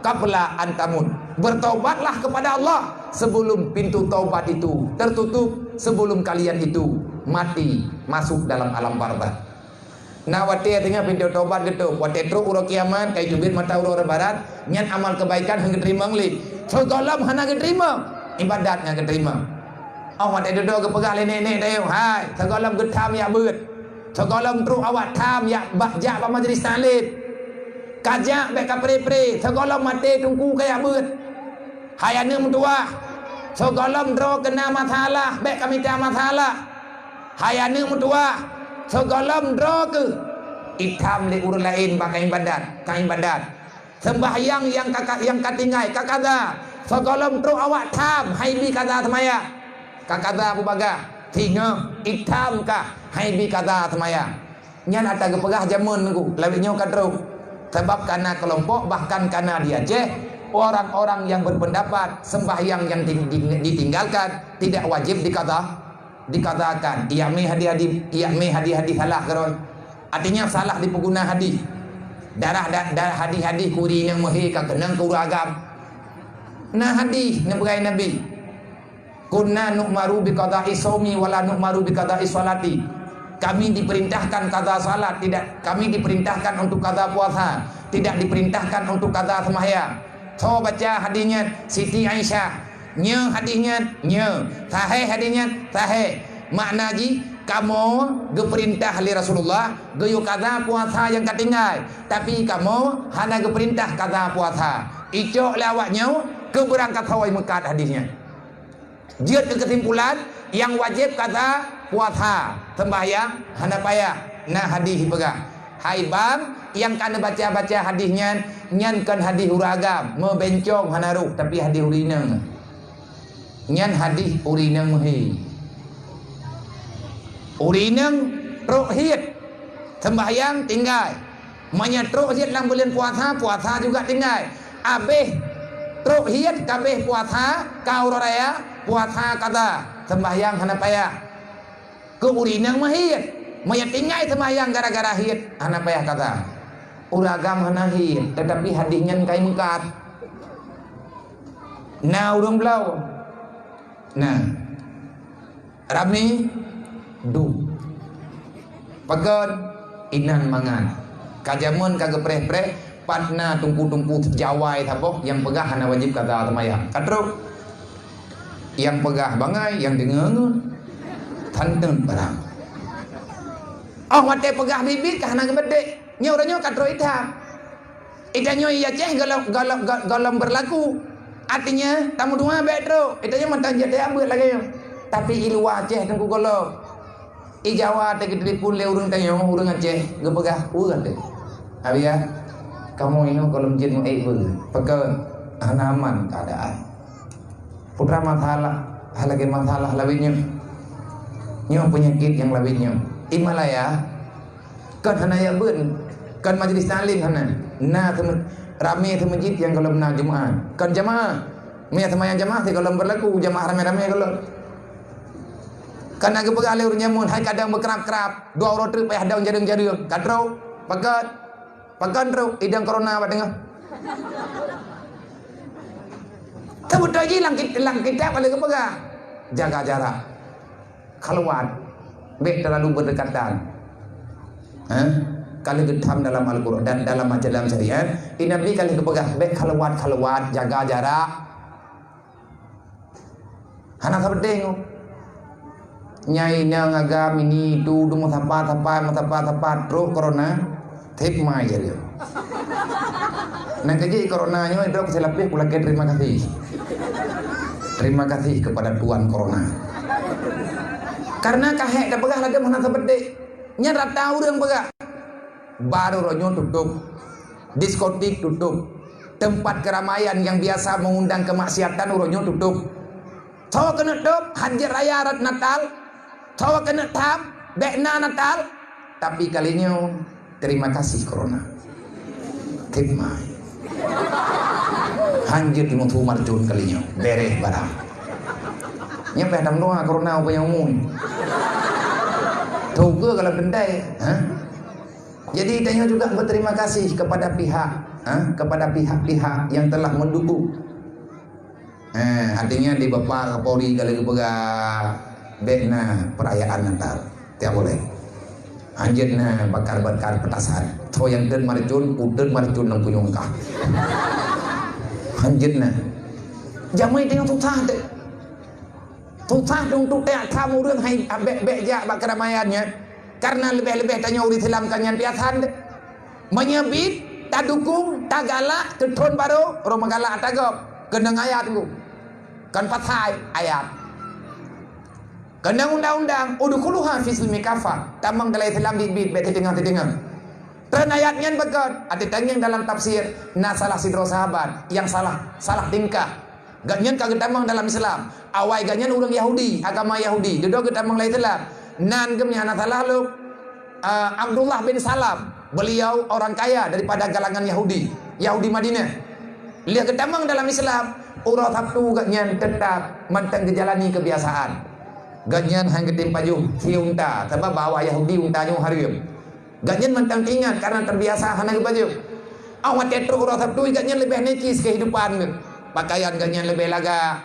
qabla an tamut. Bertobatlah kepada Allah sebelum pintu taubat itu tertutup, sebelum kalian itu mati masuk dalam alam barzakh. Na watée teungoh pintoe tobat geutôb, watée trok uroe kiamat, ka jiteubiet mata uroe barat, nyan amal keubaikan han geuteurimong lé. Sigohlom hana geuteurimong, ibadat nyan geuteurimong. Oh, watée dudoe geupeugah lé nenek-nenek tanyoe, "Hai, sigohlom geutham yak beuet. Sigohlom trok awak tham yak ba-, jak bak majlis taklim. Kajak bék kapré-pré, sigohlom maté teungku kajak beuet." Hai aneuk meutuwah, sigohlom droe keu na masalah, bék kamita masalah. Hai aneuk meutuwah, sigohlom droe keu itham lé ureuëng laén bak kaibadat, kaibadat. Seumbahyang nyang ka, nyang ka tinggai, ka kaza. Sigohlom trok awak tham, hai bi kaza seumayang. Ka kaza bubagaih, singoh itham kah, hai bi kaza seumayang. Nyan ata geupeugah jameun nunggu, lawét nyoe ka trok. Sabab ka na keulompok, bahkan ka na di Aceh, orang-orang yang berpendapat sembahyang yang di-, di-, ditinggalkan tidak wajib dikada, dikadakan. Yak mé hadis-hadis, yak mé hadis-hadis salah keurôi. Artinya salah dipeuguna hadis. Darah da-, darah hadis-hadis kuri nyang meuhé ka keunong keu ureuëng agam. Na hadis neupeugah Nabi. Kunna nu'maru bi qada'i shaumi wa la nu'maru bi qada'i shalati. Kami diperintahkan qada salat, tidak, kami diperintahkan untuk qada puasa, tidak diperintahkan untuk qada sembahyang. Soe baca hadis nyan? Siti Aisyah. Nyoe hadis nyan? Nyoe. Sahih hadis nyan? Sahih. Makna jih, kamoe geupeurintah lé Rasulullah geuyue qada puasa nyang ka tinggai, tapi kamoe hana geupeurintah qada puasa. Icok lé awak nyoe keu beurangkat hôi meukat hadis nyan. Jeuet keu keusimpulan, nyang wajéb qada puasa, seumbahyang hana payah. Na hadih jipeugah, hai bang, nyang ka neubaca-baca hadih nyan, nyan kon hadih ureuëng agam, meubencong hana roh, tapi hadih ureuëng inong. Nyan hadih ureuëng inong meuhé. Ureuëng inong trok hiet, seumbahyang tinggai. Meunyoe trok hiet lam buleuen puasa, puasa juga tinggai. Abéh trok hiet ka abéh puasa, ka uroe raya, puasa qada, seumbahyang hana payah. Keu ureuëng inong meuhiet, meunyoe tinggai seumbahyang gara-gara hiet, hana payah qada. Ureuëng agam hana hiet, teutapi hadih nyan kai meukat. Na ureuëng bloe. Na. Ramé dum. Pakon? Inan mangat. Ka jameun ka geupreh-preh, pat na teungku-teungku jawai saboh nyang peugah hana wajéb qada seumayang. Ka trok. Nyang peugah bangai, nyang deungoe ngon. Tanteun barang. Oh, watée peugah biet-biet ka hana geubeudek. Nyoe uroe nyoe ka trok itham. Ita nyoe i Aceh gohlom, gohlom, gohlom beurlaku. Artinya, tameutuha bèk trôk. Itu nyang mantong jeuet tajak beuet lagèe nyoe. Tapi i luwa Aceh teungku gohlom. I Jawa teugeuteulepon lé ureueng tanyoe, ureueng Aceh, geupeugah, "Ureueng Aceh, Abiya, kamoe inoe gohlom jeuet meuék beuet. Pakon? Hana aman keuadaan." Putra masalah, lagèe masalah lawét nyoe. Nyoe peunyakét nyang lawét nyoe. I Malaya, kon hana jak beuet, kon majlis taklim hana. Na teumeu-, ramé teumeujieb nyang gohlom na Jumat. Kon jamaah. Meunyo seumayang jamaah, sigohlom beurlaku, jamaah ramé-ramé gohlom. Kon na geupeugah lé ureueng jameun, hai kadang beukrab-krab, dua uroe treuk payah dong jareueng-jareueng. Ka trôk, pakon? Pakon trôk, idong corona bak teungoh. Teubeutôi jih lam kit-, lam kitab ka lheueh geupeugah, jaga jarak, khalwat, bèk terlalu berdekatan. Ha? Ka lheueh geutham dalam Al-Quran dan dalam ajaran syariat, i Nabi ka lheueh geupeugah, bèk khalwat-khalwat, jaga jarak. Hana sapeudeh nyoe. Nyai inong agam ini itu, itu meusapa-sapa, meusapa-sapa, trôk corona, thép mai jari. Nyan keuh jih corona nyoe, droe keu silapeh kulakèe terima kasih. Terima kasih kepada Tuan Corona. Karena ka hék tapeugah lagèe hana sapeudeh. Nyan rata ureueng peugah. Bar uroe nyoe tutup. Diskotik tutup. Tempat keramaian yang biasa mengundang kemaksiatan uroe nyoe tutup. Tho keuneuk tôb, hanjeuet raya rot Natal. Tho keuneuk tham, bèk na Natal. Tapi kali nyoe, terima kasih corona. Thép mai. Hanjeuet timu tu marcon kali nyoe. Bèrèh barang. Nyoe payah tameudoa corona ubé nyang umum. Tho keu kalau teuntèe, ha? Jadi, tanyoe juga berterima kasih kepada pihak, ha, kepada pihak-pihak yang telah mendukung. Eh, artinya di Bapak Kapolri ka lheueh geupeugah bèk na perayaan Natal. Tiap boleh. Hanjeuet na bakar-bakar petasan. Tho nyang teun marcon, uteun marcon lam punyueng kah. Hanjeuet na. Jamai teuh nyang susah teuh. Susah dong tutek tham ureueng hai bèk-bèk jak bak keramaian nyan. Karena leubeh-leubeh tanyoe ureueng Islam kan nyan piasan teuh. Meunyoe bit, tadukung, tagalak, keu thon barô, roh meugalak ata gob, keunong ayat teungku. Kon pasai ayat. Keunong undang-undang, udkhuluha fis silmi kafah. Tamong dalam Islam bit-bit, bèk teudeungoe-teudeungoe. Treun ayat nyan beugöt, até tangieng dalam tafsir, na salah sidroe sahabat nyang salah, salah tingkah. Gobnyan ka geutamong dalam Islam. Awai gobnyan ureueng Yahudi, agama Yahudi. Dudoe geutamong lam Islam. Nan geuh meunyo hana salah lôn, eh, Abdullah bin Salam. Beliau orang kaya daripada kalangan Yahudi, Yahudi Madinah. Lheueh geutamong dalam Islam, uroe Sabtu gobnyan teutap mantong geujalani keubiasaan. Gobnyan han geutem pajoh sie unta, sabab bak awak Yahudi unta nyoe hareuem. Gobnyan mantong teuingat karena terbiasa hana geupajoh. Awai watèe trok uroe Sabtu, gobnyan leubeh necis keuhidupan geuh. Pakaian gobnyan leubeh lagak.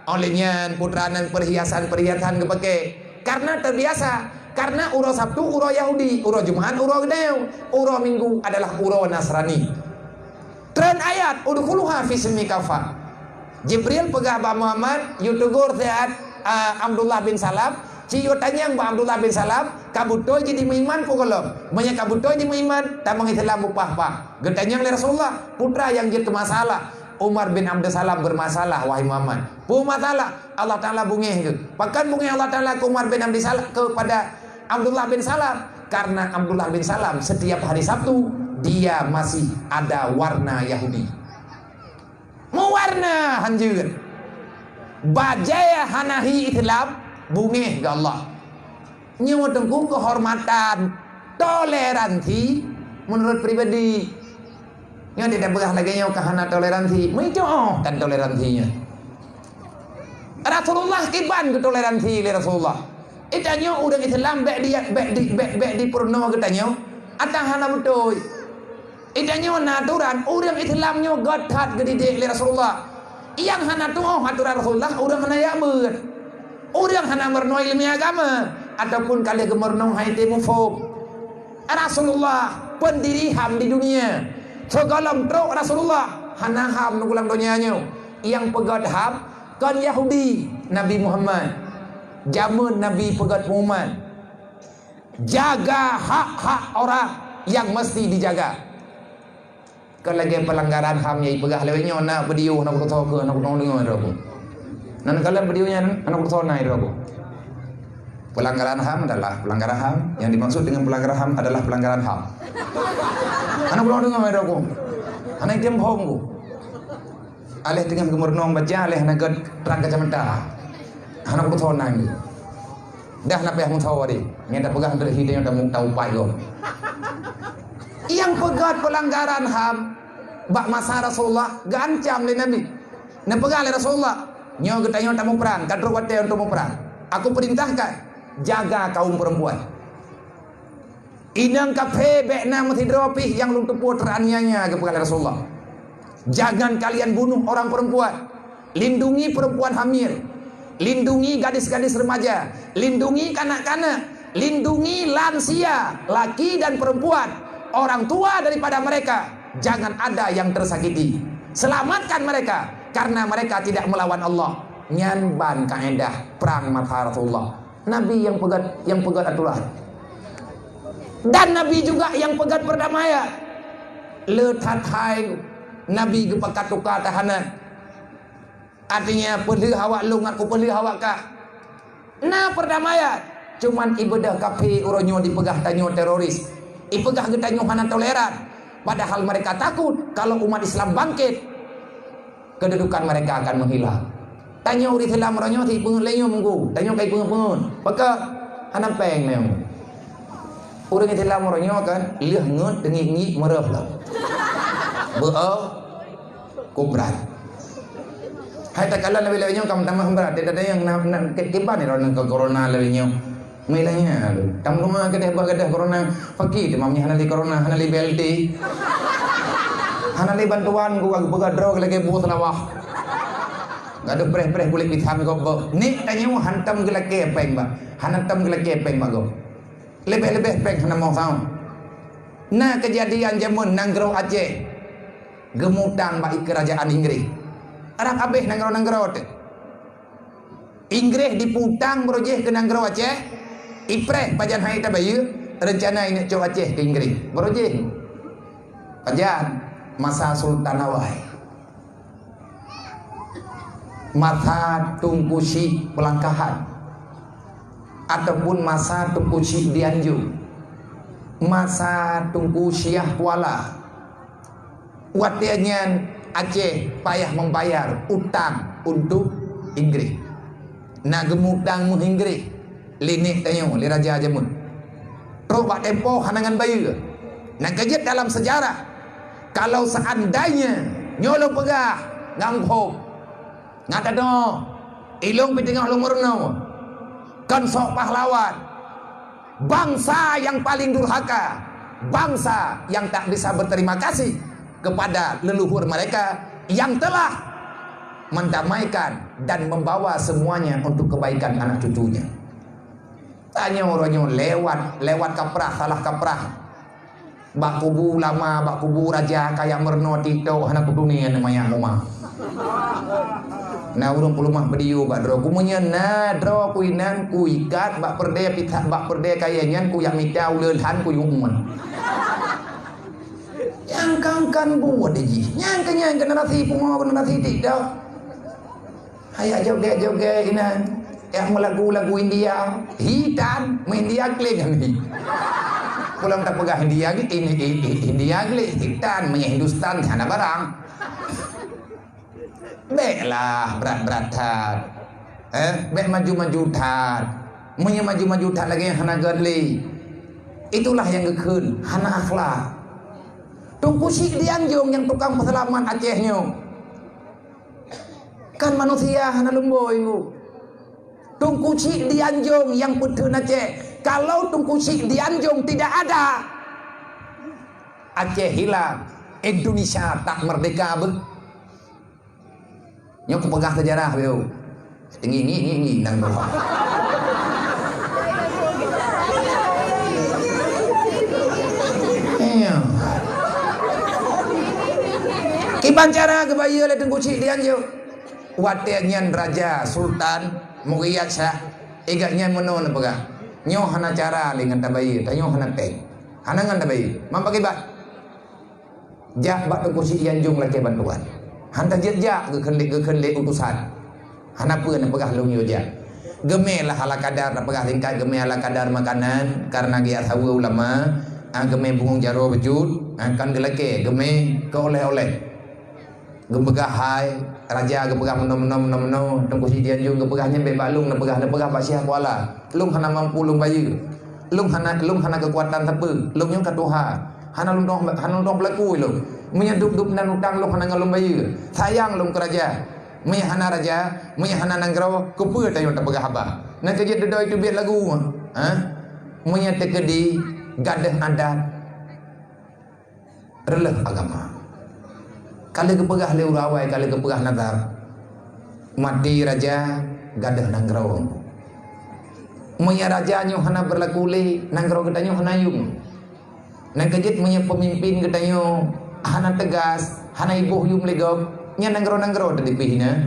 Óh lheueh nyan, putra nan perhiasan-perhiasan geupakè. Karena terbiasa. Karena uroe Sabtu uroe Yahudi, uroe Jumat uroe geutanyoe, uroe Minggu adalah uroe Nasrani. Treun ayat, "Udkhuluha fis silmi kafah." Jibril peugah bak Muhammad, "Yue teugor siat, a, Abdullah bin Salam, ci yue tanyong bak Abdullah bin Salam, ka beutôi jih jimeuiman peue gohlom? Meunyo ka beutôi jimeuiman, tamong Islam beupaih-paih." Geutanyong lé Rasulullah, "Peue treuk nyang jeuet keu masalah?" "Umar bin Abdussalam bermasalah, wahai Muhammad." "Peue masalah?" "Allah Taala beungéh geuh." "Pakon beungéh Allah Taala keu Umar bin Abdussalam, kepada Abdullah bin Salam?" "Karena Abdullah bin Salam setiap hari Sabtu dia masih ada warna Yahudi." Meuwarna hanjeuet. Bajèe hana hi Islam, beungéh geuh Allah. Nyoe teungku keuhormatan, toleransi menurut pribadi. Nyoe tidak peugah lagèe nyoe ka hana toleransi. Meuicoh kan toleransi nyoe. Rasulullah kiban geutoleransi lé Rasulullah. Geutanyoe ureueng Islam bèk di, bèk di, bèk, bèk dipeurunoe geutanyoe. Atawa hana beutôi. Geutanyoe na aturan, ureueng Islam nyoe göt that geudidik lé Rasulullah. Nyang hana tu'oh aturan Rasulullah, ureueng hana jak beuet. Ureueng hana meurunoe ileumèe agama, ataupun ka lheueh geumeurunoe han jitem muphom. Rasulullah, pendiri HAM di dunia. Sigohlom trok Rasulullah, hana HAM neuk lam donya nyoe. Nyang peugöt HAM, kon Yahudi, Nabi Muhammad. Jameun Nabi peugöt pengumuman. Jaga hak-hak orang yang mesti dijaga. Kon lagée pelanggaran HAM nyang ipeugah lé nyoe na video hana kutusoe keu hana kudeungoe droe ku. Nan kalon video nyan hana kutusoe na droe ku. Pelanggaran HAM adalah pelanggaran HAM. Yang dimaksud dengan pelanggaran HAM adalah pelanggaran HAM. Hana kudeungoe droe ku. Hana item hom ku. Aléh teungoh geumeurunoe baca, aléh hana gét trang kacamata. Hana kutusoe na ku. Dah na payah meusawa deh. Nyang tapeugah untuk hi tanyoe tamu taupai gob. Nyang peugét pelanggaran HAM bak masa Rasulullah geuancam lé Nabi. Neupeugah lé Rasulullah, "Nyoe geutanyoe tamuprang, ka trok watée untuk muprang. Aku perintahkan, jaga kaum perempuan." Inong kafé bék na meusidroe pih nyang lôn teupeue teuaniaya, geupeugah lé Rasulullah. Jangan kalian bunuh orang perempuan. Lindungi perempuan hamil. Lindungi gadis-gadis remaja. Lindungi kanak-kanak. Lindungi lansia, laki dan perempuan. Orang tua daripada mereka. Jangan ada yang tersakiti. Selamatkan mereka karena mereka tidak melawan Allah. Nyan ban kaedah prang masa Rasulullah. Nabi nyang peugét, nyang peugét aturan. Dan Nabi juga nyang peugét perdamaian. Le that hai Nabi geupakat tuka tahanan. Artinya, peulheueh awak lôn ngat kupeulheueh awak kah. Na perdamaian. Cuman ibadah kafé uroe nyoe dipeugah tanyoe teroris. Ipeugah geutanyoe hana toleran. Padahal mereka takut kalau umat Islam bangkit, kedudukan mereka akan menghilang. Tanyoe ureuëng Islam uroe nyoe si peungeuet lé nyoe munggu, tanyoe kai peungeuet-peungeuet. Pakon hana péng lé nyoe. Ureuëng Islam uroe nyoe kan lheueh ngeut teungiek-ngiek meureuh lom. Beu kubrat. Hai takalon lé nyoe ka meutamah brat, tidak ada yang na, na, ke, kiban ni orang ke corona lé nyoe. Meulanya, tam rumah kedeh bah kedeh corona. Pagi tu mam hana lé corona, hana lé B L T. Hana lé bantuan ku bagi peugah droe lagée buet lawah. Gaduh preh-preh kulit pisang kok bok. Ni tanyoe hantam geulakée péng bak. Hantam geulakée péng bak gop. Leubeh-leubeh péng hana mong saon. Na keujadian jameun nanggroe Aceh geumutang bak keurajaan Inggréh. Rab abéh nanggroe-nanggroe teuh. Inggréh dipeutang beurojéh keu nanggroe Aceh, ipreh pajan hai tabayeue, reuncana ineuk cok Aceh keu Inggréh. Beurojéh. Pajan masa Sultan awai. Masa Teungku Chik Peulangkahan ataupun masa Teungku Chik Dianjung, masa Teungku Syiah Kuala. Watée nyan Aceh payah membayar utang untuk Inggris. Na geumutang meuh Inggris, lé nek tanyoe, lé raja jameun. Trok bak tempo hana ngon bayeue. Na keujeuet dalam sejarah, kalau seandainya nyoe lôn peugah ngon hom, ngat adoe, ilong pih teungoh lôn meurunoe, kon sok pahlawan. Bangsa yang paling durhaka, bangsa yang tak bisa berterima kasih kepada leluhur mereka yang telah mendamaikan dan membawa semuanya untuk kebaikan anak cucunya. Tanyoe uroe nyoe lewat, lewat kaprah, salah kaprah. Bak kubu ulama, bak kubu raja kaya meurunoe TikTok, hana kutunie aneuk manyak muma. Na ureuëng peuleumah beudiu bak droe. Ku meunyoe na droe ku inan, ku ikat bak peureudée pitah, bak peureudée kayée nyan, ku jak mita uleue lhan, ku yue umen. Nyang kan-kan buet jih. Nyang keu nyan generasi pungo, generasi TikTok. Ayak joget-joget inan. Yak meulagu-lagu India. Hitan, meuindia klik kami. Pulang tapeugah India, ini, ini, India klik. Hitan, meunyo Hindustan, hana barang. Béklah brat-brat that. Eh, bék maju-maju that. Meunyo maju-maju that lagée hana gét lé. Itulah nyang geukheun, hana akhlak. Teungku Chik Dianjong nyang tukang peuseulamat Aceh nyoe. Kan manusia hana lumboi ku. Teungku Chik Dianjong nyang peutheun Aceh. Kalau Teungku Chik Dianjong tidak ada, Aceh hilang, Indonesia tak merdeka beuh. Nyoe kupeugah seujarah beu. Tinggi ngi ngi ngi nang tu. Iya. Kiban cara geubayeue lé Teungku Chik Dianjong. Watée nyan raja, sultan, Mughiyat Syah, igat nyan meunoe neupeugah, nyoe hana cara lé ngon tabayeue, tanyoe hana péng. Hana ngon tabayeue. Man pakiban? Jak bak Teungku Chik Dianjong lakée bantuan. Han ka jeuet jak, geukheun lé, geukheun lé utosan. Hana peue neupeugah lôn yue jak. Geumé lah ala kadar, neupeugah singkat, geumé ala kadar makanan, kareuna geujak saweue ulama, ah, geumé bungong jaroe bacut, ah, kon geulakée, geumé keu oleh-oleh. Geupeugah hai, raja geupeugah meunoe, meunoe, meunoe, meunoe, Teungku Chik Dianjong geupeugah nyan bék bak lôn neupeugah, neupeugah bak Syekh Kuala. Lôn hana mampu lôn bayeue. Lôn hana, lôn hana keukuatan sapeue. Lôn nyoe ka tuha. Hana lôn dong, hana lôn dong peulaku lôn. Meunyoe dub-dub nan utang lôn hana ngon lôn bayeue. Sayang lôn keu raja. Meunyoe hana raja, meunyoe hana nanggroe, keupeue tanyoe tapeugah haba? Nan keu jeuet dudoe teubiet lagu, ha? Meunyoe teukeudi gadôh adat, reuloh agama. Ka lheueh geupeugah lé ureueng awai, ka lheueh geupeugah nazar, maté raja gadôh nanggroe. Meunyoe raja nyoe hana beurlaku lé, nanggroe geutanyoe hana yuem. Nan keu jeuet meunyoe peumimpén geutanyoe hana teugas, hana iboh yuem lé gob, nyan nanggroe-nanggroe teudipih na.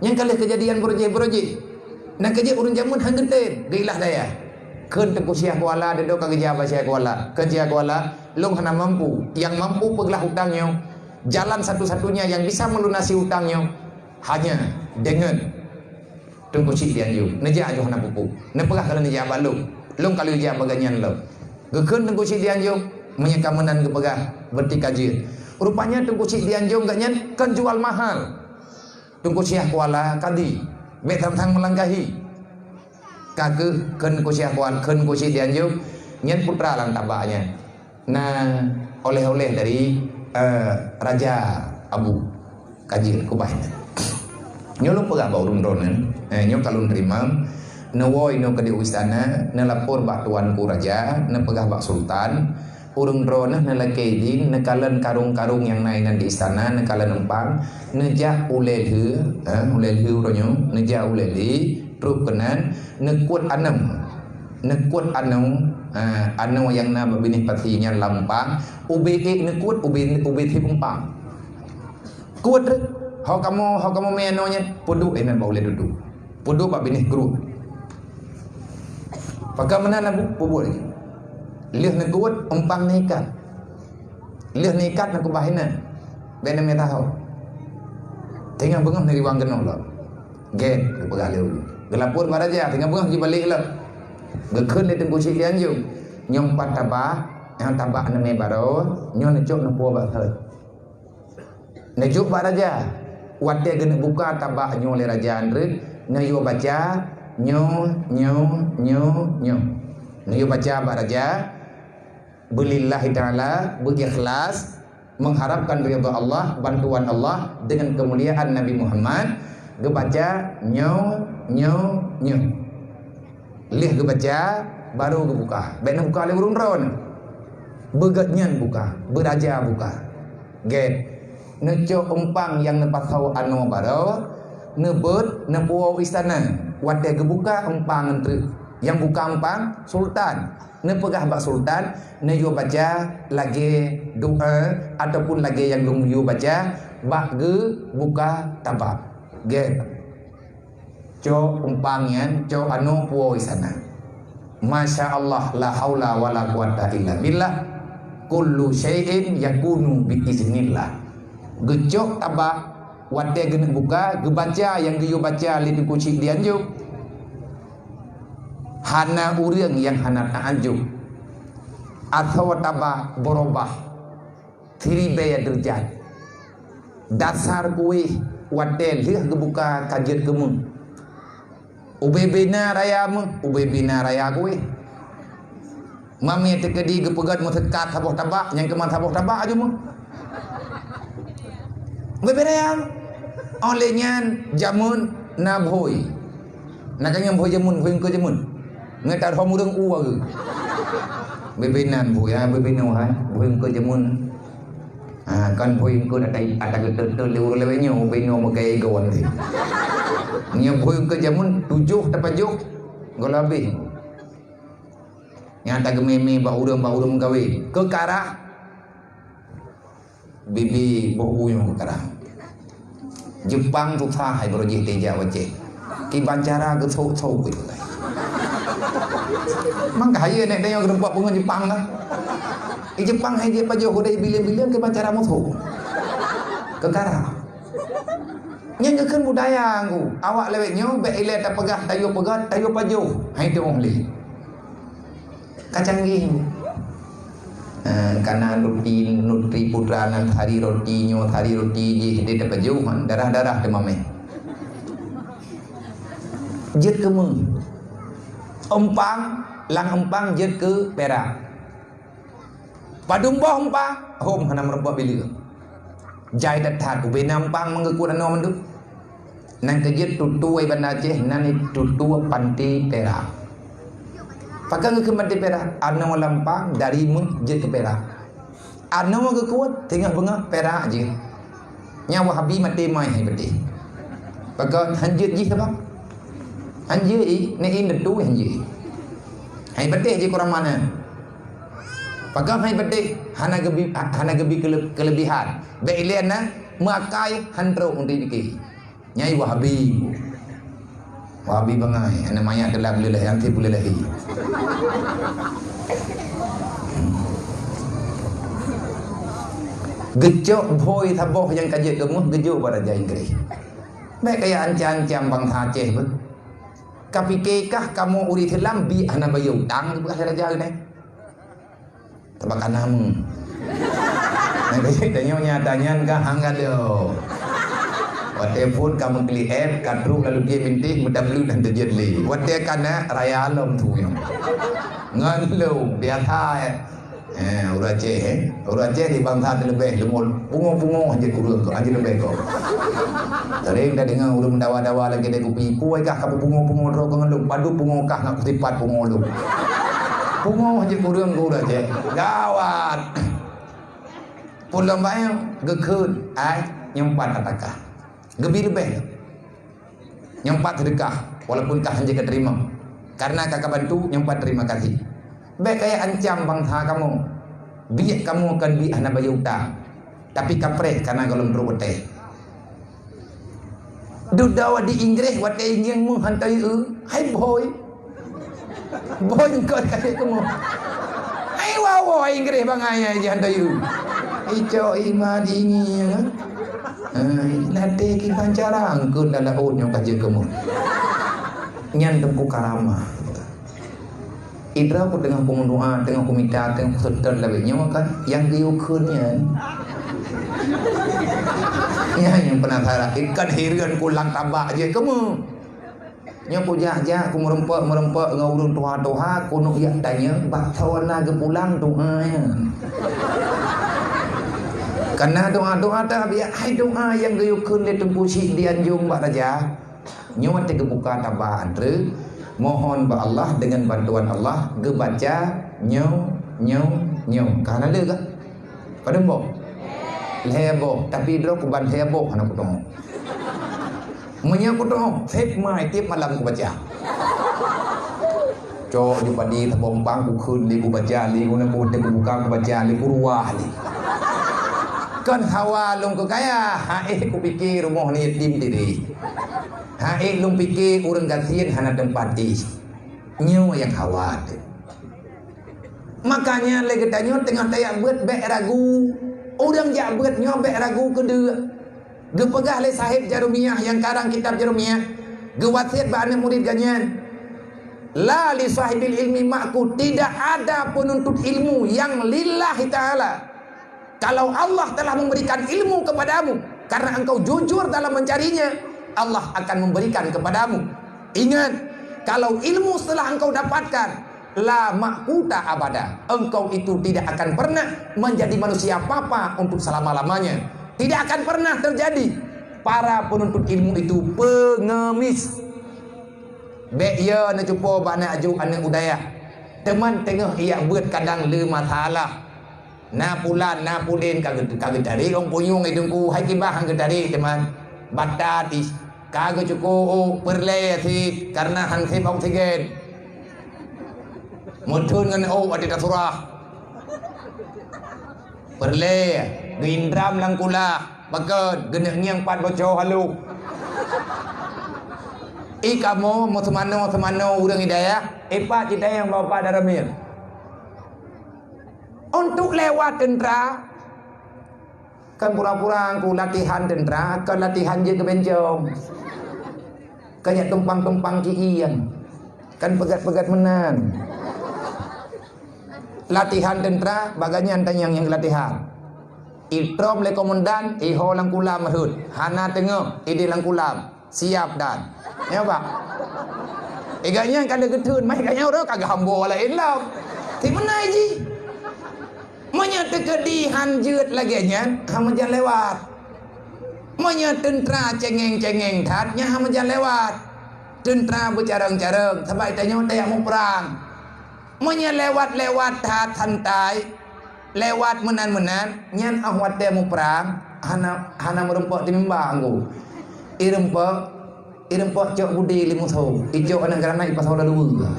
Nyan ka lheueh keujadian beurojéh-beurojéh. Nan keu jeuet ureueng jameun han geutem geuilah dayah. Kheun Teungku Syekh Kuala, dudoe ka geujak bak Syekh Kuala. Kheun Syekh Kuala, lôn hana mampu. Nyang mampu peuglah utang nyoe, jalan satu-satunya yang bisa melunasi utang nyoe hanya deungon Teungku Chik Dianjong. Neujak yoh hana peue-peue. Neupeugah ka lheueh neujak bak lôn. Lôn ka lheueh jak bak gobnyan lom. Geukheun Teungku Chik Dianjong, meunyoe ka meunan geupeugah, berarti ka jeuet. Rupanya Teungku Chik Dianjong gobnyan kon jual mahal. Teungku Syekh Kuala kadi, bék sang-sang meulangkahi. Ka keuh kheun Teungku Syekh Kuala, kheun Teungku Chik Dianjong, nyan putra lam tabak nyan. Na oleh-oleh dari, eh, Raja Abu. Ka jeuet kubah nyan. Nyoe lôn peugah bak ureueng droeneuh, eh, nyoe ka lôn teurimong. Neuwoe inoe keudéh u istana, neulapor bak tuanku raja, neupeugah bak sultan, ureueng droeneuh neulakée idin, neukalon karong-karong nyang na inan di istana, neukalon umpang, neujak ulée lheueh, eh, ulée lheueh uroe nyoe, neujak ulée lheueh, trok keunan, neukot aneuëk. Neukot aneuëk, eh, aneuëk nyang na bak binéh pasi nyan lam umpang, ubé ék neukot, ubé, ubé sép umpang. Kuet rhët, ho kamoe, ho kamoe mé aneuëk nyan, peuduek inan bak ulée dudoe. Peuduek bak binéh krueng. Pakon meunan Abu, peubuet lagée. Lheueh neukuet, umpang neuikat. Lheueh neuikat neukeubah inan. Bék neumita ho. Teungoh beungoh neuriwang keunoe lom. Gét, geupeugah lé ureueng. Geulapor bak raja, teungoh beungoh jibalek lom. Geukheun lé Teungku Chik Dianjong. Nyoe pat tabak, nyang tabak neumé baroe, nyoe neucok neupuwoe bak thon. Neujok bak raja. Watée geuneuk buka tabak nyoe lé raja Andrew, neuyue baca, nyoe, nyoe, nyoe, nyoe. Neuyue baca bak raja, beulillahi ta'ala, beuikhlas, mengharapkan ridha Allah, bantuan Allah, dengan kemuliaan Nabi Muhammad, geubaca, nyoe, nyoe, nyoe. Lheueh geubaca, baru geubuka. Bék neubuka lé ureueng droe. Beugét nyan buka, beuraja buka. Gét. Neucok umpang nyang neupasoe anoe baroe, neubeuet, neupuwoe u istana. Watée geubuka umpang eunteuk. Nyang buka umpang, sultan. Neupeugah bak sultan, neuyue baca lagée doa ataupun lagée nyang lôn yue baca bak geubuka tabak. Gét. Cok umpang nyan, cok anoe puwoe u istana. Masya Allah, la haula wala quwata illa billah. Kullu syai'in yakunu bi iznillah. Geucok tabak, watée geuneuk buka, geubaca nyang geuyue baca lé Teungku Chik Dianjong. Hana ureueng nyang hana taajub. Asoe tabak beurubah. Siribée deurjat. Dasar kuéh watée lheueh geubuka ka jeuet keu meuh. Ubé bina raya meuh, ubé bina raya kuéh. Mamé teukeudi geupeugét meuseukat saboh tabak, nyang keuman saboh tabak aju meuh. Ubé bina raya. Óh lheueh nyan jameun na bhôi. Na ka nyang bhôi jameun, bhôi eungkôt jameun. Ngon tarhom ureueng u ageu. Bebe nan bhôi, ha, bebe nyoe, ha, bhôi eungkôt jameun. Ha, kan bhôi eungkôt ata, ata geutot-tot lé ureueng lewat nyoe, bebe nyoe meugaya igon. Nyoe bhôi eungkôt jameun tujoh tapajoh, goh lom abéh. Nyang tageumé-mé bak ureueng, bak ureueng meugawé. Keu karah. Bibi boh u nyang karang. Jeupang susah hai baroe jih teuja wacée. Kiban cara geusok-sok itu. Mangka hayeue nek tanyoe geureumpok peungon Jeupang lah. Jepang hai jeuet pajoh udai bileng-bileng keu cara musoh. Keu kara. Nyan geukheun budaya ngku. Awak lawét nyoe bék ilée tapeugah tayue peugah, tayue pajoh. Hai teuh lé. Ka canggih. Eh, kana roti Nutri Putra nan sehari roti nyoe, sehari roti jih, dia tapajoh, darah-darah teuma meh. Jeuet keu meuh. Empang, lam empang jeuet keu pirak. Padum boh empang, hom hana meurumpok bileue. Jai that-that, ubé na empang meugeukut anoe mandum. Nan keu jeuet tutue Banda Aceh, nan tutue Panté Perak. Pakon geukheun Panté Perak? Anoe lam empang dari meuh jeuet keu pirak. Anoe geukut teungoh beungoh pirak jeuet. Nyan Wahabi maté mai hai patéh. Pakon han jeuet jih sabab? Han jeuet i, neu-in teutui han jeuet. Hai patéh jih kurang makna. Pakon hai patéh hana geubi, hana geubi keule-, keulebihan. Bék ilée na meuakai han trok untuk dikei. Nyai Wahabi. Wahabi bangai, aneuk manyak teulam leuleh, nyang tiep leuleh. Geucok bhôi saboh nyang ka jeuet keu meuh geujok bak raja Inggris. Bék kaya ancam-ancam bansa Aceh beuh. Ka pike kah kamoe ureuëng Islam biek hana bayeue utang beuh raja nyan? Teubak kana meuh. Nyang keuh tanyoe nyata nyan ka hang gadôh. Watée phon ka meuklik app, ka trok lalu dia bintéh meutableut dan teujeuet lé. Watée kana raya lom tu nyoe. Ngon lom biasa, eh. Eh, ureuëng Aceh, eh. Ureuëng Aceh di bansa teuleubeh leumol pungo-pungo hana kureueng keu, hana leubeh keu. Sering tadeungoe ureuëng meudawa-dawa lagée dek kupi, "Puai kah ka pungo-pungo droe keu ngon lôn, padub pungo kah ngon sipat pungo lôn." Pungo hana kureueng keu ureuëng Aceh. Gawat. Pulom bae geukheun, ai nyang pat atakah. Geubi leubeh. Nyang pat seudeukah, walaupun kah hanjeuet ka teurimong. Karena ka kabantu, nyang pat terima kasih. Bék kaya ancam bansa kamoe. Biek kamoe kon biek hana bayeue utang. Tapi kapreh kana gohlom trok watée. Dudoe di Inggris watée ngieng meuh han tayeue, hai bhôi. Bhôi kon ka jeuet keu meuh. Hai wawoe Inggris bangai nyang han tayeue. Icok iman ini ya kan. Hai, latée kiban cara angkot dalam laôt nyoe ka jeuet keu meuh. Nyan teungku karamah. Idroe ku teungoh kumeudoa, teungoh kumita, teungoh kuseutôt lagée nyoe kan, nyang geuyue kheun nyan. Nyan nyang penasaran, ikan hireuen ku lam tabak jeuet keu meuh. Nyoe kujak-jak, kumeurumpok-meurumpok ngon ureuëng tuha-tuha, keuneuk jak tanyong, bak soe na geupulang doa nyan. Kana doa-doa tabiat, hai doa nyang geuyue kheun lé Teungku Syik di Anjong bak raja. Nyoe watée geubuka tabak antre, mohon bak Allah, dengan bantuan Allah, geubaca nyoe, nyoe, nyoe. Ka hana le kah? Padum boh? Lhée boh, tapi droe kuban lhée boh hana kutu'oh. Meunyoe kutu'oh, sép mai tiep malam kubaca. Cok di padi saboh empang kukheun lé kubaca lé, guna ku watée kubuka kubaca lé, kuruwah lé. Kon hawa lôn keu kaya, ha éh kupike rumoh ni yatim diri. Ha éh lôn pike ureuëng gasien hana teumpat éh. Nyoe nyang hawa teuh. Makanya lé geutanyoe teungoh tajak beuet bék ragu. Ureuëng jak beuet nyoe bék ragu keudeuek. Geupeugah lé Sahib Jarumiyah nyang karang kitab Jarumiyah, geuwasiet bak aneuëk murit geuh nyan, "La li sahibil ilmi ma'kut," tidak ada penuntut ilmu yang lillahi ta'ala. Kalau Allah telah memberikan ilmu kepadamu karena engkau jujur dalam mencarinya, Allah akan memberikan kepadamu. Ingat, kalau ilmu setelah engkau dapatkan, la ma'kuta abada, engkau itu tidak akan pernah menjadi manusia papa untuk selama-lamanya. Tidak akan pernah terjadi. Para penuntut ilmu itu pengemis. Bék ya neucupo bak aneuk aju aneuk u dayah. Teuma teungoh ijak beuet kadang le masalah. Na pulan, na pulin ka geu-, ka geutarek ong punyueng i teungku, hai kibah han geutarek teuma. Batat ih, ka geucuko ôk peureulée sit karena han sép oksigen. Meutheun ngon ôk watée tasurah. Peureulée geuindram lam kulah, pakon geuneuk ngieng pat boco haloh. I kamoe meuseumanoe-seumanoe ureuëng i dayah, ipat cit nyang bapak daramil. Untuk lewat teuntra, kan pura-pura ku latihan teuntra, kan latihan jeuet keu bencong. Kan jak tumpang-tumpang kieng. Kan peugét-peugét meunan. Latihan teuntra, bagaih nyan tanyong nyang latihan. Itrom lé komandan, iho lam kulam rhot. Hana teungoh, idéh lam kulam. Siap dan. Ya, Pak. Iga nyan ka lheueh geutheun, mai ka nyan uroe ka geuhambo laén lom. Ti meunan jih. Meunyoe teukeudi han jeuet lagée nyan, han meujan lewat. Meunyoe teuntra cengeng-cengeng that, nyan han meujan lewat. Teuntra beucarông-carông, sabab tanyoe tajak muprang. Meunyoe lewat-lewat that santai, lewat meunan-meunan, nyan óh watée muprang, hana, hana meurumpok di mimba anggô. Irumpok, irumpok cok budi lé musoh, icok aneuk granat ipasoe lalue.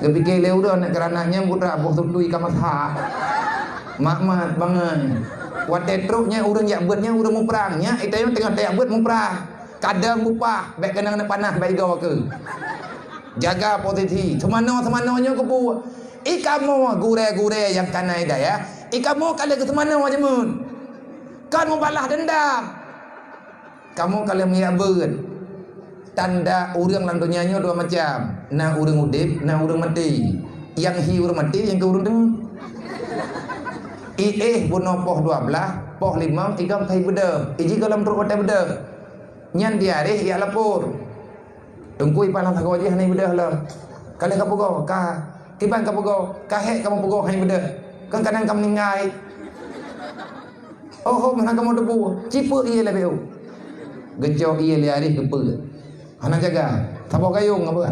Geupike lé ulôn aneuk granat nyan butra boh tutui ka masak. Mak-mak bangai. Watée trok nyan ureuëng jak beuet nyan ureuëng muprang. Nyan itayong teungoh tajak beuet muprang. Kadang bupah, bék keunong aneuk panah bak igoe keu. Jaga posisi. Seumanoe-seumanoe nyoe keupeue? Ikamoe gurée-gurée nyang kana hidayah, ikamoe ka lheueh keu seumanoe jameun. Kon mubalah deundam. Kamoe ka lheueh meuyak beuet. Tanda ureuëng lam donya nyoe dua macam. Na ureuëng udeb, na ureuëng maté. Nyang hi ureuëng maté, nyang keu ureuëng teungeut. Iéh bunoe poh dua blaih, poh limong, igam ka ibeudôh. Iji goh lom trok watée beudôh. Nyan diareh yak lapor. Teungku ipalang sagoe jih hana ibeudôh lom. Ka lheueh ka peugoe, ka. Kiban ka peugoe, ka hék kamoe peugoe hana ibeudôh. Kon kadang ka meuninggai. Oh, oh, hana kamoe teupeue. Cipeuk ié lé B O. Geucok ié lé areh geupeu. Hana jaga. Saboh gayong apa?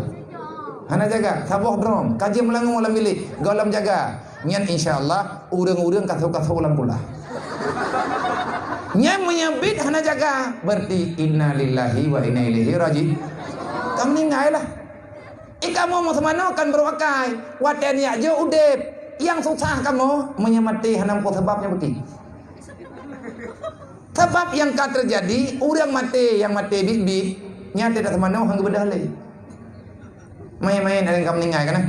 Hana jaga. Saboh drom. Ka jeuet meulangue lam bilék. Goh lom jaga. Nyan insya Allah ureuëng-ureuëng kaso-kaso lam kulah. Nyan meunyoe bit hana jaga, berarti innalillahi wa inna ilaihi raji. Ka meuninggai lah. Ikamoe meuseumanoe kan barô akai, watée neujak jok udeb. Nyang susah kamoe meunyoe maté hana muphom sabab nyan beuki. Sabab nyang ka teujadi, ureuëng maté nyang maté biet-biet, nyan teuh seumanoe han geubeudôh lé. Main-main ada nyang ka meuninggai kana.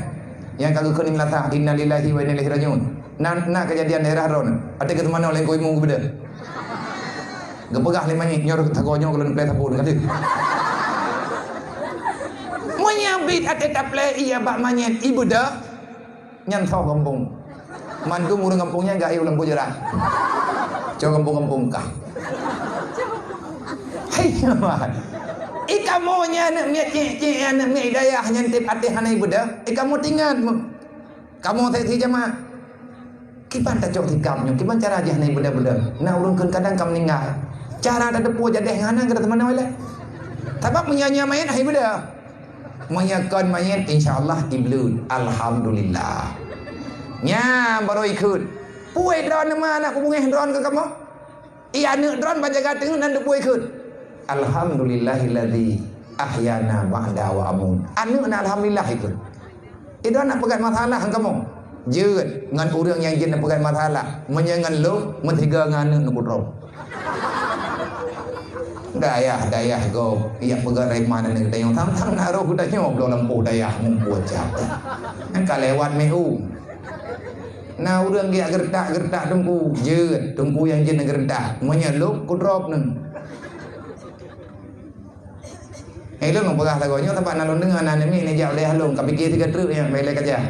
Nyang ka geukheun lasa, innalillahi wa inna ilaihi rajiun. Na, na keujadian daerah droeneuh. Até keu seumanoe lengkoi mu geubeudôh. Geupeugah lé manyét nyoe sagoe nyoe keuneuk plé sapeue ka deuh. Meunyoe bit até taplé ié bak manyét ibeudôh, nyan soe gampông. Mandum ureuëng gampông nyan gak ayue lam kujeurah. Cok gampông-gampông kah. Hai nyaman. Ikamoe nyan aneuk miet cik-cik aneuk miet dayah nyan tip até hana ibeudôh. Ikamoe tingat. Kamoe teusi jamaah. Kiban tacok sikap nyoe, kiban cara jih hana ibeudôh-beudôh. Na ureuëng kheun kadang ka meuninggai. Cara tateupeue jadeh ngon hana gata teumanoe lé. Sabab meunyoe nyan manyét hai beudôh. Meunyoe kon manyét insya Allah ibleut. Alhamdulillah. Nyan barô ikheun. Peue droeneuh ma aneuk peubungéh droeneuh keu kamoe? Ié aneuk droeneuh ban jaga teungeut nan teupeue ikheun. Alhamdulillahilladzi ahyana ba'da wa amut. Aneuk na alhamdulillah ikheun. Idroeneuh na peugah masalah ngon kamoe. Jeuet ngon ureuëng nyang jeuet na peugah masalah. Meunyoe ngon lôn, meusigoe ngon aneuk neukudroe. Dayah-dayah gob, yak peugah reman aneuk geutanyoe. Sang-sang na roh geutanyoe bloe lampôh dayah mumpung cap. Nyang ka lewat meu. Na ureuëng geujak geuretak-geuretak teungku, jeuet teungku nyang jeuet na geuretak. Meunyoe lôn kudrob neu. Eh, lôn peugah lagoe nyoe sabab na lôn deungoe na aneuk miet neujak u dayah lôn, ka pike siga treuk nyan, bak ilée ka jak.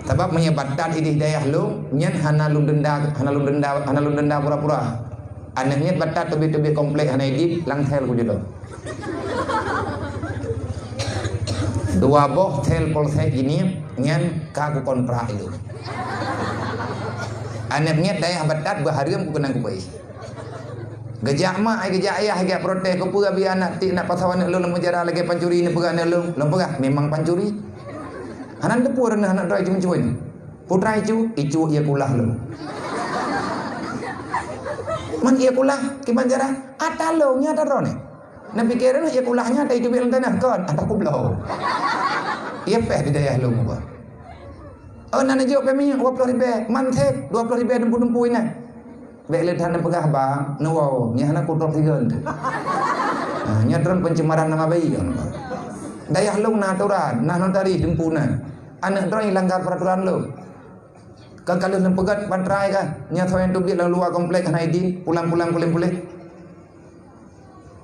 Sabab meunyoe batat idéh dayah lôn, nyan hana lôn denda, hana lôn denda, hana lôn denda pura-pura. Aneuk miet batat teubiet-teubiet komplek hana idip, langsel kujodoh. Dua boh sel polsek ini nyan ka kukontrak ilôn. Aneuk miet dayah batat beuhareuem kukeunang kubai. Geujak mak, ai geujak ayah, geujak protes, keupeue abi aneuk tiek nak pasoe aneuk lôn lam penjara lagée pancuri neupeugah aneuk lôn. Lôn peugah, memang pancuri. Hana teupeue reunah aneuk droe icu-icu. Putra icu, icu ié kulah lôn. Man ié kulah, kiban cara, ata lôn, nyata droeneuh. Neupike reunah ié kulah nyan, ata iteubiet lam tanah, kon, ata kubloe. Ié péh di dayah lôn, bah. Oh, na neujok péh minyeuk dua ploh ribée, man sép, dua ploh ribée dumpu-dumpu inan. Bék le that neupeugah bang, neuwoe, nyan hana kudrob sigoe. Ha, nyan droen pencemaran nama baik. Dayah lôn na aturan, na notaris dumpu na. Aneuk droe langgar peraturan lom. Ka ka lheueh neupeugét ban trai ka, nyan soe nyang teubiet lam luwa komplek hana idin, pulang-pulang puléh-puléh.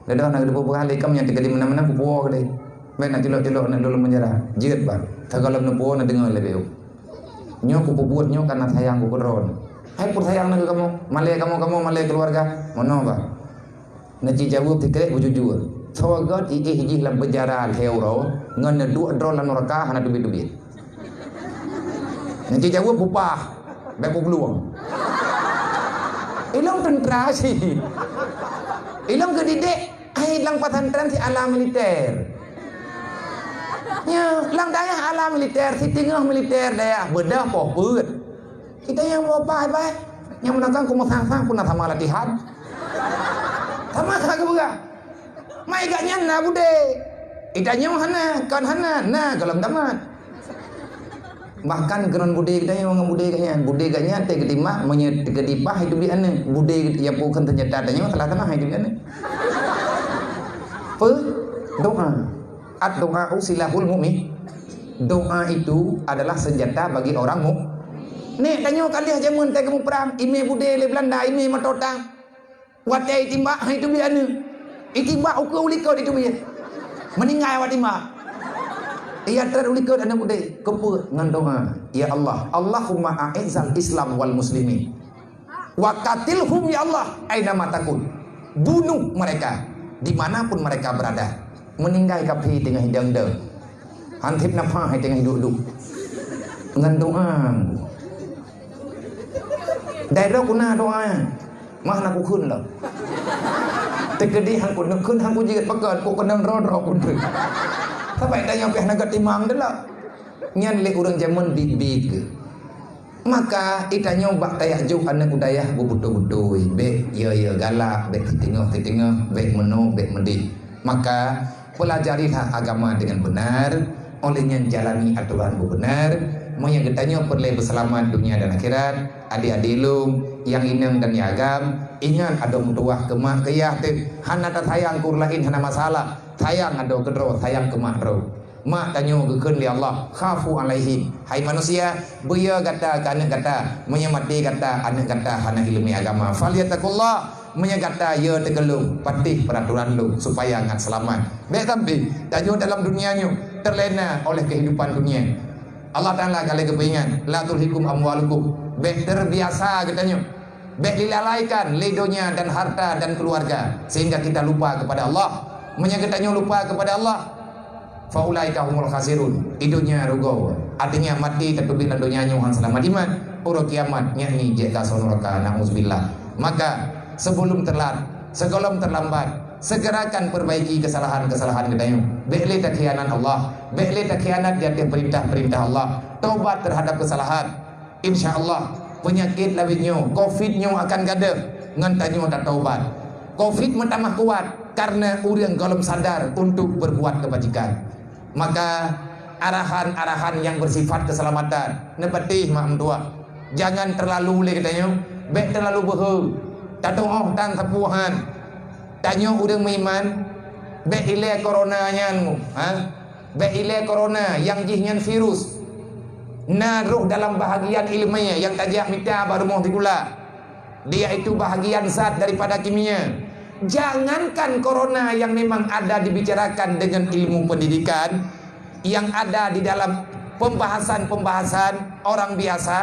Dadah na geupeubuet lé kamoe nyang teuka di meunan-meunan kupuwoe keudeh. Bèk na tilok-tilok aneuk lôn lam penjara. Jeuet bah. Sigohlom neupuwoe na deungoe lé beu. Nyoe kupeubuet nyoe karena sayang ku keu droeneuh. Hai peue sayang na keu kamoe? Malèe kamoe, kamoe malèe keuluwarga. Meunoe bah. Neuci jaweueb sikrek beujujur. Soe gèt iéh jih lam penjara lhèe uroe, ngon neuduek droe lam nuraka hana teubiet-teubiet. Neuci jaweueb bupah, bèk bublueng. Ilong teuntra sih. Ilong geudidek, hai lam pesantren si ala militer. Nya, lam dayah ala militer, si teungoh militer dayah, beudôh poh peuet. Kita nyang bupah, bupah. Nyang meunakang ku meusang-sang pun na sama latihan. Sama sa geupeugah. Mai gak nyan na budé. Ita nyoe hana, kon hana, na gohlom tamat. Bahkan keunan budé geutanyoe ngon budé geuh nyan. Budé geuh nyan teuh geutimah, meunyoe teugeudibah itu bi aneuk. Budé nyang pukon seunjata tanyoe salah teuma itu bi aneuk. Peue? Doa. Ad-doa silahul mukmin. Doa itu adalah senjata bagi orang muk. Nek tanyoe ka lheueh jameun teuh geumuprang, imé budé lé Belanda, imé meutoe tang. Watèe itimbak, hai teubiet aneuk. Itimbak ukeue u likot itu biet. Meuninggai awak timbak. Iya trép u likot aneuk udép. Keupeue ngon doa, "Ya Allah, Allahumma a'izzal Islam wal muslimin. Wa qatilhum ya Allah, aina ma takun." Bunuh mereka di mana pun mereka berada. Meuninggai kafé teungoh hidong-dong. Han sép nafah hai teungoh duek-duek. Ngon doa. Dai droe kuna doa. Mah na kukheun lom. Teukeudi han kuneuk kheun han kujeuet pakon ku keunong droe-droe kudeuek. Sabai tanyoe pih na geutimang deulak. Nyan lé ureueng jameun biet-biet geuh. Maka, itanyoe bak tajak jok aneuk u dayah beubeutôi-beutôi, bèk yo-yo galak, bèk siteungoh-siteungoh, bèk meunoe, bèk meudéh. Maka, peulajarilah agama dengan benar, oleh nyan jalani atoran beubeunar. Meunyoe geutanyoe peureulèe beuseulamat dunia dan akhirat, adé-adé lôn, nyang inong dan nyang agam, ingat adoe meutuwah keu mak keu yah teuh, hana tasayang keu ureueng laén hana masalah, sayang adoe keudroe, sayang keu mak droe. Mak tanyoe geukheun lé Allah, "Khafu alaihim." Hai manusia, beuyo gata keu aneuk gata, meunyoe maté gata, aneuk gata hana ileumèe agama. "Falyattaqullah." Meunyoe gata yo teukeulong, patéh peuratoran lôn supaya ngat seulamat. Bèk sampai tanyoe dalam dunia nyoe terlena oleh kehidupan dunia. Allah Taala ka lheueh geupeuingat, "La tulhikum amwalukum." Bèk terbiasa geutanyoe. Bèk dilalaikan lé donya dan harta dan keluarga sehingga kita lupa kepada Allah. Meunyoe geutanyoe lupa kepada Allah, "Fa ulaika humul khasirun." Di donya rugoe. Artinya maté tateubiet lam donya nyoe han seulamat iman. Uroe kiamat nyan jeuet gasoe nuraka, nauzubillah. Maka, sebelum terlambat, sebelum terlambat, segerakan perbaiki kesalahan-kesalahan geutanyoe. Bèk lé takhianat Allah, bèk lé takhianat di ateueh perintah-perintah Allah. Tobat terhadap kesalahan. Insya Allah, peunyakét lawét nyoe, covid nyoe akan gadôh ngon tanyoe tatobat. Covid meutamah kuat karena ureueng gohlom sadar untuk berbuat kebajikan. Maka, arahan-arahan yang bersifat keselamatan, neupatéh mak meutuah. Jangan terlalu lé geutanyoe, bèk terlalu beuhe. Tatuoh tan sapeue han. Tanyoe ureueng meuiman, bèk ilèe corona nyan, ha? Bèk ilèe corona nyang jih nyan virus. Na roh dalam bahagian ileumèe nyang tajak mita bak rumoh sikula. Dia itu bahagian zat daripada kimia. Jangankan corona yang memang ada dibicarakan dengan ilmu pendidikan, yang ada di dalam pembahasan-pembahasan orang biasa,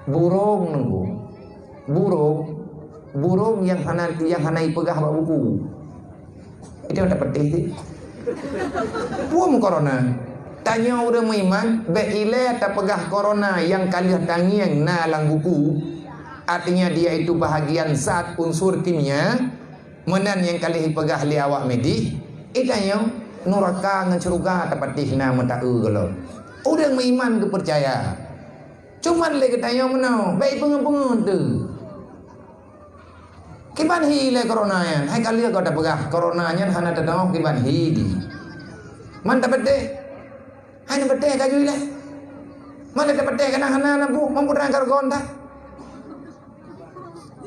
Burông nunggu. Burông, burông nyang hana, nyang hana ipeugah bak buku. Itu nyang tapatéh cit. Peue corona. Tanyoe ureueng meuiman, bèk ilèe tapeugah corona nyang ka lheueh tangieng na lam buku. Artinya dia itu bahagian zat unsur kimia. Meunan nyang ka lheueh ipeugah lé awak medis, itanyoe nuraka ngon syeuruga tapatéh na meuta-eu gohlom. Ureueng meuiman geupeucaya. Cuman lé geutanyoe meunoe, bèk ipeungeut-peungeut teuh. Kiban hi lé corona nyan, hai ka lheueh gob tapeugah, corona nyan hana teudoh kiban hi di. Man tapatéh? Hai neupatéh ka jui lé. Man tapatéh kana hana na bu, mampu rang kargon ta.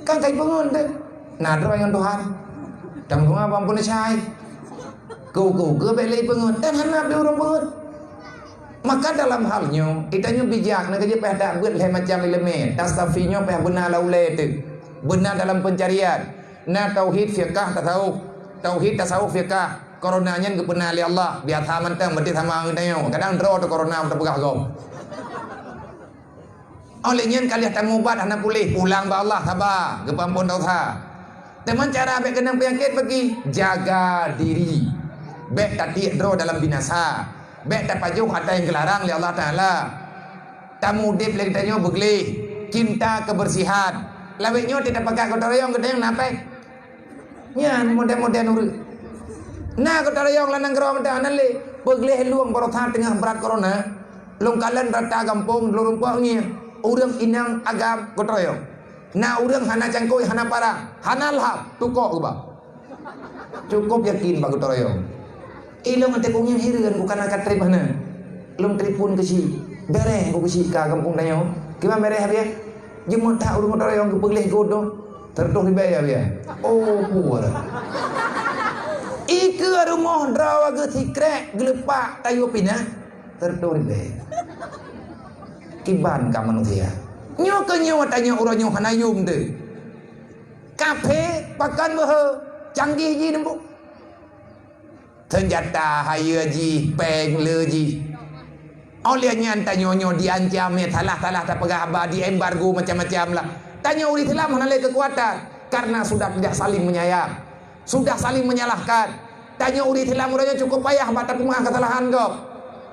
Kan ka ipeungeut teuh. Na droe ngon Tuhan. Teuma ban peuneusai. Keu-keu bèk lé ipeungeut. Dan hana pih ureueng peungeut. Maka dalam hal nyoe, geutanyoe bijak, na keujeuet payah tabeuet lhée macam ileumé. Tasafi nyoe payah beuna lam ulée teuk. Beuna dalam peuncarian. Na tauhid, fiqah, tasawuf. Tauhid, tasawuf, fiqah. Korona nyan geupeuna lé Allah. Biasa mantong, berarti sama geutanyoe. Kadang droe teuh korona teupeugah gob. Óh lheueh nyan ka lheueh tamubat hana puléh, pulang bak Allah, saba, geupeuamphon desya. Teuma cara bék keunong peunyakét bagi, jaga diri. Bék tatiek droe dalam binasa. Bék tapajoh atra nyang geularang lé Allah Taala. Tamuudeb lé geutanyoe beugleh, cinta kebersihan. Lawét nyoe teuh tapakat gotong royong, geutanyoe na péng. Nyan modern-modern ureuëng. Na gotong royong lam nanggroe meudan hana lé. Peugleh lueng baroesa teungoh brat korona. Lôn kalon rata gampông lôn rumpok ngieng. Ureuëng inong agam gotong royong. Na ureuëng hana cangkôi, hana parang, hana lham, tukok geuba. Cukup yakin bak gotong royong. Ilôn até kungieng hireuen bukan angkat treb hana. Lôn telepon keu si. Bereh ku keu si ka gampông tanyoe. Kiban bereh, Abiya? Jeuet that ureuëng gotong royong geupeugleh gôt nyoe. Seratus ribèe, Abiya. Oh, puara. Ikeue rumoh droe geusikrek geuleupak tayue pinah. Seratus ribèe. Kiban ka manusia. Nyoe keuh nyoe tanyoe uroe nyoe hana yum teuh. Kaphé pakon beuhe canggih jih nembok. Seunjata hayeue jih, péng le jih. Óh lheueh nyan tanyoe nyoe diancam, ya, salah-salah tapeugah haba, diembargo macam-macam lah. Tanyoe ureuëng Islam hana lé keukuatan karena sudah tidak saling menyayang, sudah saling menyalahkan. Tanyoe ureuëng Islam uroe nyoe cukup payah bak tapeumaaf kesalahan gob.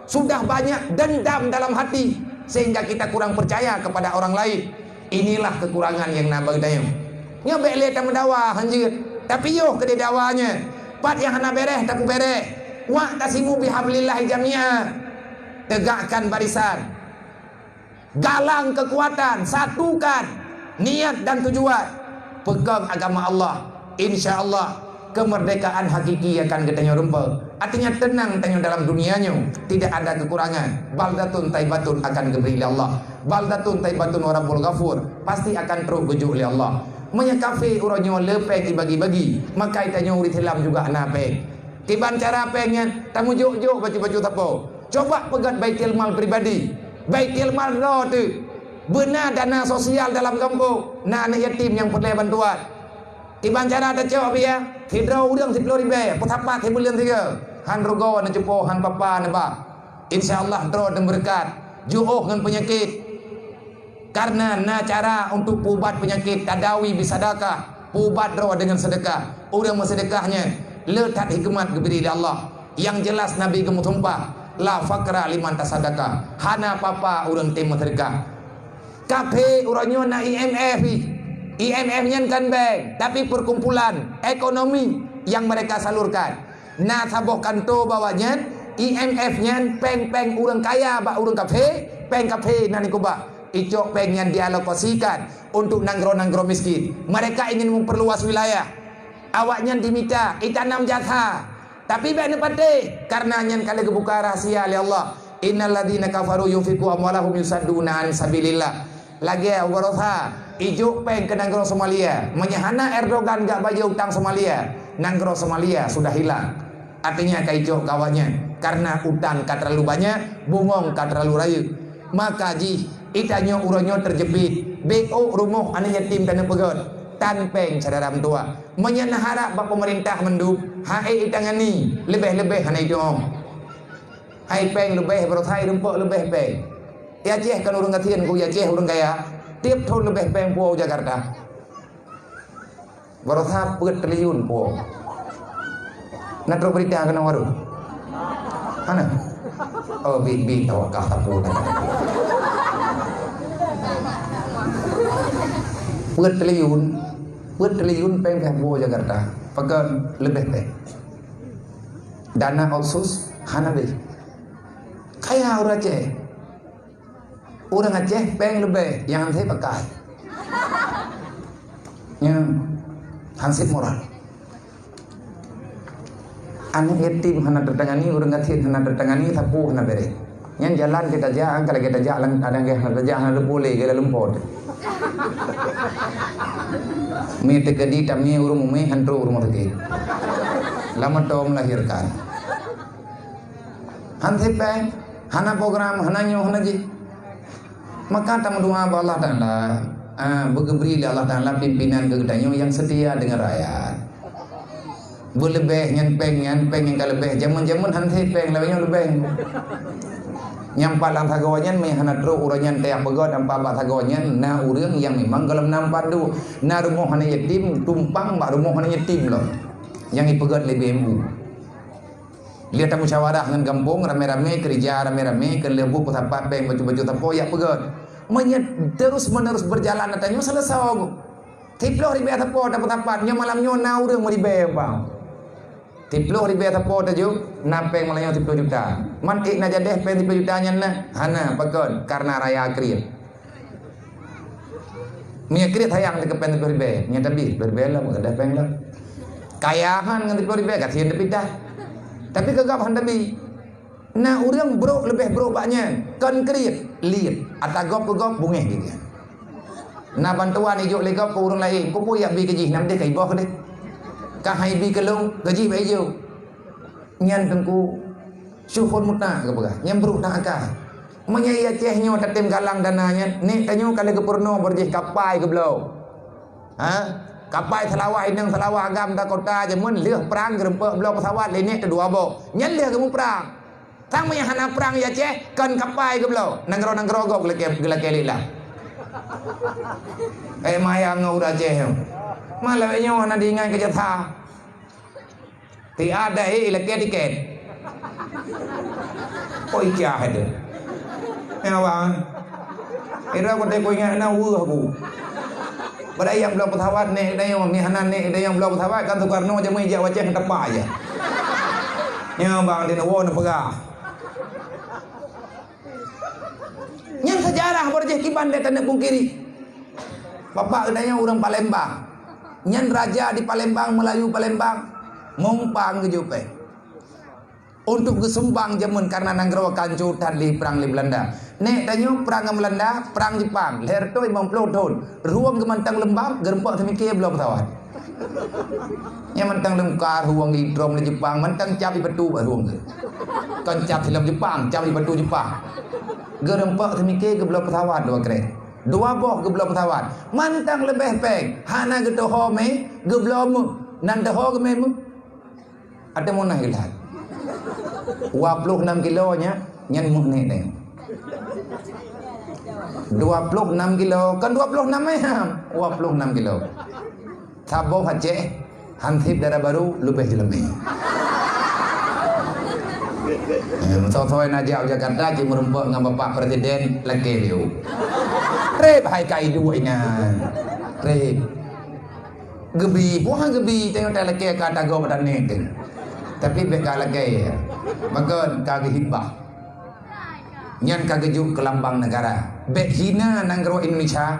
Sudah banyak dendam dalam hati sehingga kita kurang percaya kepada orang lain. Inilah kekurangan nyang na bak geutanyoe. Nyoe bék lé tameudawa hanjeuet, tapi yoh keudéh dawa nyoe. Pat nyang hana béreh tapeubereh. Wa'tasimu bihablillahi jami'a. Tegakkan barisan. Galang kekuatan, satukan niat dan tujuan. Pegang agama Allah. Insya Allah, kemerdekaan hakiki akan geutanyoe rumpok. Artinya, tenang tanyoe dalam dunia nyoe, tidak ada kekurangan. Baldatun taibatun akan geubri lé Allah. Baldatun taibatun wa rabbul ghafur. Pasti akan trok geujok lé Allah. Meunyoe kafé uroe nyoe le péng ibagi-bagi, maka tanyoe ureuëng Islam juga na péng. Kiban cara péng nyan, tamujok-jok bacut-bacut sapo. Coba peugét baitul mal pribadi. Baitul mal droe teuh. Beuna dana sosial dalam gampông, na aneuëk yatim nyang peureulée bantuan. Kiban cara tacok, Abiya? Sidroe ureuëng siploh ribée, peusapat sibuleuen sigoe. Han rugoe neucupo, han papa neuba. Insya Allah droe teuh beureukat. Jiôh ngon peunyakét. Karena na cara untuk peuubat peunyakét, tadawi bisadaqah, peuubat droe deungon seudeukah. Ureuëng meuseudeukah nyan le that hikmat geubri lé Allah. Nyang jeulaih Nabi geumeusumpah, "La faqra liman tasaddaqa." Hana papa ureuëng tem meuseudeukah. Kafé uroe nyoe na I M F. I M F nyan kon bank, tapi perkumpulan ekonomi yang mereka salurkan. Na saboh kanto bak awak nyan, I M F nyan péng-péng ureuëng kaya bak ureuëng kafé, péng kafé na ikuba. Icok péng nyan dialokasikan untuk nanggroe-nanggroe miskin. Mereka ingin memperluas wilayah. Awak nyan dimita, itanam jasa. Tapi bék neupatéh, karena nyan ka lheueh geubuka rahasia lé Allah. "Innal ladzina kafaru yunfiqu amwalahum yusadduna an sabilillah." Lagée baroesa, ijok péng keu nanggroe Somalia. Meunyoe hana Erdogan jak bayeue utang Somalia, nanggroe Somalia sudah hilang. Artinya ka ijok keu awak nyan, karena utang ka terlalu banyak, bungong ka terlalu rayeuk. Maka jih, geutanyoe uroe nyoe teujeuet, bék ôk rumoh aneuëk yatim taneuk peugét, tan péng syedara meutuwah. Meunyoe neuharab bak peumeurintah mandum, han ék itangani, leubeh-leubeh hana itu'oh. Hai péng leubeh baroesa, rumpok leubeh péng. Di Aceh kon ureuëng gasien ku, di Aceh ureuëng kaya. Tieb thon leubeh péng puwoe Jakarta. Baroesa peuet triliun puwoe. Na trok beurita keunoe baru? Hana? Oh, bi-, bi tawakal sapeue. Peuet triliun, peuet triliun péng puwoe Jakarta. Pakon leubeh péng. Dana otsus hana lé. Kaya ureuëng Aceh. Ureuëng Aceh péng leubeh, nyang han sép pakai. Nyan han sép murah. Aneuëk yatim hana teutangani, ureuëng gasien hana teutangani, sapeue hana béreh. Nyan jalan geutajak, ka lagée tajak lam, ada geuh hana tajak, hana teupeu lé, geuh lam lumpot. Mi teukeudi tamé ureuëng umé han trok rumoh sakét. Lam atau melahirkan. Han sép péng. Hana program, hana nyoe, hana jih. Maka tameudoa bak Allah Taala, ah, beugeubri lé Allah Taala pimpinan keu geutanyoe nyang seutia deungon rakyat. Beuleubeh nyan péng, nyan péng nyang ka leubeh. Jameun-jameun han sép péng, lagée nyoe leubeh. Nyang pat lam sagoe nyan, meuhana trok uroe nyan tajak peugöt, nyang pat bak sagoe nyan na ureuëng nyang memang gohlom na meupadub. Na rumoh aneuk yatim, tumpang bak rumoh aneuk yatim lom. Nyang jipeugöt lé B M U. Lheueh tamusyawarah ngon gampông ramé-ramé, keurija ramé-ramé, keu lheueh buet peusapat péng bacut-bacut sapo jak peugöt. Meunyoe terus-menerus beujalan ata nyoe seuleusoe. Siplôh ribée sapo tapeusapat, nyoe malam nyoe na ureuëng meuribée umpama. Siplôh ribée sapo tajok, na péng malam nyoe siplôh juta. Man ék na jadeh péng siplôh juta nyan na? Hana, pakon? Karena raya kriet. Meunyoe kriet sayang teuh keu péng siplôh ribée, nyan tabri siplôh ribée lom, ka gadôh péng lom. Kaya han ngon siplôh ribée, gasien teuh pidah. Tapi keu gob han tabri. Na ureuëng brok leubeh brok bak nyan, kon kriet, liet. Ata gob keu gob, bungéh geuh. Na bantuan ijok lé gob keu ureuëng laén, peue-peue jak bi keu jih, nam deh ka iboh deh. Ka han ibi keu lôn, keu jih bak ijok. Nyan teungku, syukur mutlak geupeugah, nyan brok that akai. Meunyoe i Aceh nyoe tatem galang dana nyan, nek tanyoe ka lheueh geupeurunoe beurjih kapai geubloe. Ha? Kapai seulawah inong seulawah agam da kota jameun lheueh prang geurumpok bloe peusawat lé nek teudua boh. Nyan lheueh geumuprang. Sang meunyoe hana prang i Aceh, kon kapai geubloe. Nanggroe-nanggroe gob geulakée, geulakée lé lah. Eh, maya ngon ureuëng Aceh nyoe. Malam nyoe hana diingat keu jasa. Ti ada, eh, ilakée tiket. Oh, icah itu. Ya, bang. Ira kote ku ingat na weuh aku. Pada yang bloe pesawat nek dayong, ni hana nek dayong bloe pesawat kan Soekarno je mui jak wacah tepa je. Ya, bang, dia nak wo nak peugah. Nyan seujarah beurjih kiban lé taneuk pungkiri. Bapak geutanyoe ureuëng Palembang. Nyan raja di Palembang, Meulayu Palembang, mumpang geujok péng. Untuk geusumbang jameun karena nanggroe ka hanco that lé prang lé Beulanda. Nek tanyoe prang ngon Beulanda, prang Jepang, lhèe reutôh limong ploh thon. Rhueng geuh mantong leumbab, geurumpok teumike bloe pesawat. Nyang mantong lôn ka rhueng itrom lé Jepang, mantong cap ipatu bak rhueng geuh. Kon cap silop Jepang, cap ipatu Jepang. Geurumpok teumike geubloe pesawat dua krek. Dua boh geubloe pesawat. Mantong leubeh péng, hana geutoho mé, geubloe méuh. Nan toho geumé méuh. Ateueh munah ilhat. Dua ploh nam kilo nya, nyan méuh nek deh. Dua ploh nam kilo, kan dua ploh nam eh, ham. Dua ploh nam kilo. Saboh Aceh, hansip dara baru, leubeh jeulemé. Eh, soe-soe na jak u Jakarta, cit meurumpok ngon Bapak Presiden, lakée liu. Treb hai ka iduek inan. Treb. Geubi, puah geubi, tengok tak lakée ka tagoe badan nek tu. Tapi bék ka lakée, ya. Maka ka geuhibah. Nyan ka geujok keu lambang negara. Bék hina nanggroe Indonesia,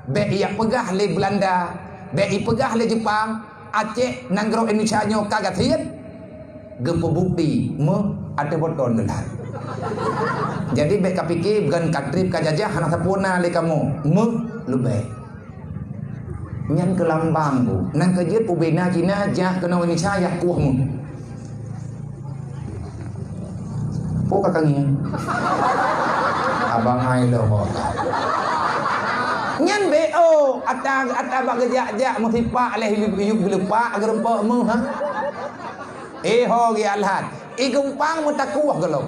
bék iyak peugah lé Beulanda, bék ipeugah lé Jepang, Aceh nanggroe Indonesia nyoe ka gasien. Geupeubukti méuh ateueh boton geulat. Jadi bék kapike ban ka treb ka jajah hana sapeue na lé kamoe. Méuh leubeh. Nyan keu lambang bu. Nang keu jeuet ubena Cina jah keunoe Indonesia yak kueh méuh. Peue ka kangieng? Abang ai lom. Nyan B O, ata, ata bak geujak-jak meusipak leh yub-yub geuleupak geurumpok méuh, ha? Eh, ho geualhat. I geumpang meutakue golom.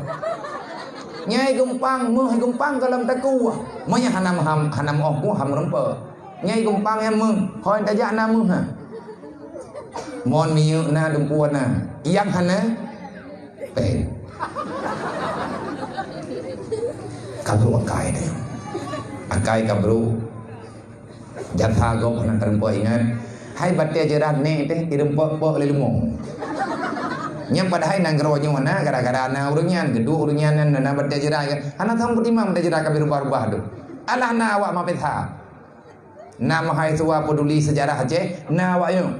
Nyai geumpang, méuh geumpang golom takue. Meunyo hana meuham, hana meuoh kueh, hana meurumpok. Nyai geumpang nyang méuh, hôi tajak na méuh, ha. Mon minyeuk na, dumpeue na. Nyang hana, péng. Ka brok akai deh. Akai ka brok. Jasa gob hana teurumpok ingat. Hai batée jeurat nek teh, irumpok-pok lé leumo. Nyang padahai nanggroe nyoe na gara-gara na ureuëng nyan, geuduek ureuëng nyan na, na batée jeurat. Hana thôn peutimang batée jeurat ka beurubah-rubah tu. Alah na awak mapesa. Na mahasiswa peduli sejarah Aceh, na awak nyoe.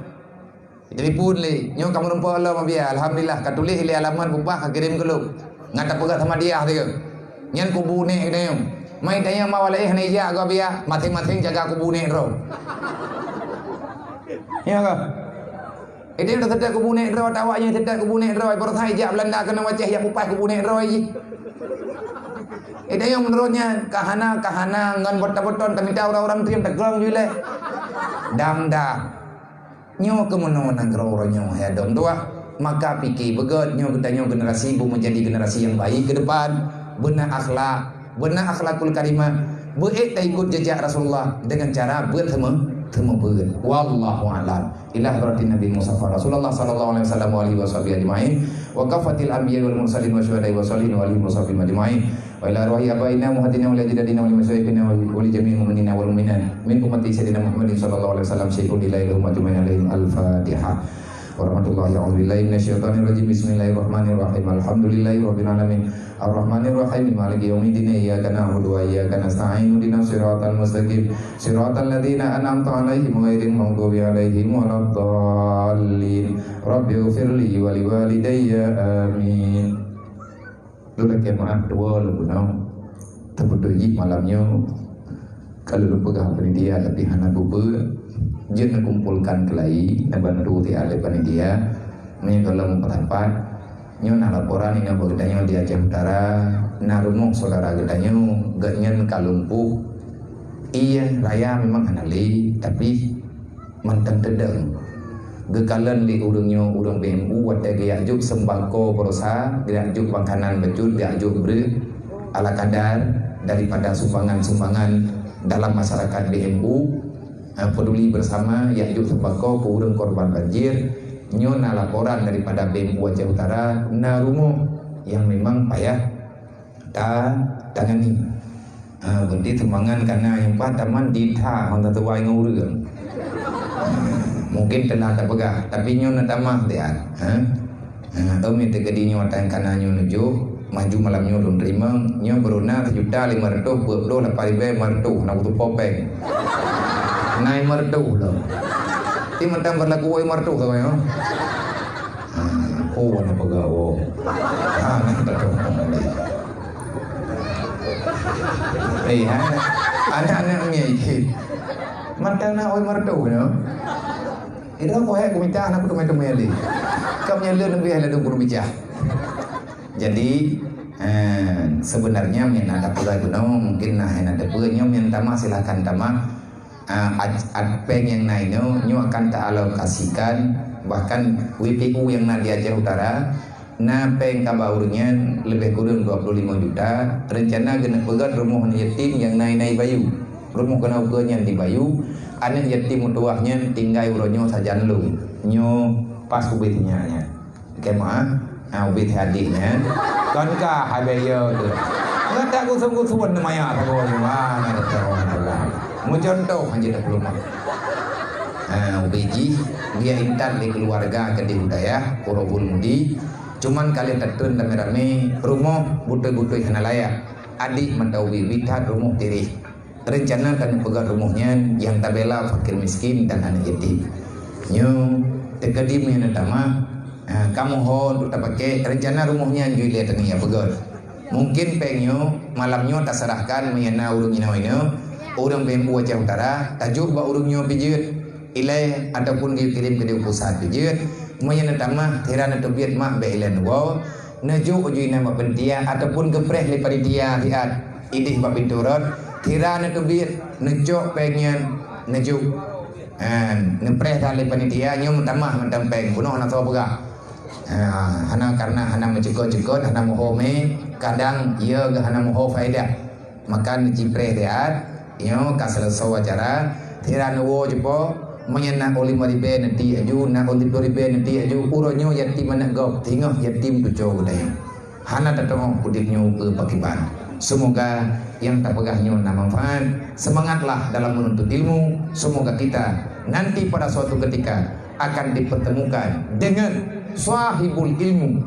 Telepon lé, nyoe ka meurumpok lom Abiya. Alhamdulillah, ka tuléh lé alamat bubah ka kirém keu lôn. Ngat tapeugah sama dia sigoe. Nyan kubu nek geutanyoe. Mai tanyoe ma walai hana ijak geuh Abiya, maséng-maséng jaga kubu nek droe. Ya ka? Itu dah seutôt kubu nek droe, tawa nyoe seutôt kubu nek droe, baroesa ijak Beulanda keunoe Aceh jak pupaih kubu nek droe jih. Eh, tanyoe meunurot nyan, ka hana, ka hana, ngon beuton-beuton tamita ureueng-ureueng teuh nyang tagrong ju ilée. Dang dah. Nyoe keuh meunoe nanggroe uroe nyoe hai adoe meutuwah. Maka pike beugét nyoe geutanyoe generasi beu meujadi generasi nyang baik keu depan. Beuna akhlak, beuna akhlakul karimah. Beu ék taikot jeujak Rasulullah deungon cara beuet teumeu-, teumeubeut. Wallahu a'lam. Ila hadratin Nabi Mustafa Rasulullah sallallahu alaihi wasallam wa alihi wasahbihi ajma'in. Wa kafatil anbiya wal mursalin wa syuhada'i wa shalihin wa alihi wasahbihi ajma'in. Wa ila arwahi abaina wa ummahatina wa li ajdadina wa li masyayikhina wa li, wa li jami'il mu'minina wal mu'minat min ummati sayyidina Muhammadin sallallahu alaihi wasallam syai'un ila ilahum ajma'in alaihim al-Fatihah. Warahmatullahi, a'udzubillahi minasyaitonirrajim. Bismillahirrahmanirrahim. Alhamdulillahi rabbil alamin. Arrahmanirrahim. Maliki yaumiddin. Iyyaka na'budu wa iyyaka nasta'in. Ihdinas siratal mustaqim. Siratal ladzina an'amta 'alaihim ghairil maghdubi 'alaihim waladdallin. Rabbighfirli wa liwalidayya. Amin. Lôn lakée meu'ah dua lôn bunoe. Teubeutôi jih malam nyoe ka lôn peugah panitia tapi hana kupeue. Jeuet neukumpolkan keulayi, neubantu siat lé panitia. Meunyoe gohlom meupeutapat, nyoe na laporan inoe bak geutanyoe di Aceh Utara, na rumoh syedara geutanyoe, gobnyan ka lumpuh. Iya, raya memang hana lé, tapi mantong teudong. Geukalon lé ureuëng nyoe ureuëng B M U watée geujak jok sembako baroesa, geujak jok makanan bacut, geujak jok breueh ala kadar daripada sumbangan-sumbangan dalam masyarakat B M U, eh, Peduli Bersama, jak jok sembako keu ureuëng korban banjir. Nyoe na laporan daripada B M U Aceh Utara, na rumoh nyang memang payah ta-, tangani. Ha, berarti sumbangan kana nyang paih tamat di tha hong tatuwai ngon ureuëng. Mungkin teungoh tapeugah, tapi nyoe na tamah tiat. Ha? Ha, tom nyang teukeudi nyoe watée kana nyoe neujok, maju malam nyoe lôn teurimong, nyoe bruna sijuta lima reutôh peuet ploh lapan ribée lima reutôh, na kutupo péng. Na lima reutôh lom. Ti mantong berlaku lima reutôh sagai, ha? Ha, oh, na peugah, oh. Ha, na peugah, oh. Eh, ha. Aneuk-aneuk ngieng ikheun. Mantong na oi meureutoh nyoe. Itu aku hai kumita aneuk kuteumé-teumé lé. Kam nyan lé leubeh lé dong kuteumé bicah. Jadi, eh, sebenarnya mien ada peugah gunong, mungkin na hai na teupeu nyoe mien tamah, silakan tamah. Ah, ad-, ad-, péng nyang na inoe, nyoe akan taalokasikan, bahkan W P U nyang na di Aceh Utara, na péng kaba ureuëng nyan leubeh kureueng dua puluh lima juta, reuncana geuneuk peugét rumoh aneuk yatim nyang na inan di Bayu. Rumoh keunoe ukeue nyan di Bayu, aneuk yatim meutuwah nyan tinggai uroe nyoe sajan lôn. Nyoe pas ubit nyan nyan. Keumaha? Ha, ubit hadih nyan. Kon ka habéh yo tu. Ngat tak gusong-gusong maya saboh nyoe. Ha, ngat tak gusong-gusong. Meucontoh aja dah peulumah. Ha, ubit jih, dia intat di keluarga ke di budaya, Korobul Mudi. Cuman kali tatun ramé-ramé, rumoh butoi-butoi hana layak. Adik mantau ubit, ubit that rumoh tirih. Reuncana keuneuk peugét rumoh nyan nyang tabela fakir miskin dan aneuk yatim. Nyoe teukeudi meunyoe na tamah, ha, kamoe ho untuk tapaké, reuncana rumoh nyan jui lé teunia peugét. Mungkin péng nyoe malam nyoe taseurahkan meunyoe na ureuëng inoe-inoe, ureuëng B M U Aceh Utara, tajok bak ureuëng nyoe pih jeuet. Ilée ataupun geukirém keudeh u pusat pih jeuet. Meunyoe na tamah, sira neuteubiet mak bak ilée neuwoe, neujok uju inan bak panitia ataupun geupreh lé panitia siat ideh bak pintoe rot, sira neuteubiet, neucok péng nyan, neujok. Ha, neupreh that lé panitia, nyoe meutamah mantong péng, bunoe hana soe peugah. Ha, hana, karena hana meucukot-cukot, hana meuhomé, kadang iya geuh hana meuho faedah. Maka neucipreh siat, nyoe ka seuleusoe acara, sira neuwoe jipo, meunyoe na limong ribée neuti aju, na limong ploh ribée neuti aju, uroe nyoe yatim aneuk gob, singoh yatim tuco geutanyoe. Hana tateu'oh udeb nyoe keu pakriban. Semoga nyang tapeugah nyoe na manfaat. Semangatlah dalam menuntut ilmu. Semoga kita nanti pada suatu ketika akan dipertemukan dengan sahibul ilmu,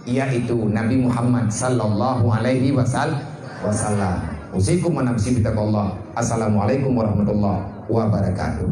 yaitu Nabi Muhammad sallallahu alaihi wasal-, wasallam. Usikum wa nafsi bitaqwallah. Assalamualaikum warahmatullahi wabarakatuh.